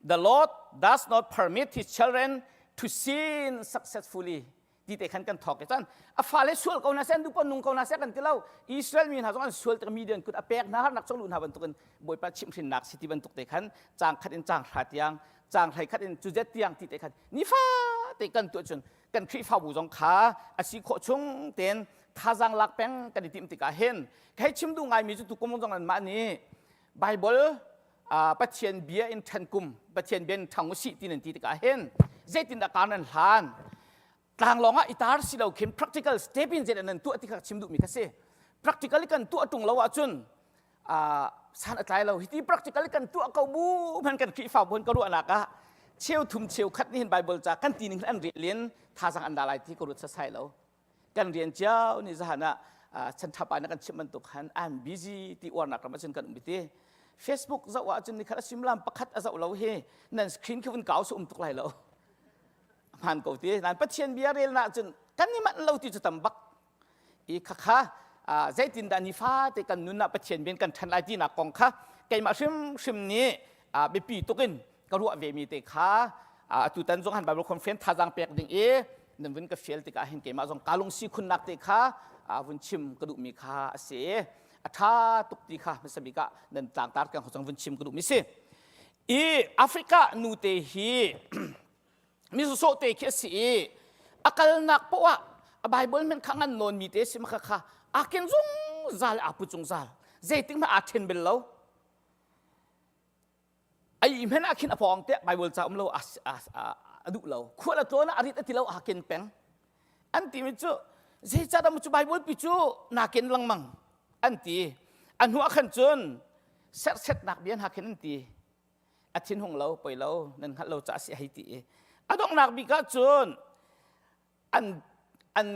The Lord does not permit his children to sin successfully ti te khan kan thawk i cun a fale sual ko hna seh an duh nung ko hna seh kan ti lo Israel mi hna zong an sual tik Midian kut a pek hna harnak chung luh hna bantukin Bawipa chimhhrinnak si ti bantuk te khan caang khat in caang hra tiang caang hlei khat in cuzet tiang ti te khan nifate kan tuah cun kan Khrihfabu zong kha a si khawh chung tein thazaang lak peng kan i timh tikah hin hei chim duh ngaimi cu tukum zong anmah nih Bible Pathian bia in ṭhan kum Pathian bia in ṭhang usih ti nan ti tikah hin zeitindah kar nan hlan tlanglawng ah i tar si lo khin practical step in zeidah nan tuah ti kha chim duhmi kha si practical kan tuah ṭung lo ahcun san a tlai lo hiti practical kan tuah ko bu hman kan Khrihfa bu ka ruahnak ah cheu thum cheu khat nih hin Bible ca kan ti ning an rel in thazang an da lai ti ka ruat sasai lo kan rian cio ni zahan ah chan thapa na kan chim bantuk han I'm busy ti uarnak ram ahcun kan um ti Facebook zoh ahcun ni khat a simlam pakhat a zoh lo hi nan screen khi vun kau su um tuk lai lo hmaan ko ti nan Pathian bia rel na cun kan i manh lo ti cu tam bak i khakha zeitindah nifate kan nun ah Pathian bian kan ṭhan lai tinak kong kha keimah hrimhrim nih biapi tukin ka ruah ve mi te kha atutan zong han Bible conference thazaang pek ding i nan vun ka fial tikah hin keimah zong ka lungsi khunnak te kha vun chim ka duhmi kha a si a ṭha tuk ti kha hmasa bik ah nan tlangtar kan zong vun chim ka duhmi si i Africa nu te hi mi sawsawh te khi a si i a kalnak poah ah a Bible men kha ngan nawn mi te si ma kha kha aa ken zungzal aa pu zungzal zeitik hmanh aa then bel lo ai hmen ah khin a pawng te Bible ca um lo a duh lo khual a tlawn ah a rit a ti lo aa ken peng an ti mi cu zeicahdah cu Bible pi cu naa ken lengmang an ti a hnu ah khan cun serhsetnak bia hna khin an ti a thinhung lo poi lo nan hngalh lo caah si hei ti i a donghnak bik ah cun an an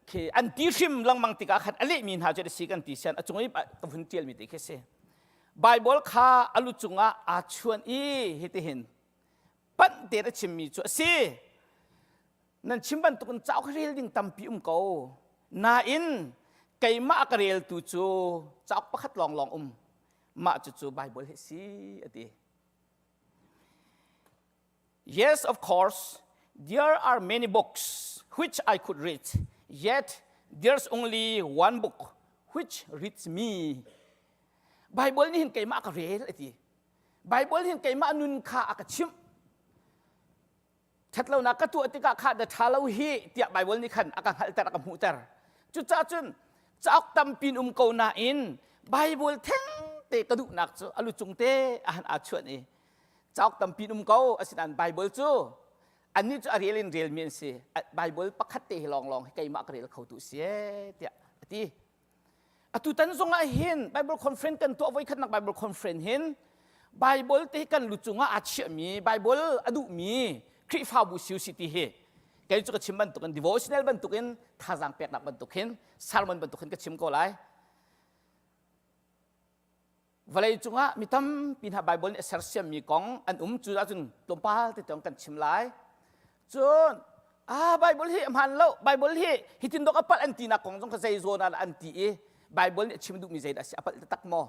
khi an ti hrim lengmang tikah khan a lehmi hna cu a si kan ti sian a cung i ka vun tialmi te khi si Bible kha a lu cungah aa chuan i hitihin. Panh tein a chimmi cu a si. Nan chim bantukin cauk rel ding tampi um ko. Nain keimah a ka reltu cu cauk pakhat lawnglawng um. Mah cucu Bible hi si a ti. Yes, of course, there are many books which I could read, yet there's only one book which reads me. Bible nih hin keimah ka rel a ti. Bible hin keimah nun kha a ka chimh. Ṭhatlonak ka tuah tikah kha da ṭha lo hi tiah Bible nih khan a ka hngalhter a ka hmuhter. Cucaah cun cauk tampi in um ko nain Bible theng te ka duhnak cu a lu cung te a han aa chuan i cauk tampi um ko asinain Bible cu annih cu a rel in relmi an si Bible pakhat te hi lawnglawng hi keimah ka rel kho tu si tiah a ti atutan zong ah hin Bible conference kan tuah voikhatnak Bible conference hin Bible te kan lu cungah aa chiahmi Bible a duhmi Khrihfabu siu si ti hi kei cu ka chim bantukin devotional bantukin thazaang peknak bantuk hin sermon bantuk hin ka chim ko lai Vawlei cungah mi tampi hna Baibal nih a sersiammi kong an um cu ahcun tlawmpal te tiang kan chim lai. Cun ah Baibal hi a hmaan lo, Baibal hi hitin dok a palh an tinak kong zong kha zei zawn ah an ti i Baibal nih a chim duhmi zeidah a si a palh taktak maw?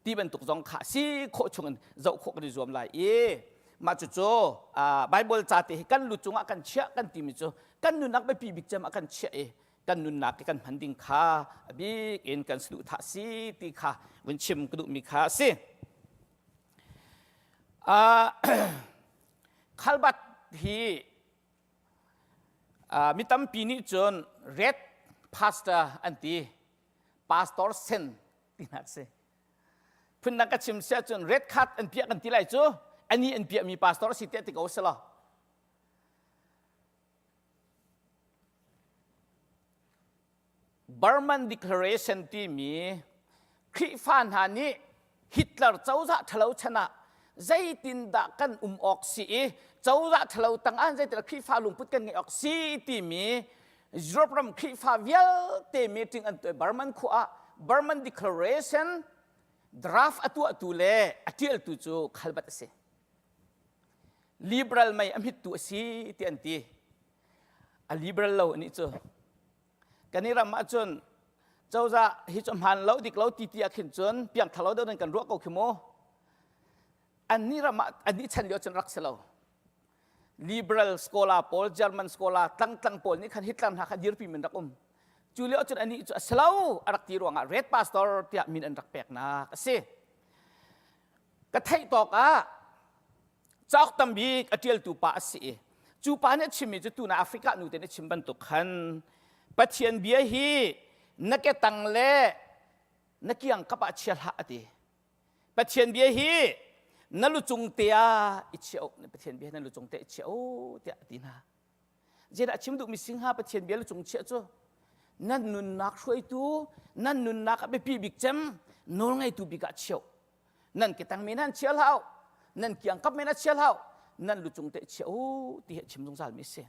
Ti bantuk zong kha si khawh chungin zoh khawh kan i zuam lai i mah cucu Baibal ca te hi kan lu cungah kan chiah kan timi cu kan nunnak biapi bik cem ah kan chiah i kan nunnak i kan hman ding kha a bik in kan saduhthah si ti kha vun chim ka duhmi kha a si. Uh, Khalbat hi uh, mi tampi nih cun red pastor an ti pastor sen tinak si phundang ka chim sia cun red card an piah kan ti lai cu ani an piahmi pastor si tiah ti ko selaw Burman Declaration timi Khrihfa hna nih Hitler cozah ṭhalo chan ah zeitindah kan um awk si i cozah ṭhalo tangah zeitindah Khrihfa lungput kan ngeih awk si timi Europe ram Khrihfa vialte meeting an tuah Burman khua ah Burman Declaration draft a tuahtu le a ṭialtu cu Khalbat a si. Liberal mei a hmittu a si ti an ti. A liberal lo anih cu. Kan i ram ahcun cozah hi cu hmaan lo dik lo ti ti ah khin cun piangthar lo deuh in kan ruah ko khi mu. Annih ram ah annih chan lio cun rak si lo. Liberal scholar pawl, German scholar tlangtlang pawl nih khan Hitler hna kha dirpi min rak um. Cu lio cun anih cu a si lo a rak ti ruangah Red Pastor tiah min an rak peknak a si. Ka theih tawk ah cauk tambik a ṭialtu pa a si i cu pa nih a chimmi cu tuna Africa nu te nih a chim bantuk khan Pathian bia hi na ke tang le na kiang kap ah chia hlah a ti. Pathian bia hi na lucung te ah i chia u Pathian bia na lucung te i chia u tiah a ti hna. Zeidah chim duhmi si hnga Pathian bia lucung chiah cu nan nunnak hruaitu nan nunnak a biapi bik cem nawlngeitu bik ah chiah nan ketang men an chia hlah nan kiangkap men a chia hlah nan lucung te chia u ti hi chim zungzal mi si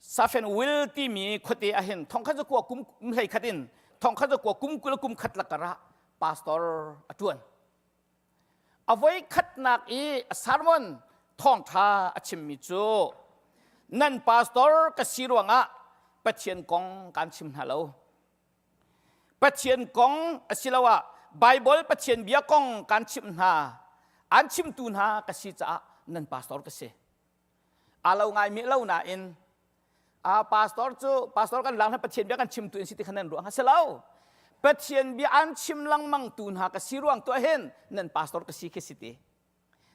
Safen will timi khuate ah hin thongkhat zakua kum hlei khat in thongkhat zakua kum 20 kum khat lakar ah pastor a tuan A voi khatnak i a sermon thawngṭha a chimmi cu nan pastor ka si ruangah Pathian kong kaan chim hna lo. Pathian kong asiloah Baibal Pathian bia kong kaan chimh hna. Aan chimtu hna ka si caah nan pastor ka si. Aa lo ngai mi lo nain a pastor cu pastor kan lang Pathian bia kan chimtu in si ti khan nan ruang si lo Pathian bia an chim lengmang tu hna ka si ruang tu hin nan pastor ka si khi si ti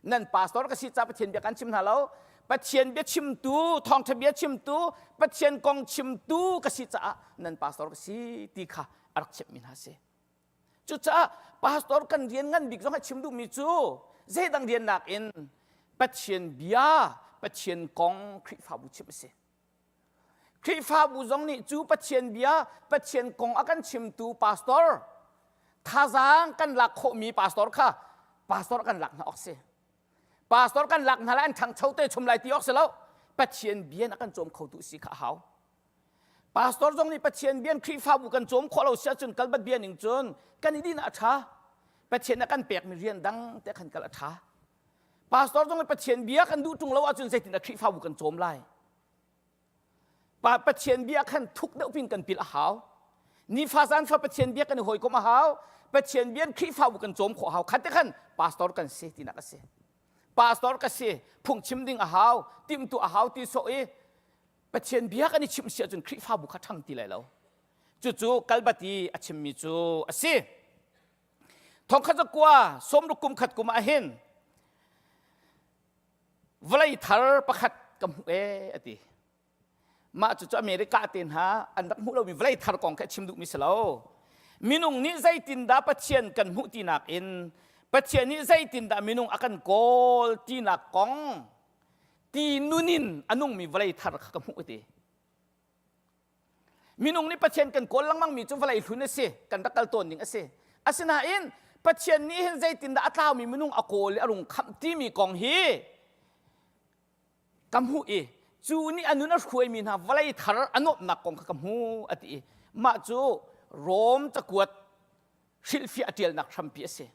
nan pastor ka si ca Pathian bia kan chim hna lo Pathian bia chimtu thawngtha bia chimtu Pathian kong chimtu ka si caah nan pastor ka si ti kha a rak chimmi hna si Cucaah pastor kan rian ngan bik zong a chim duhmi cu zeidang rian nakin Pathian bia, Pathian kong Khrihfabu chim a si. Khrihfabu zong nih cu Pathian bia, Pathian kong a kan chimtu pastor, thazaang kan lak khawhmi pastor kha pastor kan lak hna awk si. Pastor kan lak hna lai an ṭhangcho te chum lai ti awk si lo. Pathian bia na kan cawm khotu si kha a hau. Pastor zong nih Pathian bian Khrihfabu kan cawm khawh lo si ahcun kalbat bia ning cun kan i din ah a ṭha. Pathian a kan pekmi rian dang te khan kal a ṭha. Pastor zong nih Pathian bia kan duh ṭung lo ahcun zeitin a Khrihfabu kan cawm lai? Pa Pathian bia khan thuk deuh pin kan pil a hau. Nifa zan fa Pathian bia kan i hawikom a hau. Pathian bia in Khrihfabu kan cawm khawh a hau. Khat te khan pastor kan si tinak a si. Pastor ka si, phungchim ding a hau, timhtu a hau ti sawh i Pathian bia kan i chimh si ahcun Khrihfabu kha ṭhang ti lai lo. Cucu kalbati a chimmi cu a si. Thongkhat zakua sawmruk kum khat kum ah hin vawlei thar pakhat ka hmuh ee a ti. Mah cucu America te hna an rak hmuh lomi vawlei thar kong kha a chim duhmi si lo. Minung nih zeitindah Pathian kan hmuh tinak in Pathian nih zeitindah minung a kan kawl tinak kong ti nun in a nungmi vawlei thar kha ka hmuh a ti. Minung nih Pathian kan kawl lengmang mi cu vawlei hlun a si, kan rak kal tawn ning a si. Asinain Pathian nih hin zeitindah a tlaumi minung a kawl i a rung khamh timi kong hi ka hmuh i cu nih a nun a hruaimi hna vawlei thar a nuamhnak kong kha ka hmu a ti i mah cu Rom cakuat hrilhfiah a ṭialnak hrampi a si.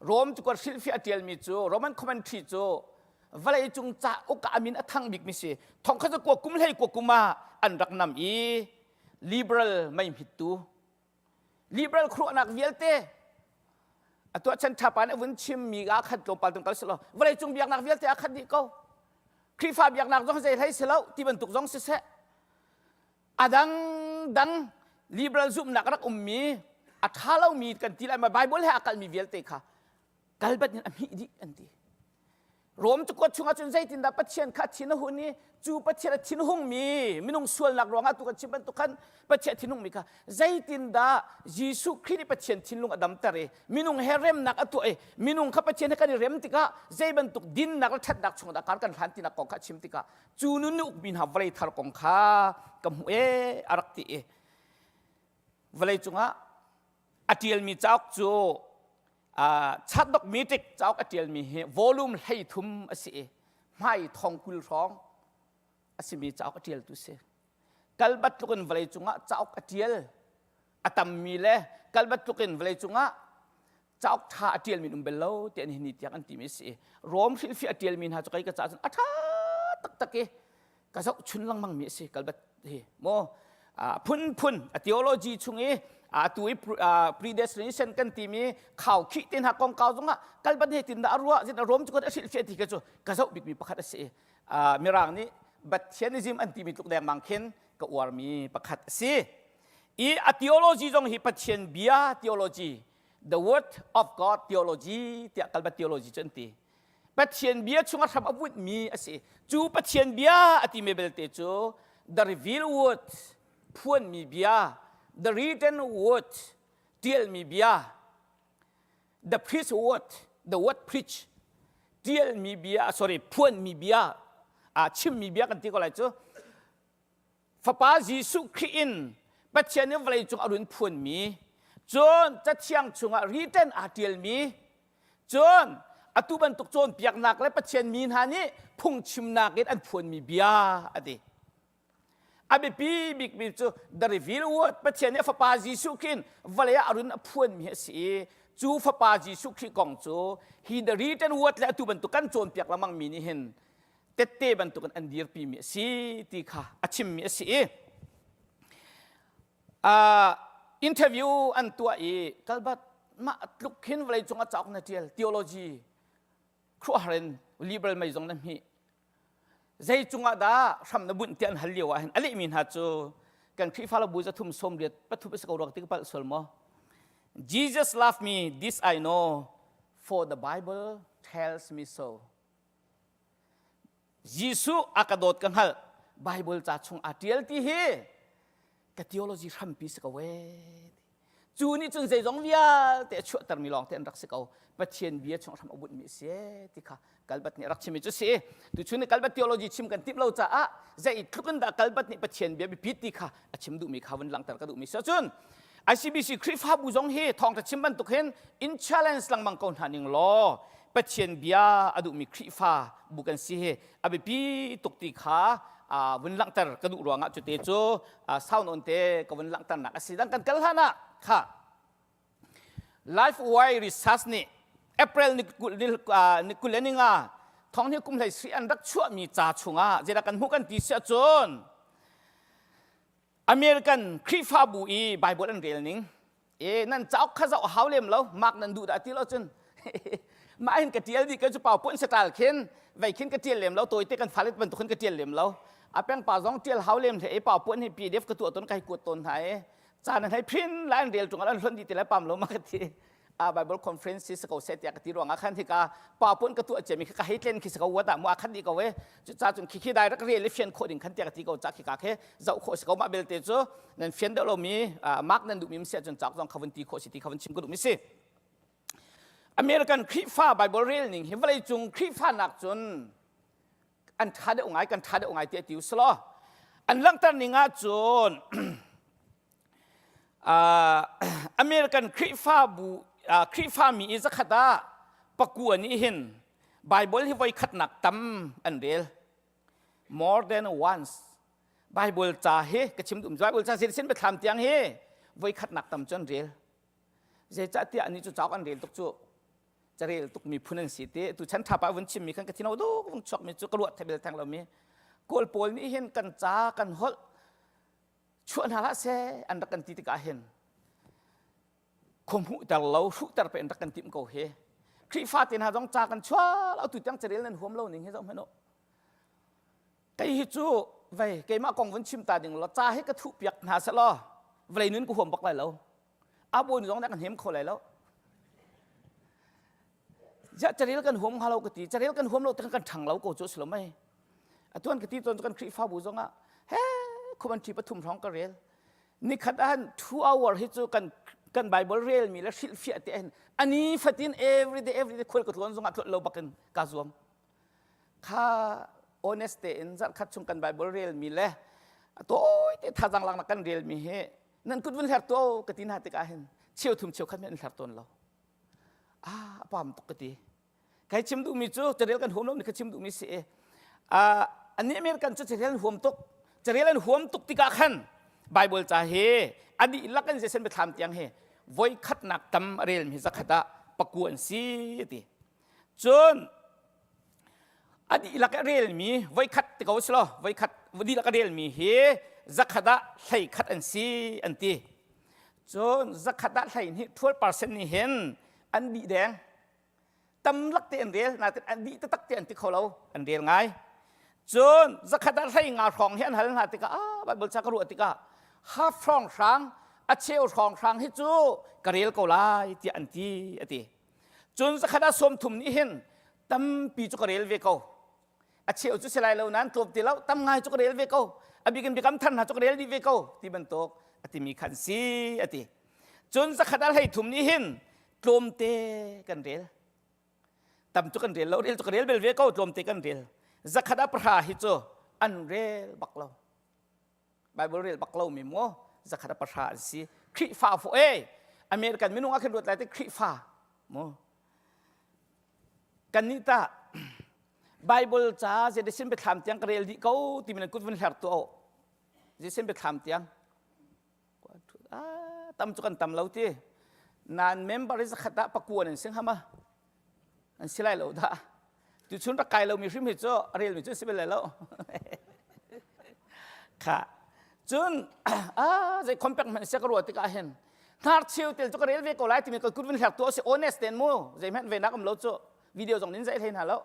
Rom cakuat hrilhfiah a ṭialmi cu Roman commentary cu vawleicung cauk ah a min a thang bikmi si. Thongkhat cu kua kum hlei kua kum ah an rak nam i liberal mei hmittu liberal khuaruahnak vialte a tuah chan ṭhapa nih a vun chimmi ah khat tlawmpal tung kal selaw vawleicung biaknak vialte a khat dih ko. Khrihfa biaknak zong zei hlei si lo ti bantuk zong siseh a dangdang liberal zumhnak rak ummi a ṭha lomi kan ti lai ma Bible he a kalmi vialte kha kalbat in a hmih dih an ti. Rom cakuat chungah cun zeitindah Pathian kha a thin a hun i cu Pathian a thinhungmi minung sualnak ruangah tu kan chim bantuk khan Pathian a thinhungmi kha zeitindah Jesuh Khrih nih Pathian thinlung a damter i minung he remnak a tuah i minung kha Pathian he kan i rem tikah zei bantuk dinnak le ṭhatnak chungah dah kar kan hlan tinak kong kha a chim tikah cu nun nih ukmi hna vawlei thar kong kha ka hmuh ee a rak ti i vawlei cungah a ṭialmi cauk cu chatdok meeting cauk a ṭialmi hi volume 33 a si i hmai thong 20 hrawng a simi cauk a ṭialtu si kalbat tluk in vawlei cungah cauk a ṭial a tammi le kalbat tluk in vawlei cungah cauk ṭha a ṭialmi um bel lo ti an hi ni tiang an timi a si i Rom hrilhfiah a ṭialmi hna cu kei ka caah cun a ṭha taktak i ka zohchun lengmang mi a si kalbat hi maw phunphun a theology chung i atu i predestination kan timi khaukhih te hna kongkau zongah kalbat he tin dah a ruah zin a Rom cu a hrilhfiah ti kha cu ka zoh bikmi pakhat a si i mirang nih Bathianism an timi tluk dengmang khin ka uarmi pakhat a si i a theology zong hi Pathian bia theology the word of God theology tiah kalbat theology cu an ti Pathian bia chung a hram a bunh a si cu Pathian bia a timi belte cu the revealed word phuanmi bia the written word tialmi bia the preach word the word preach tialmi bia sorry phuanmi bia a chimmi bia kan ti ko lai cu Fapa Jesuh Khrih in Pathian nih vawlei cung a run phuanmi, cun Cathiang chungah written aa ṭialmi, cun atu bantuk cawnpiaknak le Pathian mi hna nih phungchimnak in an phuanmi bia a ti. A biapi bikmi cu the revealed word Pathian nih a Fapa Jesuh Khrih in vawlei ah a run a phuanmi a si i cu Fapa Jesuh Khrih kong cu hi the written word le atu bantuk kan cawnpiak lengmangmi nih hin tette bantukin an dirpimi a si ti kha a chimmi a si i uh, interview an tuah i kalbat mah tluk khin vawlei cung ah cauk na tial theology khuahar in liberal mei zong na hmih zei cungah dah hram na bunh ti an hal lio ah hin a lehmi hna cu kan Khrihfa bu zathum sawmriat pathum a si ko ruak ti ka palh sual maw Jesus loved me this I know for the Bible tells me so Jesuh a ka dawt ka hngalh Bible ca chung aa ṭial ti hi ka theology hrampi si ko ee cu nih cun zeizong vialte a chuahtermi lawng te an rak si ko Pathian bia chung hram a bunhmi a si ee ti kha Kalbat nih a rak chimmi cu si tuchun nih Kalbat theology chim kan timh lo caah zei tluk in dah Kalbat nih Pathian bia biapit ti kha a chim duhmi kha vun langhter ka duhmi si ahcun ICBC Khrihfabu zong hi thawngṭha chim bantuk hin in challenge lengmang ko hna ning law Pathian bia a duhmi Khrihfa bu kan si hi a biapi tuk ti kha vun langhter ka duh ruangah cute cu sau nawn te ka vun langhternak a si dang kan kal hlan ah kha LifeWire Research nih April ni ni 20 le ni nga thong ni kum hlei sri an rak chuahmi ca chungah zeidah kan hmuh kan ti si ahcun American Khrihfabu i Bible an rel ning e nan cauk kha zoh hau lem lo mak nan duh dah ti lo cun mah hin ka tial dih ka cu pau pun satal khin vei khin ka tial lem lo tawite kan falet bantuk khin ka tial lem lo a peng pa zong tial hau lem hle e pau pun hi PDF ka tuah ton kai kuat ton hna e caan an hei phin lai an rel tung an hlon di ti lai pam lo ma ka ti a Bible conference si ko se tiah ka ti ruangah khan hika pa pun ka tuah ciami ka hei tlen khi si ko wa dah mu a khat dih ko e cu ca cun khi khi dai rak rel i fian khawh ding khan tiah ka ti ko ca khi ka khe zoh khawh si ko mah belte cu nan fian deuh lomi mark nan duhmi si ahcun cauk zong kha vun ti khawh si ti kha vun chim ka duhmi si American Khrihfa Bible rel ning hi vawlei cung Khrihfa nak cun an ṭha deuh ngai kan ṭha deuh ngai tiah ti usulaw an langhter ning ah cun American Khrihfabu Khrihfami i zakhat ah pakua nih hin Bible hi voi khatnak tam an rel more than once Bible ca hi ka chim duh Bible ca sin biathlam tiang hi voi khatnak tam cu an rel zeicahtiah ani cu cauk an rel tuk cu carel tuk mi phun an si ti tu chan thapa vun chim mi khan ka thino duk vung chuak mi cu ka ruah thebel theng lo mi kawl pawl nih hin kan ca kan holh chuah hna hlah seh an rak kan ti tikah hin khuahmuhter lo hruhter pe an rak kan timh ko hi Khrihfa te hna zong ca kan chuah lo tu tiang carel nan huam lo ning hi zoh hmanh u kei hi cu vei keimah kong vun chim ta ding lo ca hi ka thuh piak hna seh law vawlei nun ka huam bak lai lo a bawi zong dah kan hem kho lai lo ja carel kan huam hnga lo ka ti carel kan huam lo te kan ṭhang lo ko cu si lo mei atuan ka ti tawn kan Khrihfabu zong ah he khuman ṭhi pathum hrawng ka rel nikhat ah 2 hour hi cu kan kan Bible rel mi le hrilhfiah te hin ani fatin every day every day khual ka tluan zong ah tluat lo bakin ka zuam kha honest tein zarhkhat chung kan Bible rel mi le tawi te thazang laknak kan rel mi hi nan kut vun hler to ka ti hna tikah hin cheu thum cheu khat men an hler tawn lo ah pam tuk ka ti kai chim duhmi cu carel kan huam lo ni ka chim duhmi si uh, ani American cu carel an huam tuk carel an huam tuk tikah khan Bible ca hi a dihlak in zeisen biathlam tiang hi voi khatnak tam a rel mi zakhat ah paku an si ti cun a dihlak a relmi voi khat ti ko si law voi khat dihlak a relmi hi zakhat ah hlei khat an si an ti cun zakhat ah hlei hnih 12% nih hin an dih deng tam lak te an rel nain an dih taktak te an ti kho lo an rel ngai cun zakhat ah hlei nga hrawng hi an hal hna tikah ah Bible ca ka ruah tikah half hrawng hrang a cheu hrawng hrang hi cu ka rel ko lai tiah an ti a ti cun zakhat ah sawm thum nih hin tampi cu ka rel ve ko a cheu cu si lai lo nain tlawm ti lo tam ngai cu ka rel ve ko a bikin biakam thar hna cu ka rel dih ve ko ti bantuk a timi khan si a ti cun zakhat ah hlei thum nih hin tlawmte kan rel tam cu kan rel lo rel cu ka rel bel ve ko tlawmte kan rel zakhat ah pahra hi cu an rel bak lo Bible rel bak lo mi mu zakhat ah pahra an si Khrihfa fo e American minung ah khin ruat lai te Khrihfa mu kan nih ta Bible ca zedesin biathlam tiang ka rel dih ko timi nan kut vun hler tu o zedesin biathlam tiang tam cu kan tam lo ti nan member i zakhat ah pakua nan sing hama an si lai lo dah tuchun rak kai lomi hrim hi cu a relmi cu si bel lai lo kha cun ah zei compact hmanh sia ka ruah tikah hin hnar cheu tel cu ka rel ve ko lai timi ka kut vun hler tu si honest ten mu zei hmanh ve nak um lo cu video zong nin zai hlei hna lo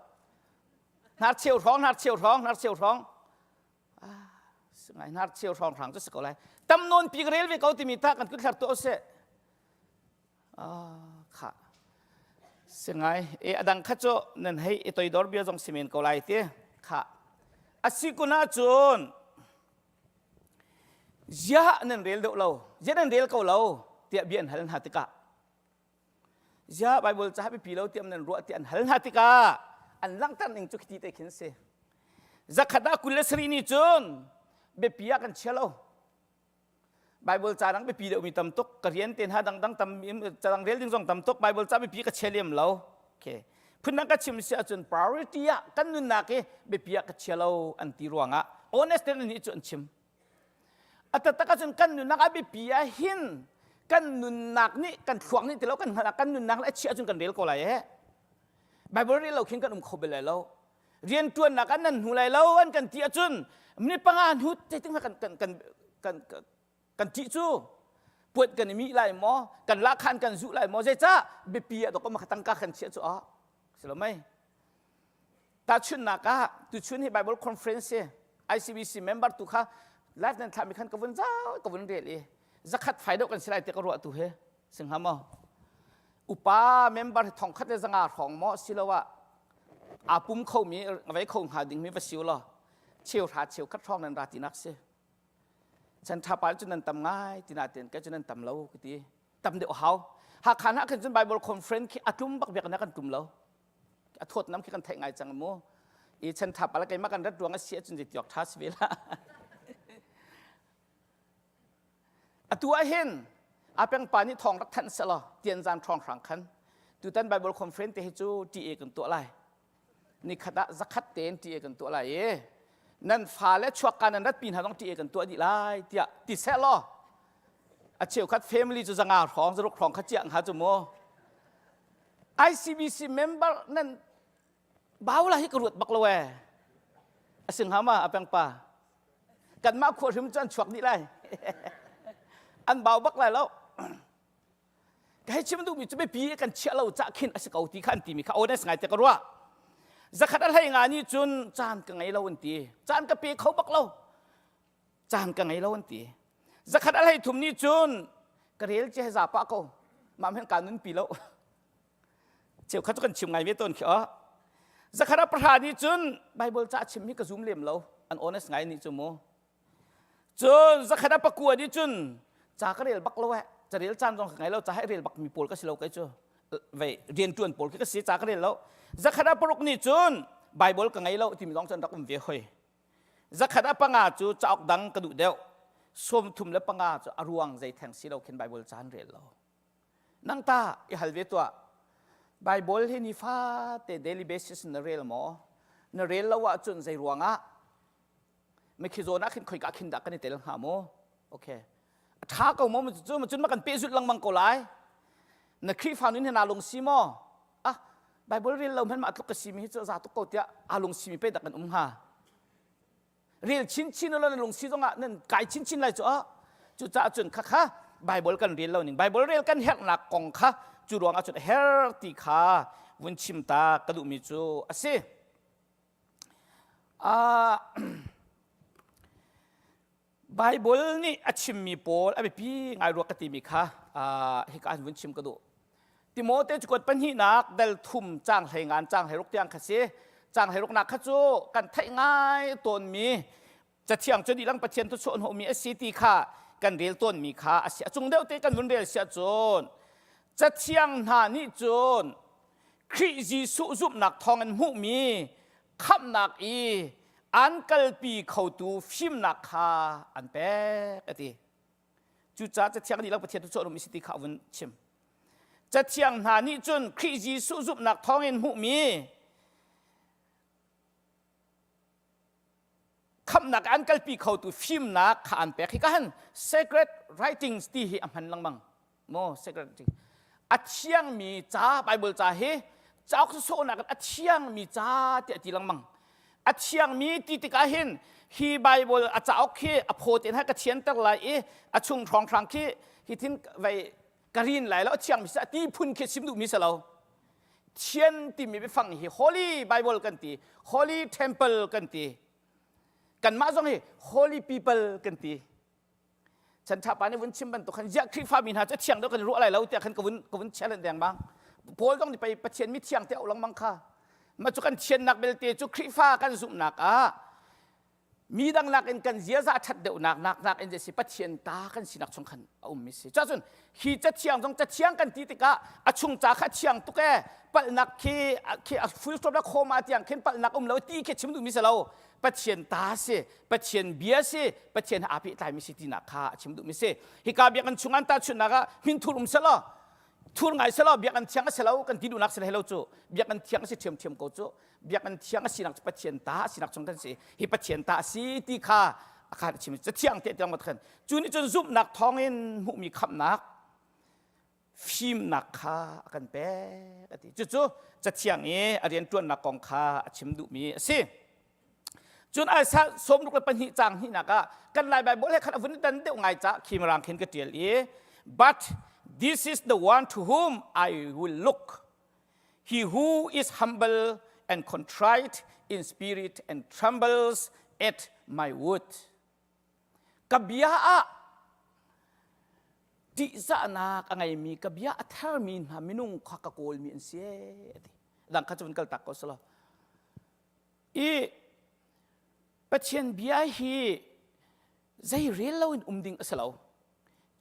hnar cheu hrawng hnar cheu hrawng hnar cheu hrawng ngai hnar cheu hrawng hrang cu si ko lai tam nawn pi ka rel ve ko timi ta kan kut thlar tu se kha singai e adang kha cu nan hei i toidor bia zong simen ko lai ti kha asi kuna cun zia nan rel deuh lo zia nan rel ko lo tiah bia an hal hna tikah Ziah Bible ca biapi lo tiah nan ruah ti an hal hna tikah an langhter ning cu khiti te khin si. Zakhat ah 27 nih cun biapi ah kan chia lo. Bible ca dang biapi deuhmi tam tuk, ka rian te hna dangdang tam ca dang rel ding zong tam tuk, Bible ca biapi ka chia lem lo. Okay. Phundang ka chim si ahcun priority ah kan nunnak hi biapi ah ka chia lo an ti ruangah honest tein nih cu an chim. A taktak ahcun kan nunnak a biapi ah hin kan nunnak nih kan thluak nih ti lo kan hngalh ah kan nunnak le a chiah ahcun kan rel ko lai he. Bible rel lo khin kan um kho bel lai lo. Rian ṭuannak ah nan hnu lai lo an kan ti ahcun minute panga hnu zeitin kan kan kan kan kan ṭih cu puat kan i mih lai maw kan lahkhan kan zuh lai maw zeicah biapi ah dok ma tangka kan chiah cu ah si lo mei tahchunhnak ah tuchun hi Bible conference hi ICBC member tu kha live nan thlahmi khan ka vun zau ka vun rel i zakhat fai deuh kan si lai ti ka ruah tu hi singha maw upa member thong khat le zanga hrawng maw siloah aa pum khomi vei kho hnga dingmi va siu law cheu hra cheu khat hrawng nan ra tinak si chan tha pa cu nan tam ngai tina ten ka cu nan tam lo ka ti tam deuh hau Hakha na khan cun Bible conference khi atlum bak biak na kan tum lo a thawt nam khi kan theih ngai cang mu i chan tha pa la keimah kan rat ruang a si ahcun zeitiok tha si ve la Atu ah hin apeng pa nih thawng rak thanh selaw tianzan ṭhawng hrang khan tutan Bible conference te hi cu TA kan tuah lai. Nikhat ah zakhat tein TA kan tuah lai i nan fale chuakka nan ratpi hna zong TA kan tuah dih lai tiah ti seh law a cheukhat family cu zanga hrawng zaruk hrawng kha ciah hnga cu mu ICBC member nan Baula hi ka ruat bak lo ee. A si hnga ma a peng pa? Kanmah khua hrim cu an chuak dih lai. an bau bak lai lo. Ka hei chim duhmi cu biapi kan chiah lo cah khin a si ko ti kha an timi kha honest ngai te ka ruah. Zakhat a hlei nga nih cun caan ka ngei lo an ti. Caan ka pe kho bak lo. Caan ka ngei lo an ti. Zakhat a hlei thum nih cun ka rel ci he za pah ko. Mah hen ka nun pi lo. Cheukhat cu kan chim ngai ve tawn khi oh. Zakhat pahra nih cun Bible ca chim hi ka zum lem lo. An honest ngai nih cu mu. Cun zakhat pakua nih cun ca ka rel bak lo eh. Ca rel caan zong ka ngei lo. Ca hai rel bak mi pawl ka si lo kai cu. Vei rian tuan pawl khi ka si ca ka rel lo. Zakhat paruk nih cun Bible ka ngei lo timi zong cu an rak um ve hoi. Zakhat a panga cu cauk dang ka duh deuh. Sawm thum le panga cu a ruang zei theng si lo khin Bible ca an rel lo. Nang ta i hal ve tuah. Bible hi nifate daily basis na rel maw? Na rel lo ahcun zei ruangah? Mikhi zawn ah khin khoika khin dah kan i tel hnga maw? Okay. A ṭha ko maw cu cun ma kan pehzulh lengmang ko lai. Na Khrihfa nun hi naa lungsi maw? Ah, Bible rel lo hmanh mah tluk ka simi hi cu za tuk ko tiah aa lungsimi pe dah kan um hnga. Rel chinchin lo na lungsi zongah nan kai chinchin lai cu ah cucaah cun khakha Bible kan rel lo ning Bible rel kan herhnak kong kha cu ruangah cun a her ti kha vun chim ta ka duhmi cu a si. Uh, Bible nih a chimmi pawl a biapi ngai rua ka timi kha hika an vun chim ka duh. Timote cakuat pahnihnak dal thum cang hlei ngan cang hlei ruk tiang kha si. Cang hlei ruknak kha cu kan theih ngai tawnmi cathiang cu dilang Pathian tu chuah hnawhmi a si ti kha kan rel tawnmi kha a si. A cung deuh te kan vun rel siah cun cathiang hna nih cun Khrih Jesuh zumhnak thawng in hmuhmi khamhnak i an kalpi khotu fimnak kha an pek a ti. Cucaah Cathiang dihlak Pathian thuchuah um si ti kha a vun chim. Cathiang hna nih cun Khrih Jesuh zumhnak thawngin hmuhmi khamhnak an kalpi khotu fimnak kha an pek. Hi ka han sacred writings ti hi a hman lengmang. Maw sacred writing. A thiangmi ca Bible ca hi cauk sawhnak in a thiangmi ca tiah a ti lengmang. A thiangmi ti tikah hin hi Bible a cauk khi a phaw tein ha ka thianter lai i a chung hrawnghrang khi hi thin vei ka rin lai lo a thiangmi sa ti phun khi sim duhmi si lo. Thian timi biafang hi Holy Bible kan ti, Holy Temple kan ti. Kanmah zong hi Holy People kan ti. Chan ṭha pa nih vun chim bantuk khan ziah Khrihfa mi hna cu thiang deuh kan i ruah lai lo tiah khan ka vun ka vun challenge dengmang. Paul zong nih pei Pathian mi thiang te auh lengmang kha. Mah cu kan thiannak belte cu Khrihfa kan zumhnak ah mi dang nakin kan ziaza ṭhat deuhnak nak nakin si Pathian ta kan sinak chung khan a ummi si. Cun hi cathiang zong cathiang kan ti tikah a chung ca kha thiang tuk ee palhnak khi khi a full stop la khoma tiang khin palhnak um lo ti khi chim duhmi si lo. Pathian ta si Pathian bia si Pathian he aa pehtlaimi si tinak kha a chim duhmi si hika biakinn chung an tahchunhnak ah hmin thur um selaw thur ngai selaw biakinn thiang a si lo kan ti duhnak si lo cu biakinn thiang a si ṭhiamṭhiam ko cu biakinn thiang a sinak cu Pathian ta a sinak chung kan si hi Pathian ta a si ti kha a khan a chim cathiang te tiang khan cu nih cun zumhnak thawngin hmuhmi khamhnak. Fimnak kha a kan pek a ti. Cucu Cathiang i a rianṭuannak kong kha a chim duhmi a si. Cun Isaiah 62 caang hnihnak ah kan Lai Baibal he khan a vun dan deuh ngai caah khi mirang khin ka ṭial i but this is the one to whom I will look he who is humble and contrite in spirit and trembles at my word ka bia ah ṭihzahnak a ngeimi ka bia a thermi hna minung kha ka kawlmi an si a ti dang kha cu vun kal tak ko selaw i Pathian bia hi zei rel loin um ding a si lo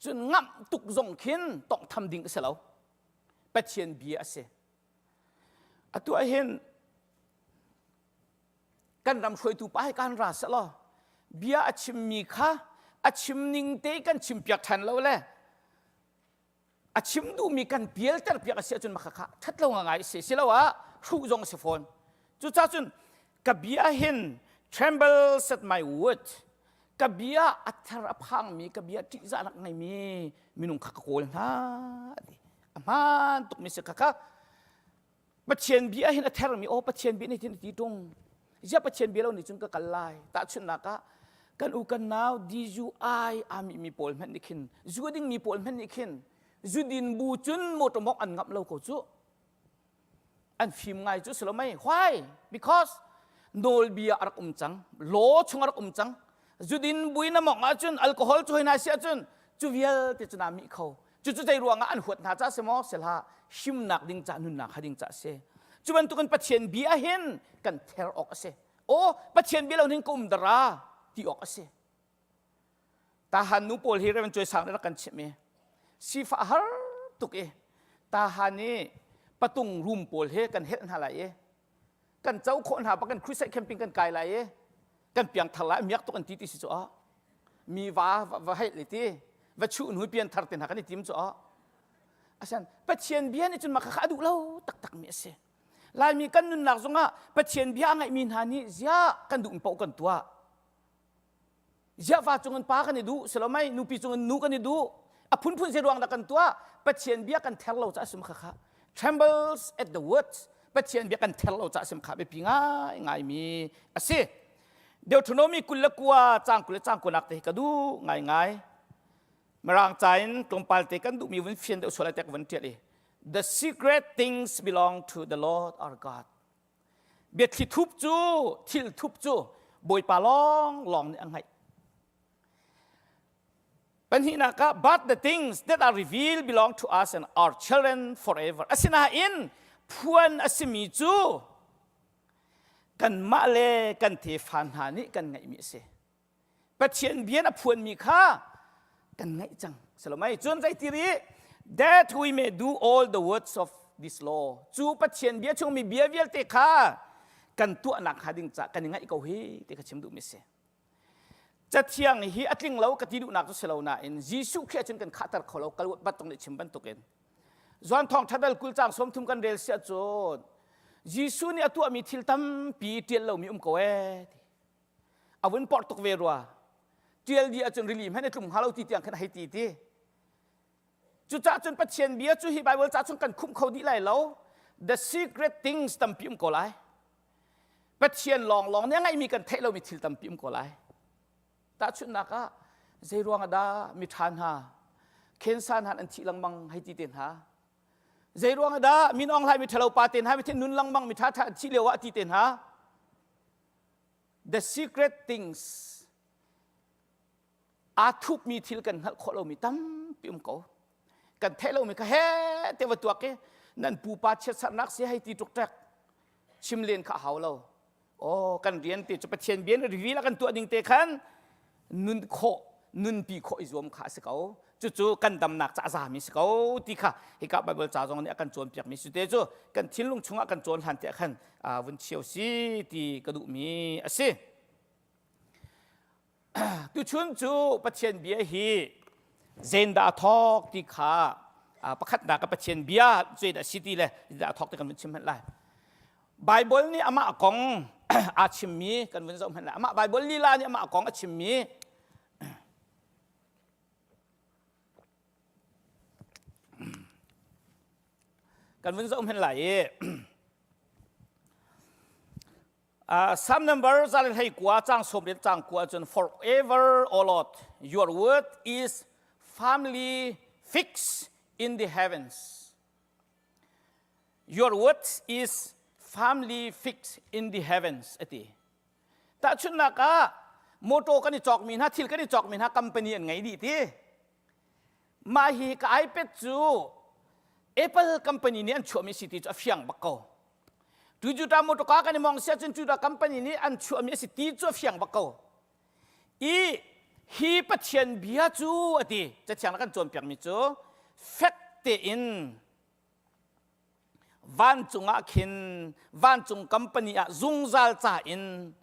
cun ngamh tuk zong khin tawnghtham ding a si lo Pathian bia a si atu ah hin kan ram hruaitu pa hi kan ra selaw bia a chimmi kha a chim ning te kan chim piak ṭhan lo le a chim duhmi kan pialter piak a si ahcun maka kha ṭhat lo ngai a si siloah hruh zong a si fawn cucaah cun ka bia hin trembles at my word ka bia a ther a phangmi ka bia ṭihzahnak ngeimi minung kha ka kawl hna ti a hmaan tukmi si kha kha Pathian bia hin a thermi aw Pathian bia nih hin a ti ṭung ziah Pathian bia lo nih cun ka kal lai tahchunhnak ah kan u kan nau DUI aa mi pawl hmanh nih khin zu ding mi pawl hmanh nih khin zu din bu cun motor mok an ngamh lo ko cu an fim ngai cu si lo mei why because nawlbia a rak um cang law chung a rak um cang zudin buin a mong ahcun alcohol cu hoi na si ahcun cu vialte cu naa mih kho Cucu zei ruangah an huat hna ca si maw? Si hlah. Himnak ding ca nunnak ha ding ca a si. Cu bantukin Pathian bia hin kan ther awk a si. Aw, Pathian bia lo hin ka um dara ti awk a si. Tahan nu pawl hi Reverend Cuai Sang nih rak kan chimh i sifah har tuk i tahan i patung room pawl hi kan helh hna lai i kan co khawh hna bak kan crusade camping kan kai lai i kan piangthar lai miak tuk an ti ti si cu ah mi va va heih le ti va chuh hnu pian thar te hna kan i tim cu ah asan pathian bia nih cun mah kha a duh lo taktak mi a si laimi kan nunnak zongah pathian bia a ngaihmi hna nih ziah kan duh paoh kan tuah Ziah va cungin pa kan i duh silomai nupi cungin nu kan i duh a phunphun zei ruang dah kan tuah Pathian bia kan ther lo caah sim kha kha trembles at the words Pathian bia kan ther lo caah sim kha biapi ngai ngai mi a si Deuteronomy 29 caang 20 le caang 20 nak te hi ka duh ngai ngai Mirang ca in tlawmpal te kan duhmi vun fian deuh sual ai te ka vun ṭial i the secret things belong to the Lord our God Biathli thup cu thil thup cu Bawipa lawng lawng nih a hngaih. Pahnihnak ah but the things that are revealed belong to us and our children forever. Asinain phuan a simi cu kanmah le kan tefa hna nih kan ngeihmi a si. Pathian bia na phuanmi kha kan ngaih cang salomai cun zeiti ri that we may do all the words of this law cu Pathian bia chung mi bia vialte kha kan tuahnak hnga ding ca kan i ngaih ko hi ti ka chim duhmi si cathiang hi a tling lo ka ti duhnak cu si lo nain Jesuh Khrih cun kan khahter kho lo kal bat tung nih chim bantukin Johan thawng thadal kul cang 30 kan rel siah cun Jesuh nih a tuahmi thil tampi tial lomi um ko ee ti a vun porh tuk ve rua tial di ahcun rili hmanh a tlum hnga lo ti tiang khan a hei ti ti cucaah cun Pathian bia cu hi Bible ca chung kan khumh kho dih lai lo the secret things tampi um ko lai Pathian lawnglawng nih a ngeihmi kan theih lomi thil tampi um ko lai tahchunhnak ah zei ruang ah dah miṭha hna khensa hna an thih lengmang hei ti te hna zei ruang ah dah min aung hlai mi ṭhalo pa te hna mi nun lengmang mi ṭha ṭha an thih lio ah ti te hna the secret things aa thupmi thil kan hngalh khawh lomi tampi um ko kan theih lomi kha he te va tuak i nan pupa chiatsarnak si hei ti ṭukṭek chim len kha a hau lo oh kan rian te cu Pathian bia in reveal a kan tuah ding te khan nun khawh nunpi khawh i zuam kha a si ko cucu kan damnak ca a zami si ko ti kha hika Bible ca zong nih a kan cawnpiakmi si te cu kan thinlung chungah kan cawn hlan tiah khan vun chio si ti ka duhmi a si. Tuchun cu Pathian bia hi zendah a thawk ti kha pakhatnak ah Pathian bia zeidah si ti le zeidah a thawk ti kan vun chim hmanh lai. Bible nih amah kong aa chimmi kan vun zoh hmanh lai. Amah Bible lila nih amah kong a chimmi Kan vun zoh hen lai i Uh, Psalm number zalin hei kua chang som riat chang kua cun forever o Lord your word is firmly fixed in the heavens your word is firmly fixed in the heavens ati tahchunhnak ah motor kan i cawkmi hna thil kan i cawkmi hna company an ngei dih ti mah hi ka iPad cu Apple company nih an chuahmi si ti cu a fiang bak ko Toyota motorka kan i mong sia cun Toyota company nih an chuahmi a si ti cu a fiang bak ko i hi Pathian bia cu a ti cathiang kan cawnpiakmi cu fek tein vancung ah khin vancung company ah zungzal ca in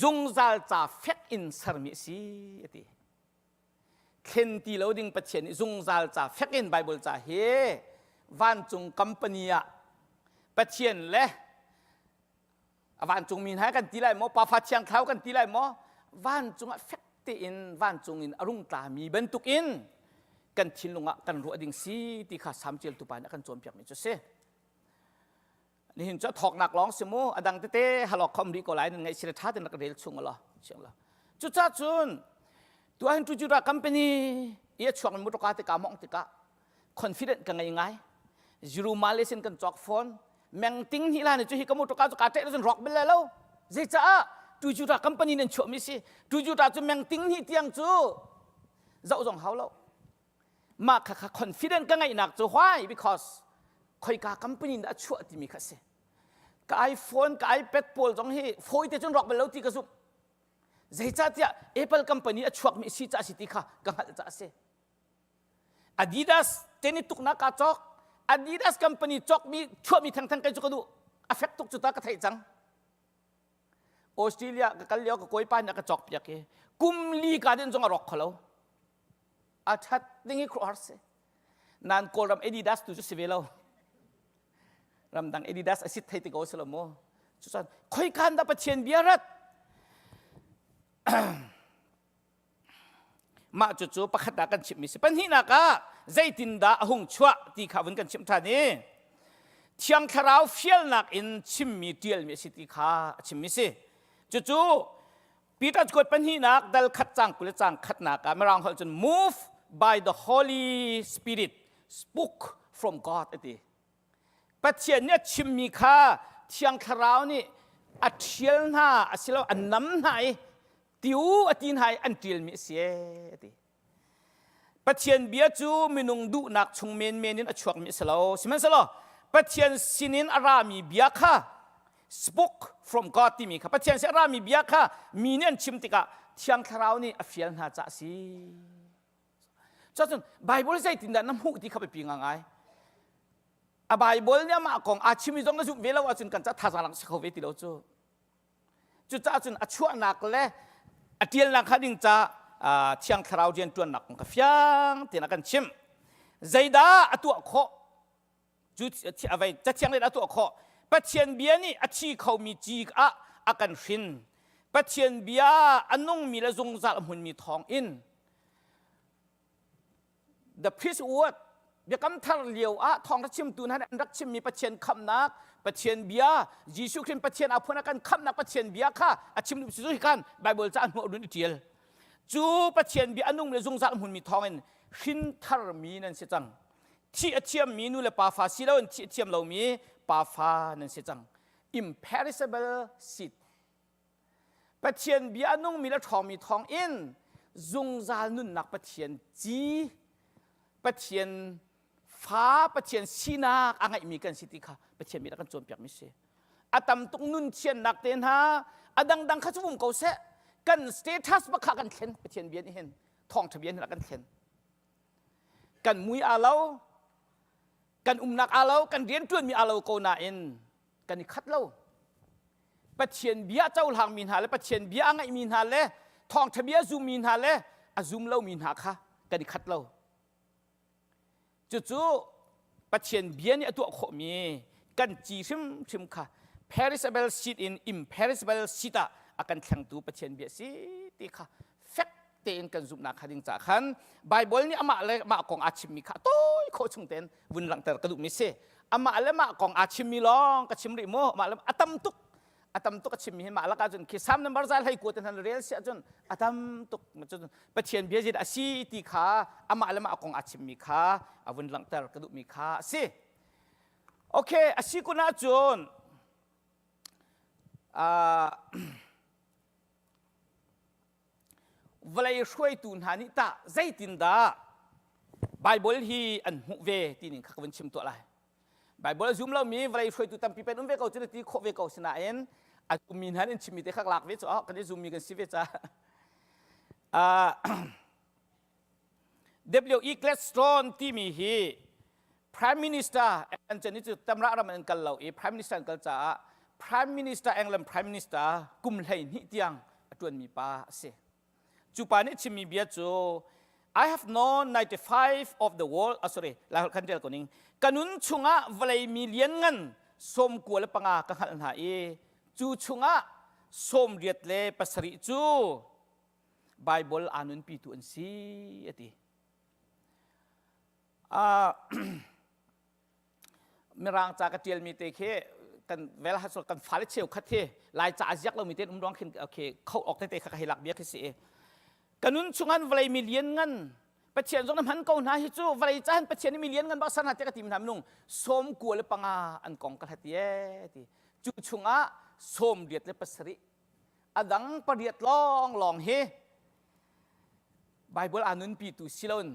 zungzal ca fek in sermi a si a ti thlen ti lo ding Pathian nih zungzal ca fek in Bible ca hi vancung company ah Pathian le a vancungmi hna kan ti lai maw pafa thiang thlarau kan ti lai maw vancung ah fek tein vancung in a rung tlami bantukin kan thinlung ah kan ruah ding si ti kha samcel tupa nih a kan cawnpiakmi cu si nihin cu a thawknak lawng si mu a dang tete halok khom rih ko lai nan ngaih sila tha ten rak rel chung la chiang la cuca cun tuahin Toyota company i a chuak mi motorka te ka mong tikah confident ka ngei ngai zero mileage in kan cawk phone meng ting hi la ni chu hi ka motorka chu ka ṭeh cun rock bel lo zeicaah Toyota company nan chuah mi si Toyota cu meng ting hi tiang cu zoh zong hau lo mah kha kha confident ka ngeihnak cu why because khoika company dah a chuah timi kha si ka iPhone ka iPad pawl zong hi fawi te cun rock bel lo ti ka zumh zeicahtiah Apple company a chuakmi si ca si ti kha ka hngalh ca a si Adidas tennis tuknak kaa cawk. Adidas company cawkmi chuahmi thengtheng kai cu ka duh. A fek tuk cu ta ka theih cang. Australia ka kal lio ka kawipa nih a ka cawk piak i kum li ka din zong a rawk kholo. A that ding hi khuaruahhar si. Nan Kawlram Adidas tu cu si ve lo. Ramdang Adidas a sit thei ti ko si lo mu. Cucun khoikan dah Pathian bia rat? Mah cucu pakhat ah kan chimhmi si. Pahnihnak ah zeitindah a hung chuah ti kha vun kan chimh ṭhan i Thiang Thlarau fialnak in chimmi ṭialmi a si ti kha a chimmi si. Cucu Peter kuat pahnihnak dal khat cang 20 le cang khatnak ah Mirang holh cun move by the Holy Spirit spoke from God a ti. Pathian nih a chimmi kha Thiang Thlarau nih a ṭhial hna asilo a nam hna i tiu a ti hna i an ṭialmi a si ee a ti. Pathian bia cu minung duhnak chung menmen in a chuakmi a si lo. Sihmanhsehlaw Pathian sinin a rami bia kha spoke from God timi kha Pathian sin a rami bia kha mi nih an chim tikah Thiang Thlarau nih a fial hna caah a si. Cuacun Bible zeitindah na hmuh ti kha biapi ngai. A Bible nih amah kong aa chimmi zong na zumh ve lo ahcun kan ca thazaang lang si kho ve ti lo cu. Cucaah cun a chuahnak le a ṭialnak kha ding ca Thiang Thlarau rian ṭuannak kong kha fiang tein a kan chimh. Zeidah a tuah khawh? Cu cathiang nih a tuah khawh. Pathian bia nih a thi khomi ci ah a kan hrin. Pathian bia a nungmi le zungzal a hmunmi thawng in the priest word biakam thar lio ah thawngtha chimtu hna an rak chimmi Pathian khamnak Pathian bia Jesuh Khrist Pathian a phun a kan khamnak Pathian bia kha a chim duh hi kan Bible ca an hmuh run i tial cu Pathian bia a nung le zungzal hmunmi thawngin hrin tharmi nan si cang thih a thiammi nu le pa fa si loin thih a thiam lomi pa fa nan si cang imperishable seed Pathian bia a nungmi le ṭhawngmi thawng in zungzal nunnak Pathian ci Pathian fa Pathian sinak a ngeihmi kan si ti kha Pathian bia kan cawnpiakmi si a tam tuk nun thiannak te hna a dangdang kha cu um ko seh kan status bakha kan thlen Pathian bia nih hin thawngṭha bia nih kan thlen kan mui aa lo kan umnak aa lo kan rianṭuanmi aa lo ko nain kan i khat lo Pathian bia cohlangmi hna le Pathian bia a ngaihmi hna le thawngṭha bia zummi hna le a zum lomi hna kha kan i khat lo cucu Pathian bia nih a tuah khawhmi kan ci hrimhrim kha perishable seed in imperishable seed ah a kan thlengtu Pathian bia si ti kha fek tein kan zumhnak kha ding ca khan Bible nih amah le mah kong aa chimmi kha tawi khawh chung tein vun langhter ka duhmi si. Amah le mah kong aa chimmi lawng ka chim rih mu. Amah le a tam tuk a tam tuk a chimmi hi mah lakah cun khi Salm number za hlei kua te hna rel si ahcun a tam tuk cun Pathian bia zit a si ti kha amah le mah kong aa chimmi kha a vun langhter ka duhmi kha a si. Okay, a si kun ahcun uh, vawlei hruaitu hna nih tah zeitindah Baibal hi an hmuh ve ti ning kha ka vun chim tuah lai. Baibal a zum lomi vawlei hruaitu tampi pen um ve ko cu na ti khawh ve ko sinain a zummi hna in chimmi te kha lak ve cu oh, kan i zummi kan si ve ca. Uh, W.E. Gladstone timi hi Prime Minister an chan cu tamra ram an kal lo i Prime Minister an kal caah Prime Minister England Prime Minister kum 12 tiang a ṭuanmi pa a si. Cu pa nih chimmi bia cu I have known 95 of the world oh, sorry lai holh khan rel ko ning ka nun chungah vawlei mi lianngan 95 ka hngalh hna i cu chungah 87 cu Bible aa nunpitu an si a ti. Uh, Mirang ca ka ṭialmi te khi kan vel kan fale cheukhat hi Lai ca a ziak lomi te um ruang khin okay kho awk tete kha ka hei lak bia khi si i ka nun chungan vawlei mi lian ngan Pathian zong na hman ko hna hi cu vawlei ca Pathian mi lian ngan bak san hna te ka ti hna minung sawm kua le panga an kong ka hlat ye ti cu chungah sawm riat le pasarih a dang pariat lawng lawng hi Bible aa nunpitu si loin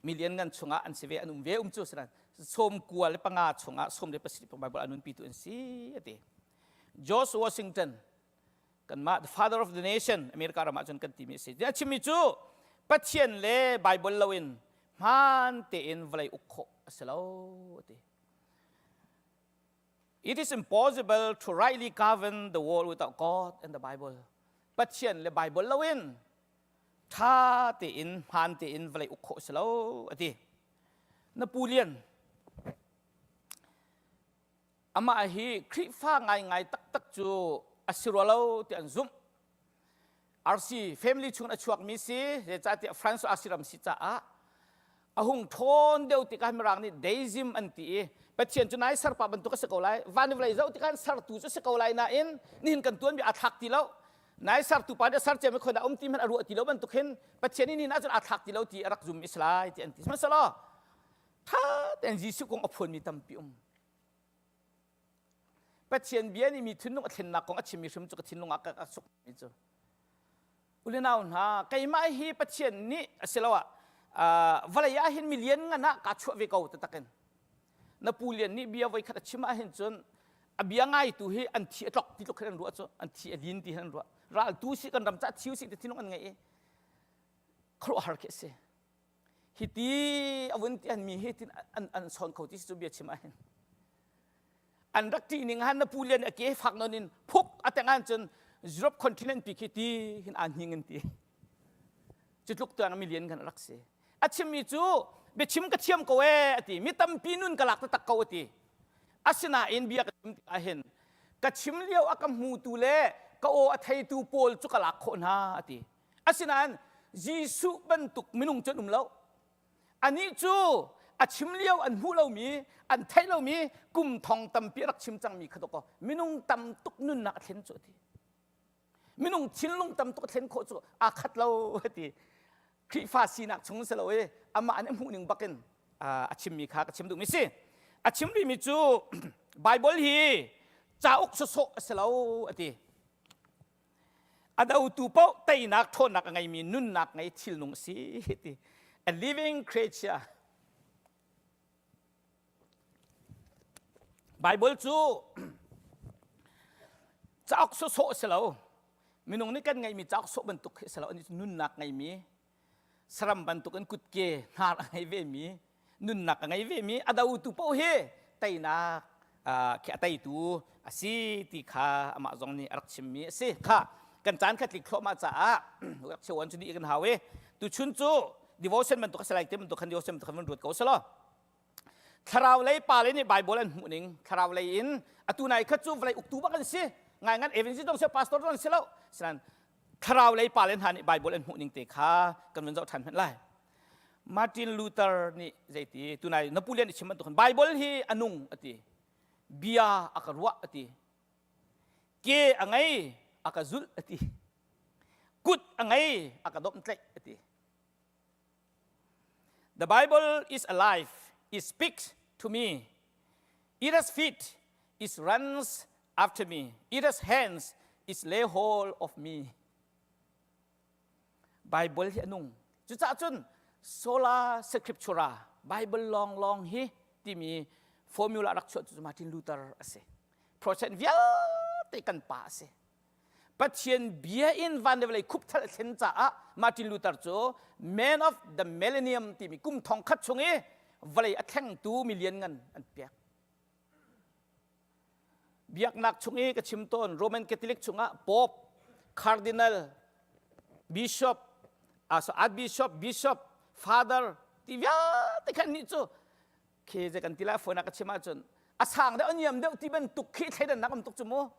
million ngan chungah an si ve an um ve um cu sinan sawm kua le panga chungah sawm le pasarih Bible aa nunpitu an si ati George Washington kanmah the father of the nation America ram ah cun kan timi a si a chimmi cu Pathian le Bible loin hmaan tein vawlei uk khawh a si lo ati It is impossible to rightly govern the world without God and the Bible. Pathian le Bible loin ṭha tein hmaan tein vawlei uk khawh si lo a ti. Napoleon amah hi Khrihfa ngaingai taktak cu a si rua lo ti an zumh. RC family chung a chuakmi si zeicahtiah France RC ram si caah a hung ṭhawn deuh tikah Mirang nih deism an ti i Pathian cu nai serpa bantuk a si ko lai van vawlei zoh tikah sertu cu si ko lai nain nihin kan tuanbia aa thlak ti lo nai sertu pa nih a ser ciami khon a um ti hmanh a ruah ti lo bantuk hin Pathian nih nihin ahcun aa thlak ti lo ti a rak zum i si lai ti an ti sihmanhsehlaw ṭha tein Jesuh kong a phuanmi tampi um Pathian bia nih mi thinlung a thlennak kong a chimmi hrim cu ka thinlung ah ka suk mi cu ulenau hna keimah hi Pathian nih asiloah vawlei ah hin milian ngan ah kaa chuah ve ko tatakin na pu lian nih bia voi khat a chim ah hin cun a bia ngaitu hi an thi a tlok ti tluk hin an ruah cu an thi a lin ti hin an ruah raltu si kan ram ca thiu si ti thinlung an ngei i khuaruahhar khi a si hiti a vun ti an mi hi tin an an sawn kho ti si cu bia chim ah hin an rak ṭih ning han na pu lian a ke fak non in phuk a teng an cun Europe continent pi khi ti hin an hing in ti cu tluk tuang mi lian kan rak si a chimmi cu biachim ka thiam ko e ati mi tampi nun ka lak taktak ko ati asinain bia ka chim tikah hin ka chim lio a ka hmutu le ka aw a theitu pawl cu ka lak khawh hna ati Asinain Jesuh bantuk minung cu an um lo. Anih cu a chim lio an hmuh lomi, an theih lomi kum thong tampi a rak chim cangmi kha dawkaw minung tam tuk nunnak a thlen cu a ti. Minung thinlung tam tuk a thlen khawh cu aa khat lo a ti. Khrihfa sinak chung si lo i amah an hmuh ning bakin a chimmi kha ka chim duhmi si. A chim rihmi cu Bible hi cauk sawsawh a si lo a ti. A dotu paoh teinak ṭhawnnak a ngeimi nunnak ngei thilnung a si ti. A living creature. Bible cu cauk sawsawh a si lo. Minung nih kan ngeihmi cauk sawh bantuk khi a si lo. Ani cu nunnak ngeimi saram bantukin kutke hnar a ngei vemi nunnak a ngei vemi a dotu paoh hi teinak khi a teitu a si ti kha amah zong nih a rak chimmi a si kha kan caan kha tlik thluahmah caah rak cheu an cu dih kan hau i tuchun cu devotion bantuk a si lai ti bantuk khan devotion bantuk khan van ruat ko selaw thlarau lei pa le nih Bible an hmuh ning thlarau lei in atu nai kha cu vawlei uktu bak an si ngai ngan evangelist dong si pastor dong si lo sinan. Thlarau lei pale hna nih Bible an hmuh ning te kha kan vun zoh ṭhan hmanh lai. Martin Luther nih zeiti tunai Napoleon i chim bantuk khan Bible hi a nung a ti. Bia a ka ruah a ti. Ke a ngei a ka zulh a ti. Kut a ngei a ka domhtlaih a ti. The Bible is alive. It speaks to me. It has feet. It runs after me. It has hands. It lay hold of me. Bible hi a nung. Cucaah cun sola scriptura Bible long long hi timi formula rak chuah cu Martin Luther a si. Protestant vialte kan pa a si. Pathian bia in van le vawlei khupthal a thlen caah Martin Luther cu Man of the Millennium timi kum thong khat chung i vawlei a thlengtu milian ngan an pek. Biaknak chung i ka chim tawn Roman Catholic chungah Pope, Cardinal, Bishop, uh, so Archbishop, Bishop, Father ti vialte khan nih cu khi zei kan ti lai phone ah ka chim ahcun a sang deuh a niam deuh ti bantuk khi thleidannak um tuk cu mu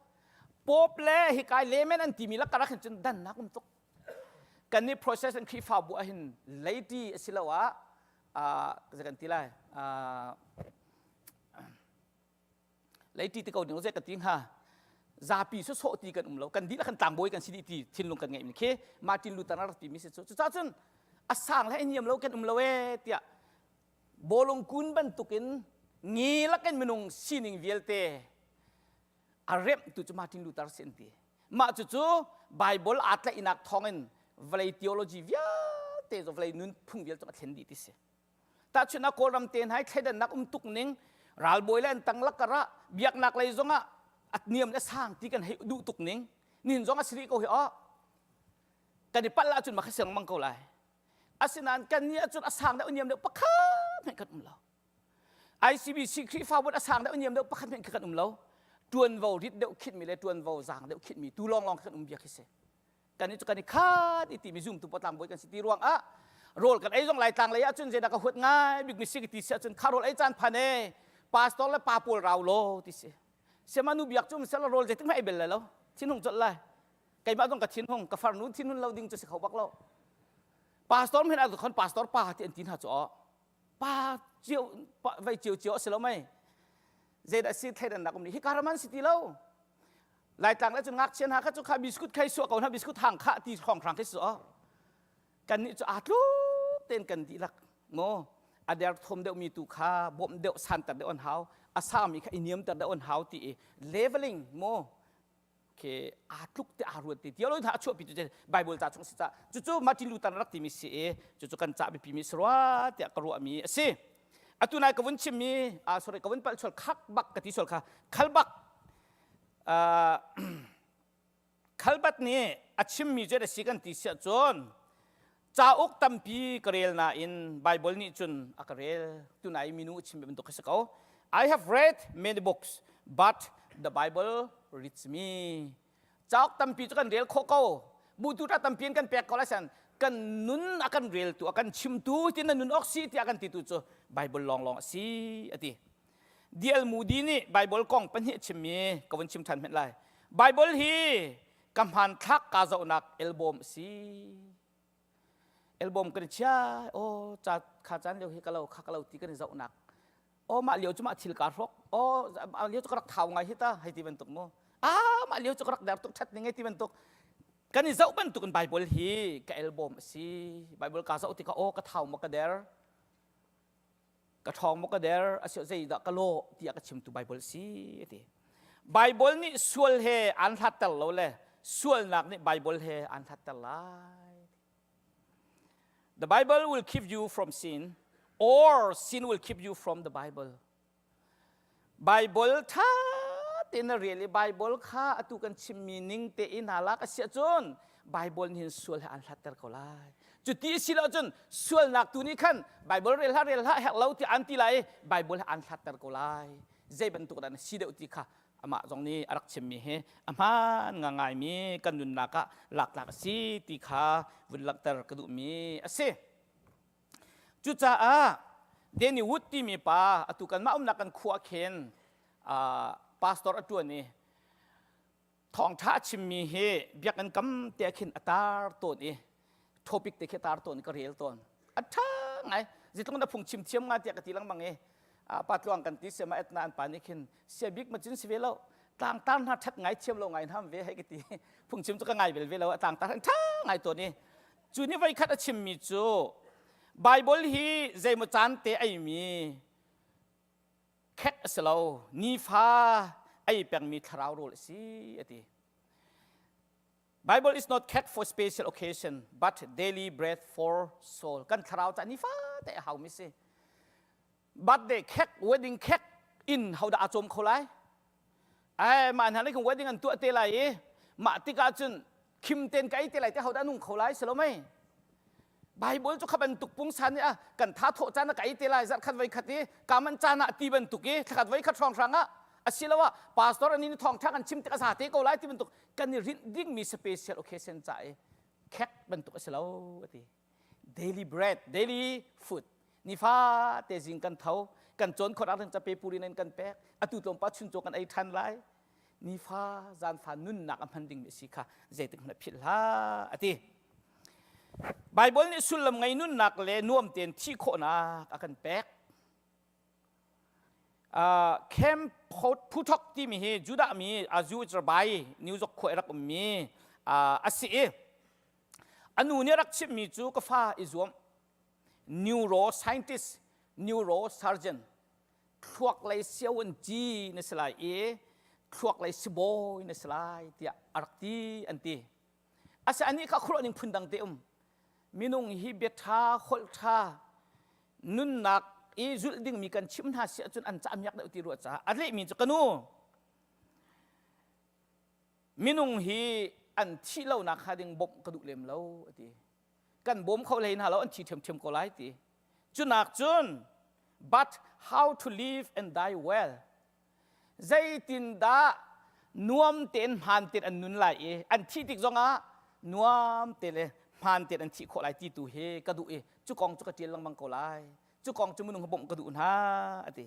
Pope le hikai layman an timi lakar ah khin cun dannak um tuk kan nih process an Khrihfabu ah hin laity asiloah zei kan ti lai leiti ti ko ding zei ka ti hnga zapi sawsawh ti kan um lo kan dihlak kan tlangbawi kan si dih ti thinlung kan ngeih mi khi Martin Luther a rak ti mi si cu cucaah cun a sang le a niam lo kan um lo ee tiah bawlung kun bantukin ngi lakin minung sining vialte a remh tu cu Martin Luther si an ti mah cucu Bible aa tlaihnak thawngin vawlei theology vialte cu vawlei nunphung vialte cu a thlen dih ti si Tahchunhnak Kawlram te hna i thleidannak um tuk ning ralbawi le an tang lakar ah biaknak lei zongah a niam le sang ti kan hei duh tuk ning nin zong a si rih ko hi aw kan i palh ahcun mah kha siang mang ko lai asinain kan nih ahcun a sang deuh niam deuh pakhat hmanh kan um lo ICBC Khrihfabu a sang deuh niam deuh pakhat hmanh kan um lo tuanvo rit deuh khitmi le tuanvo zaang deuh khitmi tu lawng lawng kan um bia khi si kan i kan i khat i timi zumtu patlang bawi kan si ti ruang ah rawl kan ei zong lai tlang lei ahcun zeidah ka huat ngai bik mi si ti si ahcun kha rawl ei caan phan e pastor le pa pawl rau law ti si siamanu biak cu misal rawl zeitik hmanh ei bel lai lo thinhung colh lai keimah zong ka thinhung ka farnu thinhun lo ding cu si kho bak lo pastor men ah khon pastor pa ti an ti hna cu pa cio vai cio cio a si lo mei zeidah si thleidannak um ni hi karaman si ti lo Laitlang le cun ngakchia hna kha cu kha biskut khai suah ko hna biskut hang kha ti hrawng hrang khi su kan nih cu aa tluk tein kan dihlak maw a der thom deuh mi tu kha bawmh deuh santer deuh an hau a sami kha i niamter deuh an hau ti i leveling maw ke aa tluk te aa ruat te tialo hna a chuahpi tu Bible ca chung si ca cucu Martin Luther rak timi si i cucu kan ca biapi mi si rua tiah ka ruahmi a si atu nai ka vun chimmi ah sorry ka vun palh sual khak bak ka ti sual kha khal bak Khalbat nih a chimmi cu a si kan ti siah cun cauk tampi ka rel nain Bible nih cun a ka rel tunai minu a chimmi bantuk a si ko I have read many books but the Bible reads me cauk tampi cu kan rel khawh ko butu ta tampi in kan pek ko lai san kan nun a kan reltu a kan chimtu tin na nun awk si tiah kan titu cu Bible lawnglawng a si a ti D.L. Moody nih Bible kong pahnih a chimmi ka vun chim ṭhan hmenh lai. Bible hi ka hmanthlak kaa zohnak album a si. Album kan i chia, aw ca kha caan lio hi ka lo kha ka lo ti kan i zohnak. Aw mah lio cu mah thil kaa hrawk. Aw mah lio cu ka rak thau ngai hi ta hei ti bantuk mu. Ah mah lio cu ka rak der tuk ṭhat ning hei ti bantuk. Kan i zoh bantuk in Bible hi ka album a si. Bible kaa zoh tikah aw ka thau maw ka der. Ka ṭhawng maw ka der asiah zeidah ka lawh tiah ka chimtu Baibal si a ti. Baibal nih sual he aan hlatter lo le sualnak nih Baibal he aan hlatter lai. The Bible will keep you from sin or sin will keep you from the Bible. Baibal ṭha tein na rel i Baibal kha atu kan chimmi ning tein naa lak a si ahcun Baibal nih hin sual he aan hlatter ko lai. Cuti a si lo ahcun sualnak tu nih khan Baibal rel hlah rel hlah herh lo tiah an ti lai i Baibal he aan hlatter ko lai. Zei bantuk dah na si deuh ti kha amah zong nih a rak chimmi hi a hmaan ngaingaimi kan nunnak ah laktlak a si ti kha vun langhter ka duhmi a si. Cucaah Danny Wood timi pa atu kanmah umnak kan khua khin pastor a ṭuan i. Thawngṭha a chimmi hi biakinn kam te ah khin a tar tawn i topic te khi a tar tawn i ka rel tawn. A ṭha ngai. Zeitluk in a phung chim thiam nga tiah ka ti lengmang i pa tluang kan ti siama etna an pa nih khin sia bik ma cun si ve lo tlangtar hna ṭhat ngai thiam lo ngai hna ve hei ka ti phungchim cu ka ngai bel ve lo a tlangtar an ṭha ngai tawn i cu ni voi khat a chimmi cu Bible hi zeimaw caan te eimi khek a si lo nifa ei pengmi thlarau rawl a si a ti Bible is not kept for special occasion but daily bread for soul kan thlarau ca nifa te a haumi si birthday khek wedding khek in hodah aa cawm kho lai ai mah hna nih wedding an tuah te lai i mah tikah cun khim ten ka ei te lai te hodah nung kho lai si lo mei Bible cu kha bantuk pungsan nih a kan tha thawh caan ah ka ei te lai zarh khat voi khat i kaman caan ah ti bantuk i thlakhat voi khat hrawng hrang ah asiloah pastor ani ni thawngtha kan chim tik a za te ko lai ti bantuk kan i rinh dingmi special occasion ca i khek bantuk a si lo ati daily bread daily food nifa te zing kan tho kan cawn khawt ah cape puri nan kan pek atu tlawmpa chuncaw kan ei than lai nifa zanfa nunnak a hman dingmi si kha zeitik hmanh philh hlah ati Bible nih sullam ngei nunnak le nuam tein thih khawhnak a kan pek Uh, Camp Phuthok timi hi Judah mi Azu Rabbi New York khua i rak ummi uh, a si i A nu nih a rak chimhmi cu ka fa i zuam. Neuroscientist, neurosurgeon, thluak lei siaun ci na si lai i thluak lei sibawi na si lai tiah a rak ti an ti. Asa anih kha khuaruah ning phundang te um. Minung hi bia ṭha, holh ṭha, nunnak i zulh dingmi kan chim hna si ahcun an ca miak deuh ti ruah caah a lehmi cu ka nu Minung hi an thih lonak hnga ding bawmh ka duh lem lo a ti. Kan bawm kho hlei hna lo an thi ṭhiamṭhiam ko lai ti. Cunak cun but how to live and die well. Zeitindah nuam tein hmaan tein an nun lai i an thih tik zongah nuam te le hmaan tein an thih khawh lai ti tu hi ka duh i cu kong cu ka ṭial lengmang ko lai. Cu kong cu minung bawmh ka duh hna a ti.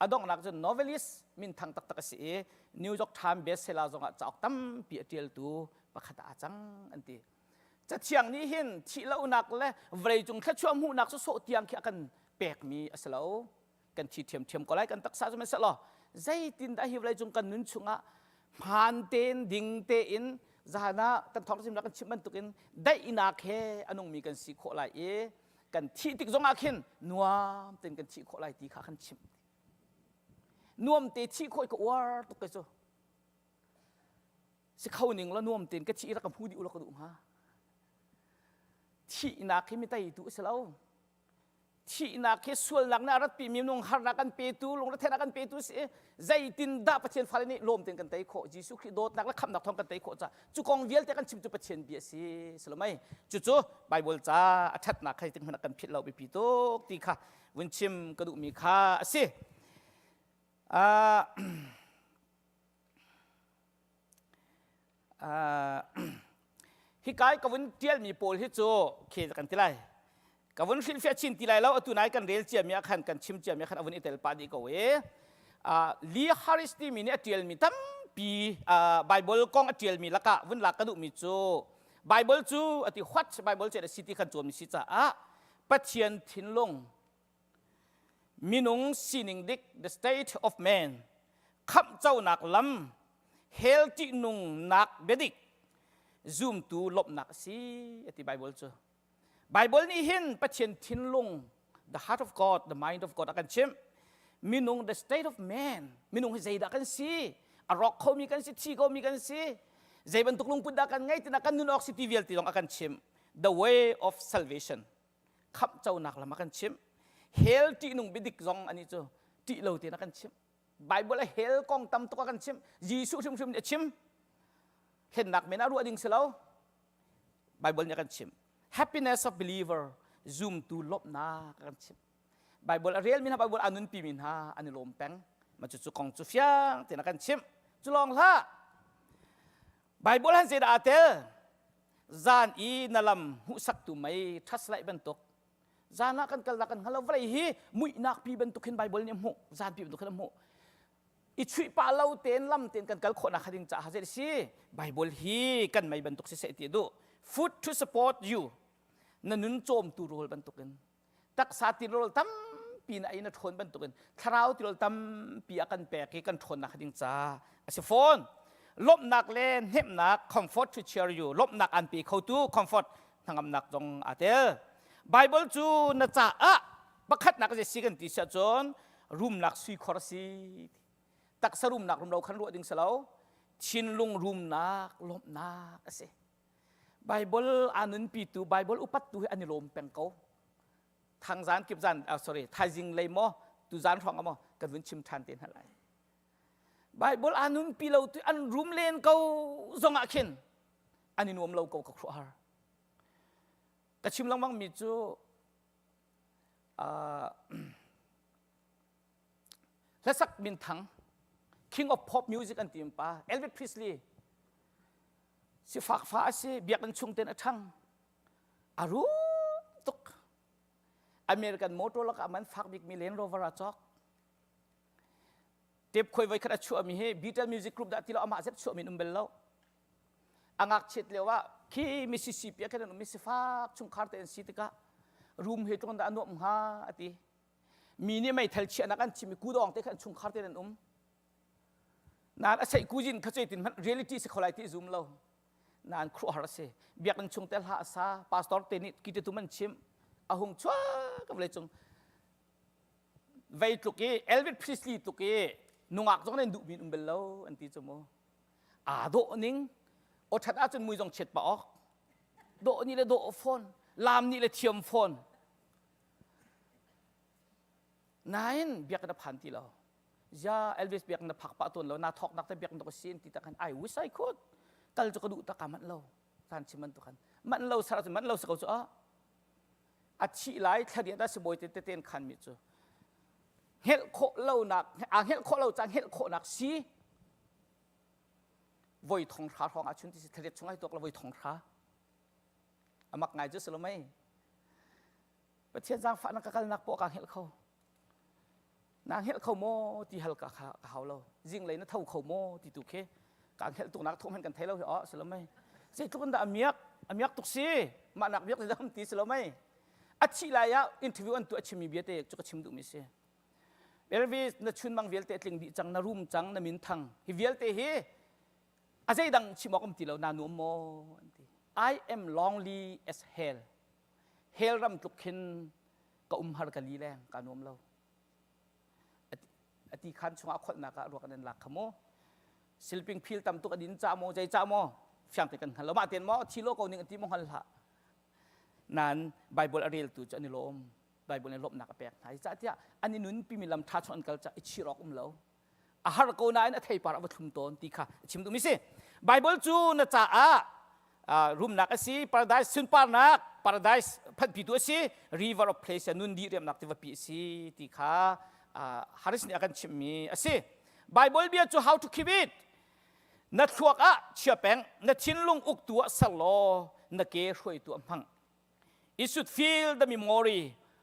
A donghnak cun novelist minthang taktak a si i New York Times bestseller zongah cauk tampi a ṭialtu pakhat ah aa cang an ti. Cathiang nih hin thihlohnak le vawleicung thluachuah hmuhnak sawsawh tiang khi a kan pekmi a si lo. Kan thi ṭhiamṭhiam ko lai kan taksa cu sihmanhsehlaw zeitindah hi vawleicung kan nun chungah hmaan tein ding tein zahan ah kan thawngchimnak kan chim bantukin daihnak he a nungmi kan si khawh lai i kan thih tik zongah khin nuam tein kan thih khawh lai ti kha kan chimh nuam te thih khawh ka uar tuk ke cu si kho ning la nuam tein ka thih rak ka hmu dih u la ka duh hnga thihnak hi mi tei tu a si lo Thihnak hi sualnak nih a ratpi mi minung harnak kan petu, lungretheihnak kan petu si i zeitindah Pathian fale nih lawm tein kan tei khawh Jesuh Khrih dawtnak le khamhnak thawng kan tei khawh ca cu kong vialte kan chim cu Pathian bia si salomai cucu Bible ca a ṭhatnak kha zeitik hmanh ah kan philh lo biapi tuk ti kha vun chim ka duhmi kha a si. Uh, Uh, hika i ka vun tialmi pawl hi cu khi kan ti lai ka vun hrilhfiah chin ti lai lo atu nai kan rel ciami ah khan kan chim ciami ah khan a vun i tel pah dih ko i uh, Lee Harris timi nih a tialmi tampi uh, Bible kong a tialmi lakah vun lak ka duhmi cu Bible cu ati what Bible cu a si ti kan cawnmi si caah Pathian thinlung minung sining dik the state of man khamhconak lam hell ṭihnungnak biadik zumtu lawmhnak a si a ti Bible cu Bible nih hin Pathian thinlung the heart of God the mind of God a kan chimh minung the state of man minung hi zeidah kan si a rawk khomi kan si thi khomi kan si zei bantuk lungput dah kan ngei tina kan nun awk si ti vialte zong a kan chimh the way of salvation khamhconak lam a kan chimh hell ṭihnung biadik zong ani cu ṭih lo tein a kan chimh Bible a hell kong tam tuk a kan chimh Jesuh hrimhrim nih a chim hlennak men ah ruah ding si lo Bible nih a kan chimh happiness of believer zumtu lawmhnak a kan chimh Bible a relmi hna Bible a nunpimi hna an i lawm peng ma cu cu kong cu fiang tein a kan chimh cu lawng hlah Bible han zeidah aa tel Zan i na lam hmuhsaktu mei ṭhaslaih bantuk zan ah kan kalnak kan hngal lo vawlei hi muihnak pi bantuk hin Bible nih a hmuh zan pi bantuk hin a hmuh. I chuih pah lo tein lam tein kan kal khawhnak ding caah zei si Bible hi kan mei bantuk si seh ti duh. Food to support you. Na nun cawmtu rawl bantukin taksa tirawl tampi na ei na ṭhawn bantukin thlarau tirawl tampi a kan pek i kan ṭhawnnak ding ca a si fawn. Lawmhnak le hnemhnak comfort to cheer you lawmhnak an pe khotu comfort hnangamnak zong aa tel. Bible cu na caah pakhatnak a si kan ti si ahcun rumnak suikhor a si. Taksa rumnak rum lo khan ruah ding si lo. Thinlung rumnak lawmhnak a si. Bible aa nunpitu Bible upattu hi an i lawm peng ko. Thangzan kip zan uh, sorry thaizing lei maw tuzan hrawng ah maw kan vun chim ṭhan te hna lai. Bible aa nunpi lo tu an rum len ko zong ah khin an i nuam lo ko ka khuahar. Ka chim lengmang mi cu uh, hlasak minthang King of Pop Music an ti pa Elvis Presley sifak fa a si biakinn chung ten a ṭhang a rum tuk American motor lakah man fak bikmi Land Rover a cawk tep khoi voi khat a chuahmi hi Beatles Music Group dah ti lo amah zet chuahmi um bel lo a ngakchiat lio ah khi Mississippi ah khan an um i sifak chungkhar te an si tikah room he tlung dah a nuam hnga a ti mi nih meithal chiahnak an chim i kudawng te khan chungkhar te an um Nain a seih kuzin kha zeitin hmanh reality si kho lai ti zum lo. Nain khuahar a si. Biakinn chung te hla a sa, pastor te nih kite tum an chimh. A hung chuak ka vawlei cung. Vei tluk i Elvis Presley tluk i nungak zong nan duh mi um bel lo an ti cu mu. Aa dawh ning aw that ahcun mui zong chiat pa awk. Dawh nih le dawh fawn, lam nih le thiam fawn. Nain biakinn a phan ti lo. Ya Elvis biakinn na phak pah tawn lo na thawknak te biakinn ka si ti tak khan I wish I could. Kal cu ka duh tak ka manh lo. Zan chim man tu khan. Manh lo sar cu manh lo si ko cu a. A thih lai thlariat ah sibawi te teten khan mi cu. Hngelh khawh lo nak aa hngelh khawh lo ca hngelh khawhnak si. Voi thong hra hrawng ah chun ti si thlariat chung ai tuak lo voi thong hra. Amak ngai cu si lo mei. Pathian zaangfahnak ka kalnak poah kaa hngelh kho. Naa hngelh kho maw ti hal ka kha ka hau lo. Zinglei na tho kho maw ti tu khi kaa hngelh tuk nak thawh hmanh kan thei lo hi oh si lo mei. Zeitluk in dah a miak a miak tuk si mah nak miak ti ti si lo mei. A thih lai ah interview an tuah chimmi bia te cu ka chim duhmi si. Elvis na chunmang vialte tling dih cang na rum cang na min thang hi vialte hi a zeidang chim awk um ti lo na nuam maw an ti. I am lonely as hell. Hell ram tluk khin ka um har ka li leng ka nuam lo a ti khan chungah kholhnak ah ruak an lak kha mu silping phil tam tuk a din ca maw zei ca maw fiang te kan hngal lo mah ten maw thi lo ko ning ti mo hngal hlah nan bible a reltu cu an i lawm bible nih lawmhnak a pek hna ca tiah an i nun pimi lam tha chung an kal ca i chir awk um lo a har ko nain a theipar a va thlum tawn ti kha a chim duhmi si Bible cu na caah rumnak a si paradise sunparnak paradise phanpitu a si river of place nun di riamnak tivapi a si ti kha Harris nih a kan chimhmi a si Bible bia cu how to keep it na thluak ah chia peng na thinlung uktu ah ser law na ke hruaitu ah hmang it should feel the memory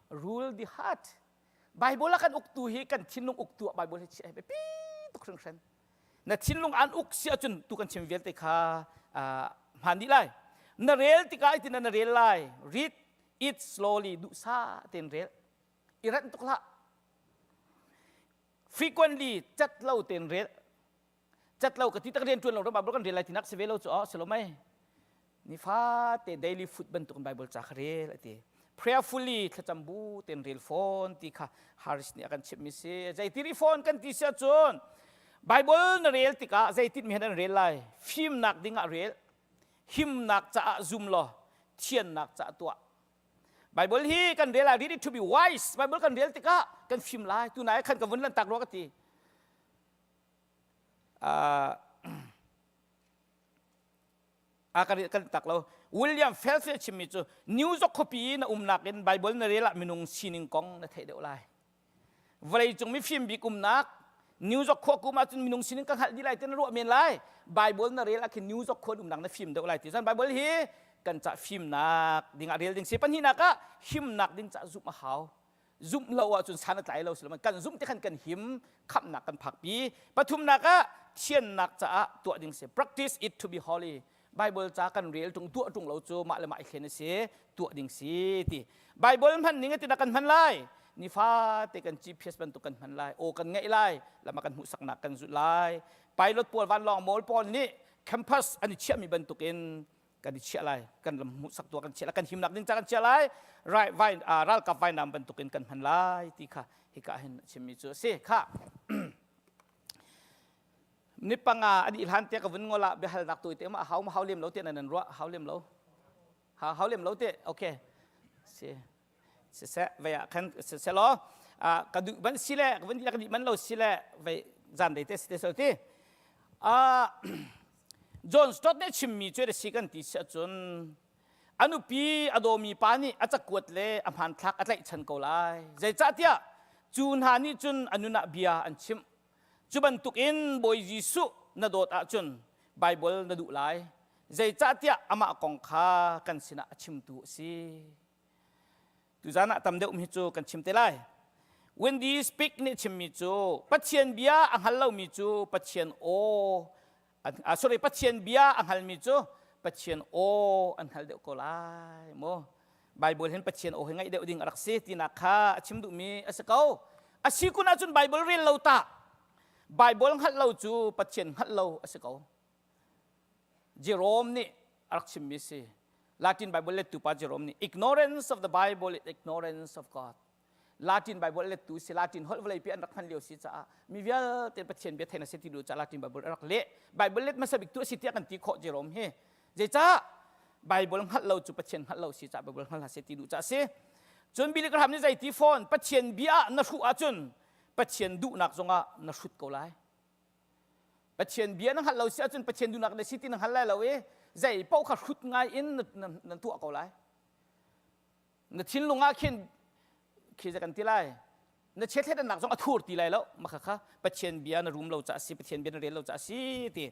rule the heart Bible a kan uktu hi kan thinlung uktu ah Bible hi chiah biapi tuk hringhran. Na thinlung an uk si ahcun tu kan chim vialte kha hmaan dih lai. Na rel tikah itin na rel lai. Read it slowly duhsah tein rel. I ranh tuk hlah. Frequently cat lo tein rel. Cat lo ka ti tak rian ṭuan lo ram Bible kan rel lai tinak si ve lo cu oh si lo mei. Nifate daily food bantuk in Bible ca kha rel a ti. Prayerfully thlacam bu ten rel fawn ti kha Harris nih a kan chimhmi si. Zeiti ri fawn kan ti si ahcun Bible na rel tikah zeitin mi han an rel lai? Fimnak ding ah rel, himnak caah zum law, thiannak caah tuah. Bible hi kan rel lai read it to be wise. Bible kan rel tikah kan fim lai. Tunai khan ka vun lan tak rua ka ti. Uh, a kan kan tak lo William Phelps nih a chimmi cu New York khuapi na umnak in Bible na rel ah minung sining kong na theih deuh lai vawlei cung mifim bik umnak New York khua kum ahcun minung sining ka hngalh dih lai ti na ruah men lai Bible na rel ah khin New York khua umnak na fim deuh lai ti cun Bible hi kan ca fimnak ding ah rel ding si pahnihnak ah himnak ding ca zumh a hau. Zumh lo ahcun san a tlai lo si lo kan zumh te khan kan him khamhnak kan phakpi. Pathumnak ah thiannak caah tuah ding si. Practice it to be holy. Bible ca kan rel tung tuah tung lo cu mah le mah i thlen a si tuah ding si ti Bible hman ning ati kan hman lai nifate kan GPS bantuk kan hman lai aw kan ngaih lai lama kan hmuhsaknak kan zulh lai pilot pawl vanlawng mawl pawl nih campus an i chiahmi bantukin kan i chiah lai kan lam hmuhsak tuah kan chiah lai kan himnak ding ca kan chiah lai rai vai ralkap vainam bantukin kan hman lai ti kha hika hin a chimmi cu a si kha Ni panga a dih hlan te ka vun ngol ah biahalnak tu te ma hau ma hau lem lo te nan nan ruah hau lem lo ha hau lem lo te okay si si se vei ah khan si se law ka duh ban si le ka vun ka dih man lo si le vei zan dei te si te so ti John Stott nih chimmi cu si kan ti si ahcun a nupi a dawmi pa nih a cakuat le a hmanthlak a tlaihchan ko lai zeicahtiah cu hna nih cun a nun ah bia an chimh Cu bantukin Bawi Jesuh na dawt ahcun Baibal na duh lai. Zeicahtiah amah kong kha kan sinah a chimtu a si. Tuzan ah tam deuh mi cu kan chim te lai. Wendy Speak nih chimmi cu Pathian bia a hngal lomi cu Pathian aw ah, sorry Pathian bia a hngalmi cu Pathian aw an hngal deuh ko lai mu Bible hin Pathian aw hi ngaih deuh ding a rak si tinak kha a chim duhmi a si ko a si kun ahcun Bible rel lo ta Bible hngalh lo cu Pathian hngalh lo a si ko Jerome nih a rak chimmi si Latin Bible lettu pa Jerome nih ignorance of the Bible is ignorance of God Latin Bible lettu si Latin holh vawlei pi an rak hman lio si caah mi vialte Pathian bia thein a si ti lu caah Latin Bible a rak leh Bible let hmasa bik tu a si tiah kan ti khawh Jerome hi zeicah Bible hngalh lo cu Pathian hngalh lo si caah Bible hngalh ha si ti duh caah si cun Billy Graham nih zei ti fawn Pathian bia ah na hruh ahcun Pathian duhnak zongah na hrut ko lai Pathian bia na hngalh lo si ahcun Pathian duhnak na si ti na hngal lai lo i zei paoh kha hrut ngai in na, na tuah ko lai Na thinlung ah khin khi kan ti lai na chiathletnak zong a thur ti lai lo maka kha Pathian bia na rum lo ca si Pathian bia na rel lo ca si ti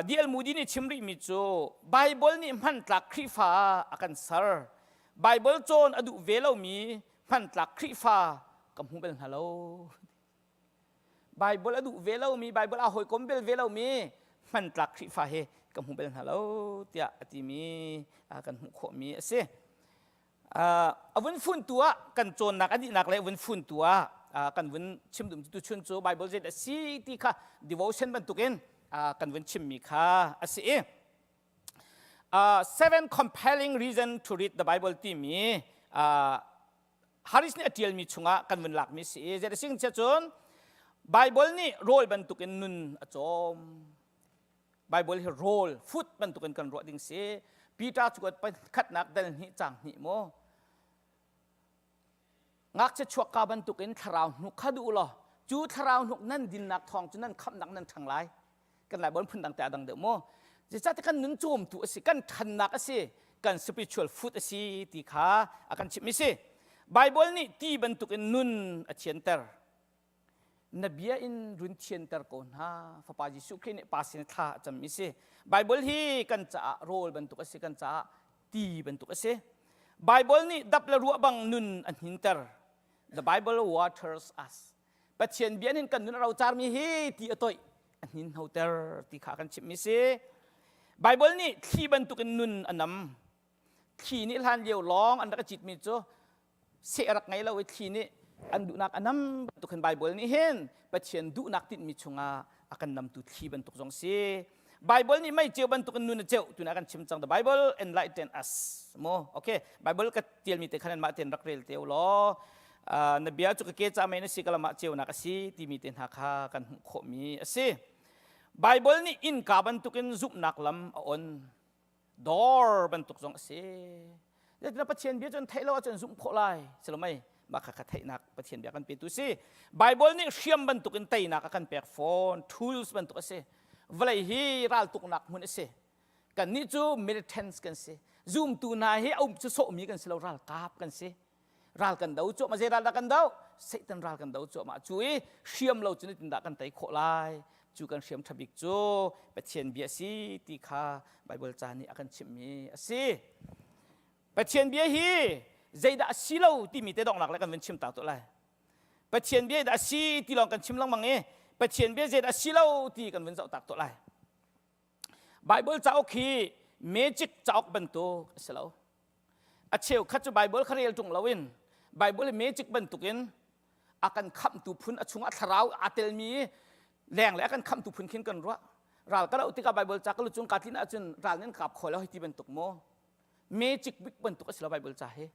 D.L. Moody nih chim rihmi cu Bible nih hmantlak Khrihfa a kan ser Bible cawn a duh ve lomi hmantlak Khrihfa ka hmu bal hna lo Bible a duh ve lomi Bible a hawikom bel ve lomi hmantlak Khrihfa hi ka hmu bal hna lo tiah a timi kan hmuh khawhmi a si. A vun funtu ah kan cawnnak a dihnak le a vun funtu ah kan vun chim dum tu chun cu Bible zei a si ti kha devotion bantukin kan vun chimmi kha a si i seven compelling reason to read the Bible timi Harris nih a ṭialmi chungah kan vun lakmi si i zei sing chia cun Bible nih rawl bantukin nun a cawm. Bible hi rawl food bantukin kan ruah ding si. Peter cu khatnak dal hnih cang hnih mu. Ngakchia chuakka bantukin thlarau hnuk kha duh law cu thlarau hnuk nan dinnak thawng cu nan khamhnak nan ṭhang lai. Kan lai bon phun dang te a dang deuh mu. Zeicahtiah kan nun cawmtu a si, kan ṭhannak a si, kan spiritual food a si ti kha a kan chimhmi si. Bible nih ti bantukin nun a thianter. Na bia in run thianter ko hna. Fapa Jesuh Khrih nih Pa sin thla a cammi si. Bible hi kan caah rawl bantuk a si, kan caah ti bantuk a si. Bible nih dap le ruah bang nun a hninter. The Bible waters us. Pathian bia nin kan nun a rocarmi hi ti a toih a hninhnoter ti kha kan chimhmi si. Bible nih thli bantukin nun a nam. Thli nih hlan lio lawng an rak i citmi cu seh rak ngei lo i thli nih an duhnak a nam bantuk hin Bible nih hin Pathian duhnak tinhmi chungah a kan namtu thli bantuk zong si. Bible nih mei ceu bantukin nun a ceuh tuna kan chim cang the Bible enlighten us mu okay Bible ka tialmi te khan mah ten rak rel te law na bia cu ka ke ca mei na si ka lamah ceunak a si timi te hna kha kan hmuh khawhmi a si Bible nih innka bantukin zumhnak lam a on dawr bantuk zong a si na Pathian bia cu an theih lo ahcun zumh khawh lai silomei mah kha kha theihnak Pathian bia kan petu si Bible nih hriam bantukin teinak a kan pek fawn tools bantuk a si vawlei hi raltuknak hmun a si kannih cu militants kan si zumtu hna hi a um cu sawhmi kan si lo ralkap kan si ral kan do cuahmah zei ral dah kan do Satan ral kan do cuahmah cu i hriam lo cu nitin dah kan tei khawh lai cu kan hriam ṭha bik cu Pathian bia si ti kha Bible ca nih a kan chimhmi a si Pathian bia hi. Zeidah a si lo timi te donghnak le kan vun chim ta tuah lai. Pathian bia dah a si ti lawng kan chim lengmang i Pathian bia zeidah a si lo ti kan vun zoh tak tuah lai. Bible cauk hi magic cauk bantuk a si lo. A cheukhat cu Bible kha rel ṭung loin Bible hi magic bantukin a kan khamhtu phun a chungah thlarau aa telmi leng le a kan khamhtu phun khin kan ruah. Ral ka doh tikah Bible ca ka lu cung kaa tlin ahcun ral nih an kap kho lo hei ti bantuk maw? Magic bik bantuk a si lo Bible ca hi.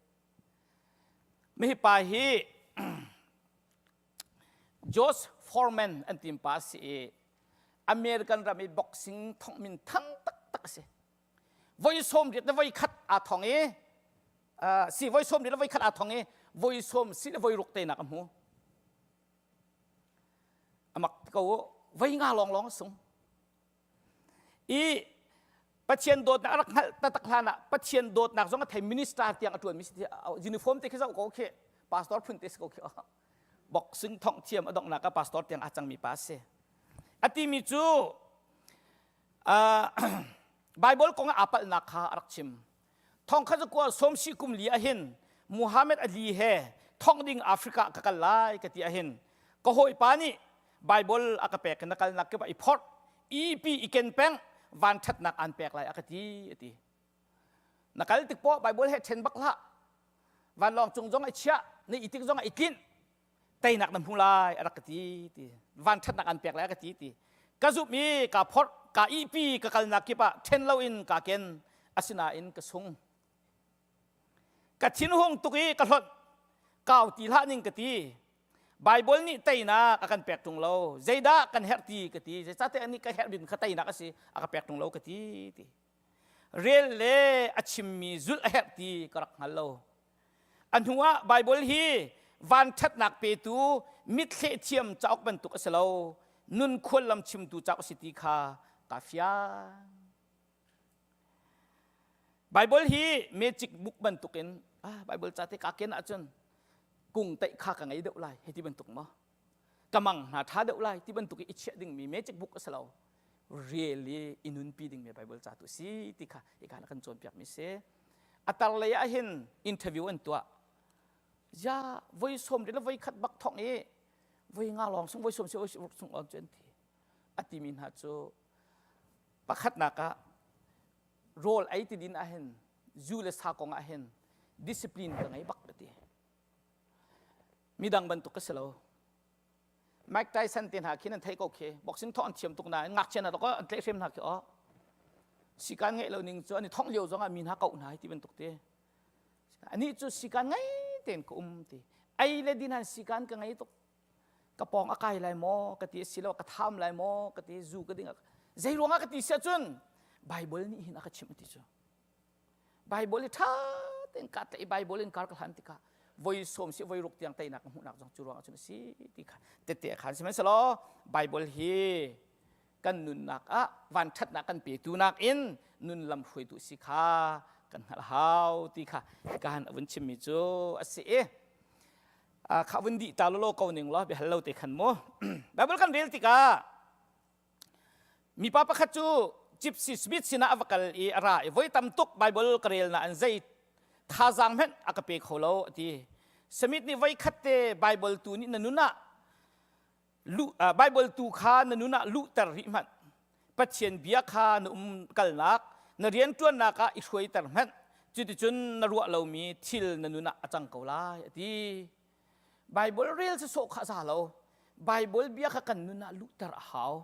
Mihi pa hi Josh Foreman an tim pa si i American ram i boxing thongh min thang taktak a si. Voi sawm riat le voi khat aa thong i si voi sawm riat le voi khat aa thong i voi sawm si le voi ruk tenak a hmu. Amak ko voi nga lawng lawng a sung. I Pathian dawtnak a rak hngalh taktak hlan ah Pathian dawtnak zong a thei minister tiang a ṭuanmi si uniform te khi zoh ko khi pastor phun te si ko khi boxing thongh thiam a donghnak ah pastor tiang aa cangmi pa a si. A timi cu Bible kong ah aa palhnak kha a rak chim. Thong kha zakua sawmsi kum li ahhin Muhammad Ali he thong ding Africa ka kal lai ka ti ahhin ka hawipa nih Bible a ka pek na kalnak kip ah i phorh ipi i ken peng van ṭhatnak aan pek lai a ka ti a ti. Na kal tik poah Bible he ṭhen bak hlah. Vanlawng cung zong i chiah, na i tik zong ah i tlinh. Teinak na hmu lai a rak ka ti ti. Van ṭhatnak aan pek lai a ka ti ti. Ka zumh i kaa phorh, kaa ihpi, ka kalnak kip ah ṭhen loin kaa ken. Asinain ka sung. Ka thinhung tuk i ka hlonh. Kau ti hlah ning ka ti. Bible nih teinak a kan pek ṭung lo. Zeidah kan herh ti ka ti. Zeicahtiah anih ka herh bik kha teinak a si. A ka pek ṭung lo ka ti ti. Rel le a chimmi zulh a herh ti ka rak hngal lo. A hnu ah Bible hi van ṭhatnak petu mithleh thiam cauk bantuk a si lo. Nun khuallam chimtu cauk a si ti kha kaa fiang. Bible hi magic book bantukin ah Bible ca te ka ken ahcun kung teih kha ka ngei deuh lai hei ti bantuk maw ka mang hna ṭha deuh lai ti bantuk i i chiah dingmi magic book a si lo really i nunpi dingmi Bible ca tu si ti kha hika na kan cawnpiakmi si a tar lei ah hin interview an tuah ya voi som le voi khat bak thong i voi nga lawng sung voi som si voi sung on cu an ti a timi hna cu Pakhatnak ah rawl ei ti din ahhin zu le sa kong ahhin discipline ka ngei bak ka ti. Midang bantuk ka si lo. Mike Tyson te hna khi nan thei ko khi boxing thawh an thiam tuk nain ngakchia hna an tlaihhrem hna khi oh sikan ngeih lo ning cu an i thongh lio zong ah mi hna koh hna ti bantuk te anih cu sikan ngei tein ka um ti ei le din han sikan ka ngei tuk ka pawng a kai lai maw ka ti silo ka tham lai maw ka ti zu ka ding zei ruangah ka ti sia cun Bible nih hin a ka chimh ti cu Bible i tha tein ka tlaih Bible in kar ka hlan tikah voi som si voi ruk tiang teinak ka hmuhnak zong cu ruangah cun a si ti kha tette khan sihmanhsehlaw Bible hi kan nunnak ah vanṭhatnak kan petu nakin nun lam hruaitu si kha kan hngalh hau ti kha ka han a vun chimmi cu a si i kha vun dih ta lolo ko ning law biahal lo te khan mu Bible kan rel tikah mipa pakhat cu Gypsy Smith sinah a va kal i a ra i voi tam tuk Bible ka rel na an zei thazaang hmanh a ka pe kho lo a ti Smith nih voi khat te Bible tu nih na nun ah Bible tu kha na nun ah luhter rih hmanh Pathian bia kha na um kalnak na rianṭuannak ah i hruaiter hmanh cuticun na ruah lomi thil na nun ah a cang ko lai a ti Bible rel si sawh kha za lo Bible bia kha kan nun ah luhter a hau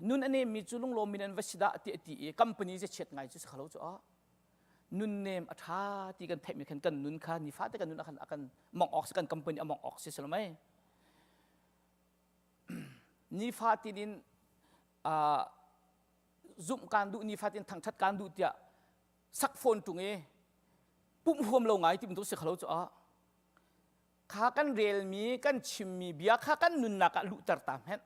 nun a nemmi cu lunglawm min an va si dah ti a ti i company ze chiat ngai cu si kho lo cu nunnem a ṭha ti kan theihmi khan kan nun kha nifate kan nun ah khan a kan mong awk si kan company a mong awk si si lo mei nifatin in zumh kaan duh nifatin thangṭhat kaan duh tiah sak phone ṭung i pumh huam lo ngai ti bantuk si khalo cu ah kha kan relmi kan chimmi bia kha kan nunnak ah luhter ta hmenh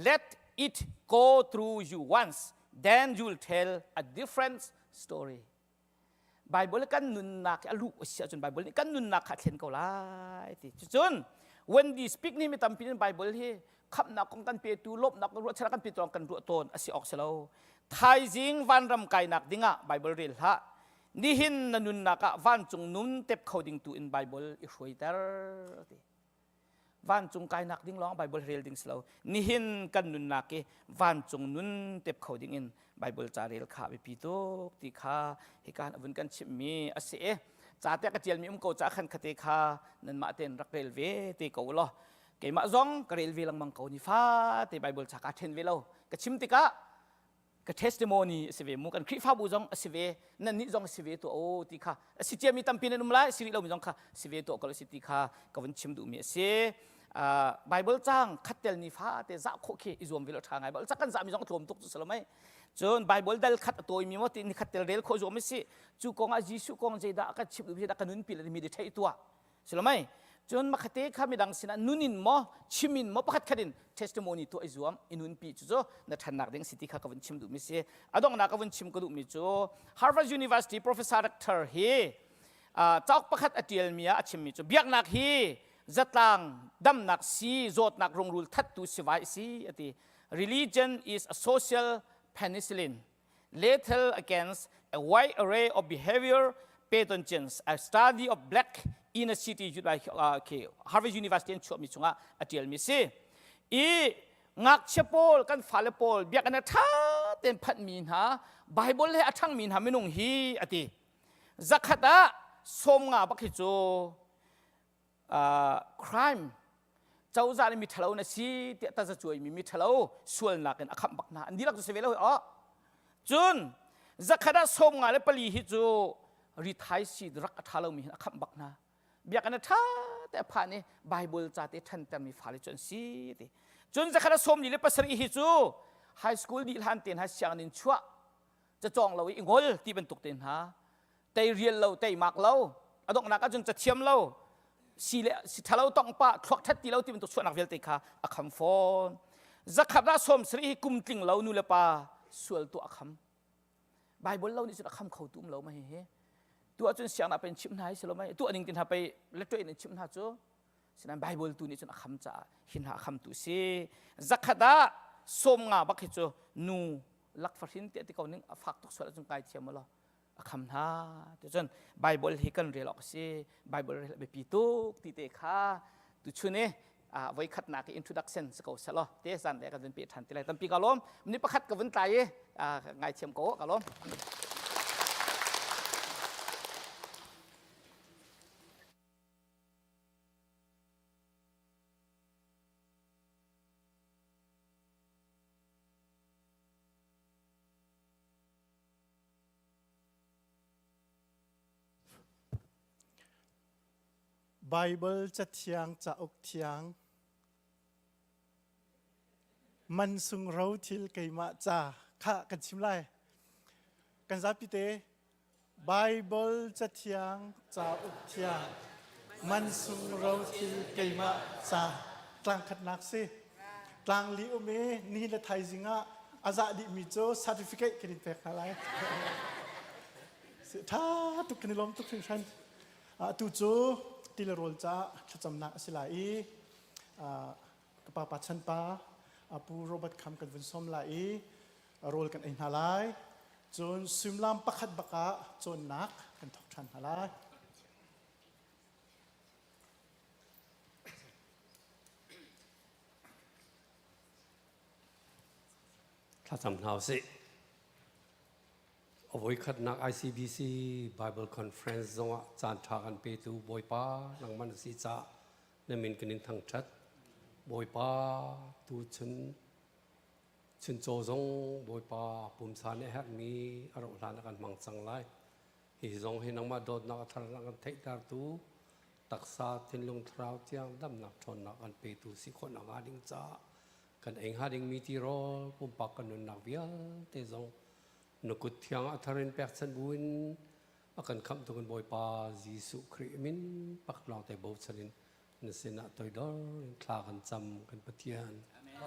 let it go through you once then you'll tell a different story Bible kan nunnak a luh a si ahcun Bible nih kan nunnak kha a thlen ko lai ti. Cucun when we speak nih mi tampi in Bible hi khamhnak kong kan petu lawmhnak kan ruahchan kan petu kan ruah tawn a si awk si lo. Thaizing vanram kainak dingah Bible rel hlah. Nihin na nunnak ah vancung nun tep kho ding tu in Bible i hruaiter ti. Vancung kainak ding lawng Bible rel ding si lo. Nihin kan nunnak i vancung nun tep kho ding in Bible ca rel kha biapi tuk ti kha hikan a vun kan chimhmi a si i ca te ka tialmi um ko ca khan khate kha nanmah ten rak rel ve te ko law keimah zong ka rel ve lengmang ko ni fa te Bible ca ka then ve lo ka chim tikah ka testimony a si ve mu kan Khrihfabu zong a si ve nan nih zong a si ve tuah o ti kha a si ciami tampi nan um lai si rih lomi zong kha si ve tuah ko si ti kha ka vun chim duhmi a si Bible cang khat tel ni fa te zah khawh khi i zuam ve lo tha ngai Bible kan zahmi zong a tlawm tuk cu salomai cun Bible dal khat a tawimi mo ti ni khat tel rel khawh zuam si cu kong ah Jesuh kong zeidah kan chim duh zeidah ka nun pi le mi di theih tuah Silomai cun makhate kha midang sinah nun in maw chim in maw pakhat khat in testimony tuah i zuam i nun pi cu cu na ṭhannak ding si ti kha ka vun chim duhmi si a donghnak ka vun chim ka duhmi cu Harvard University professor rector hi cauk pakhat a ṭialmi ah a chimmi cu biaknak hi zatlang damnak si zawtnak rungrul thattu sivai si ati religion is a social penicillin lethal against a wide array of behavior pathogens a study of black inner city okay, Harvard University an chuahmi chungah a ṭialmi si i ngakchia pawl kan fale pawl biakinn a ṭha tein phanhmi hna Bible he a ṭhangmi hna minung hi a ti zakhat ah 50 bak hi cu crime cozah nih mi ṭhalo na si tiah taza cuaimi mi ṭhalo sualnak in a khamh bak hna an dihlak cu si ve lo oh cun zakhat ah 54 hi cu rithai si rak a ṭha lomi hin a khamh bak hna biakinn a ṭha te a phan i Bible ca te ṭhantermi fale cu an si ti cun zakhat ah 47 hi cu high school dih hlan te hna sianginn chuah cacawng lo i ngol ti bantuk te hna tei rial lo teimak lo a donghnak ahcun cathiam lo si le si thalo tong pa thluak that ti lo ti bantuk chuahnak vialte kha a kham fawn zakhat ah 70 hi kum tling lo nu le pa sual tuah a kham Bible lo nih cun a kham kho tu um lo ma hi hi tu ahcun siangnak pe in chimh hna hi si lo mai tuah ning tin hna pei letwe in chimh hna cu sinain Bible tu nih cun a kham caah hin hna a kham tu si zakhat ah 50 bak hi cu nu lakfahrin tiah ti ko ning a fak tuk sual ahcun kai thiam law a kham hna ti cun Bible hi kan rel awk a si Bible rel a biapi tuk ti te kha tuchun i voi khatnak i introduction si ko selaw te zan le kan vun pe ṭhan ti lai tampi ka lawm ni pakhat ka vun tlai i ngaithiam ko ka lawm
Baibal Cathiang cauk thiang mansung rothil keimah ca kha kan chim lai. Kan zapi te Baibal Cathiang cauk thiang mansung rothil keimah ca tlangkhatnak si. Tlang li um i ni le thaizing ah a zah dihmi cu certificate kan in pek hna lai. Tha tuk kan i lawm tuk hringhran. Atu cu ti le rawl caah thlacamnak a si lai i ka pa pa chan pa Pu Robert Kham kan vun sawm lai i rawl kan ei hna lai. Cun suimilam pakhat bak ah cawnnak kan thawk ṭhan hna lai.
Thlacam hna usih. A voikhatnak ICBC Bible Conference zongah caan ṭha kan petu Bawipa nangmah na si caah na min kan in thangṭhat. Bawipa tuchun chuncaw zong Bawipa pumsa nih a herhmi a rauh hlan ah kan hmang cang lai. Hi zong hi nangmah dawtnak a thar kan theihtertu taksa thinlung thlarau tiang damnak ṭhawnnak kan petu si khawh nakhnga ding caah kan ei hnga dingmi tirawl pumpak kan nunnak vialte zong na kut thiang a thar in pekchanh buin a kan khamhtu kan Bawipa Jesuh Khrih min pakhat lawng te bochan in na sinah toidor in thla kan cam kan Pathian. Amen.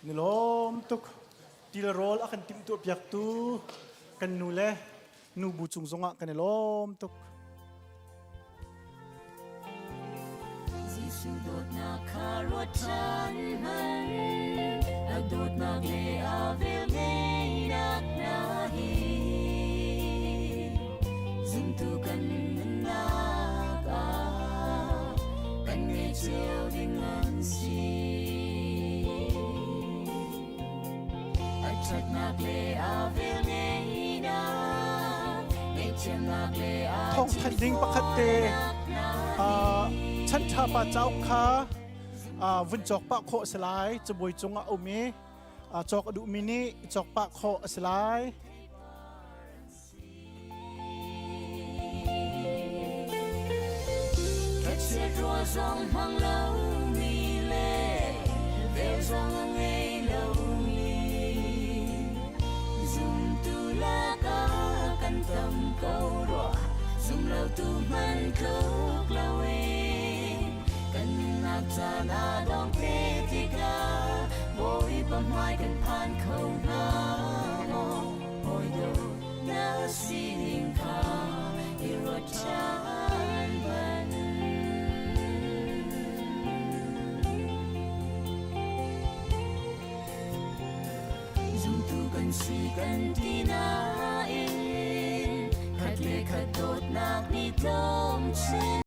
Ni lawm tuk tilrawl a kan timhtuah piaktu kan nu le nu bu cung zongah kan i lawm tuk.
Jesuh dawtnak kha ruat ṭhan hmanh. A dawtnak le a velngeihnak hna hi zumtu kan nunnak ah kan ngei cio ding an si. A ṭhatnak le a velngeihnak, ngaihthiamnak le a
Thawngthanh ding pakhat te chan ṭha pa cauk kha vun cawk pah khawh a si lai. Cabuai cung ah a um i cawk a duhmi nih cawk pah khawh a si lai.
Zong hmang lomi le vel zong a ngei lomi zumtu lakah kan tam ko rua zum lo tu hman tluk loin kan nunnak caan a dong te tikah Bawipa hmai kan phan kho hna maw hawi dawt na sining kha i ruat ṭhan hmanh. Zumtu kan si kan ti nain khat le khat dawtnak nih tlawm chin.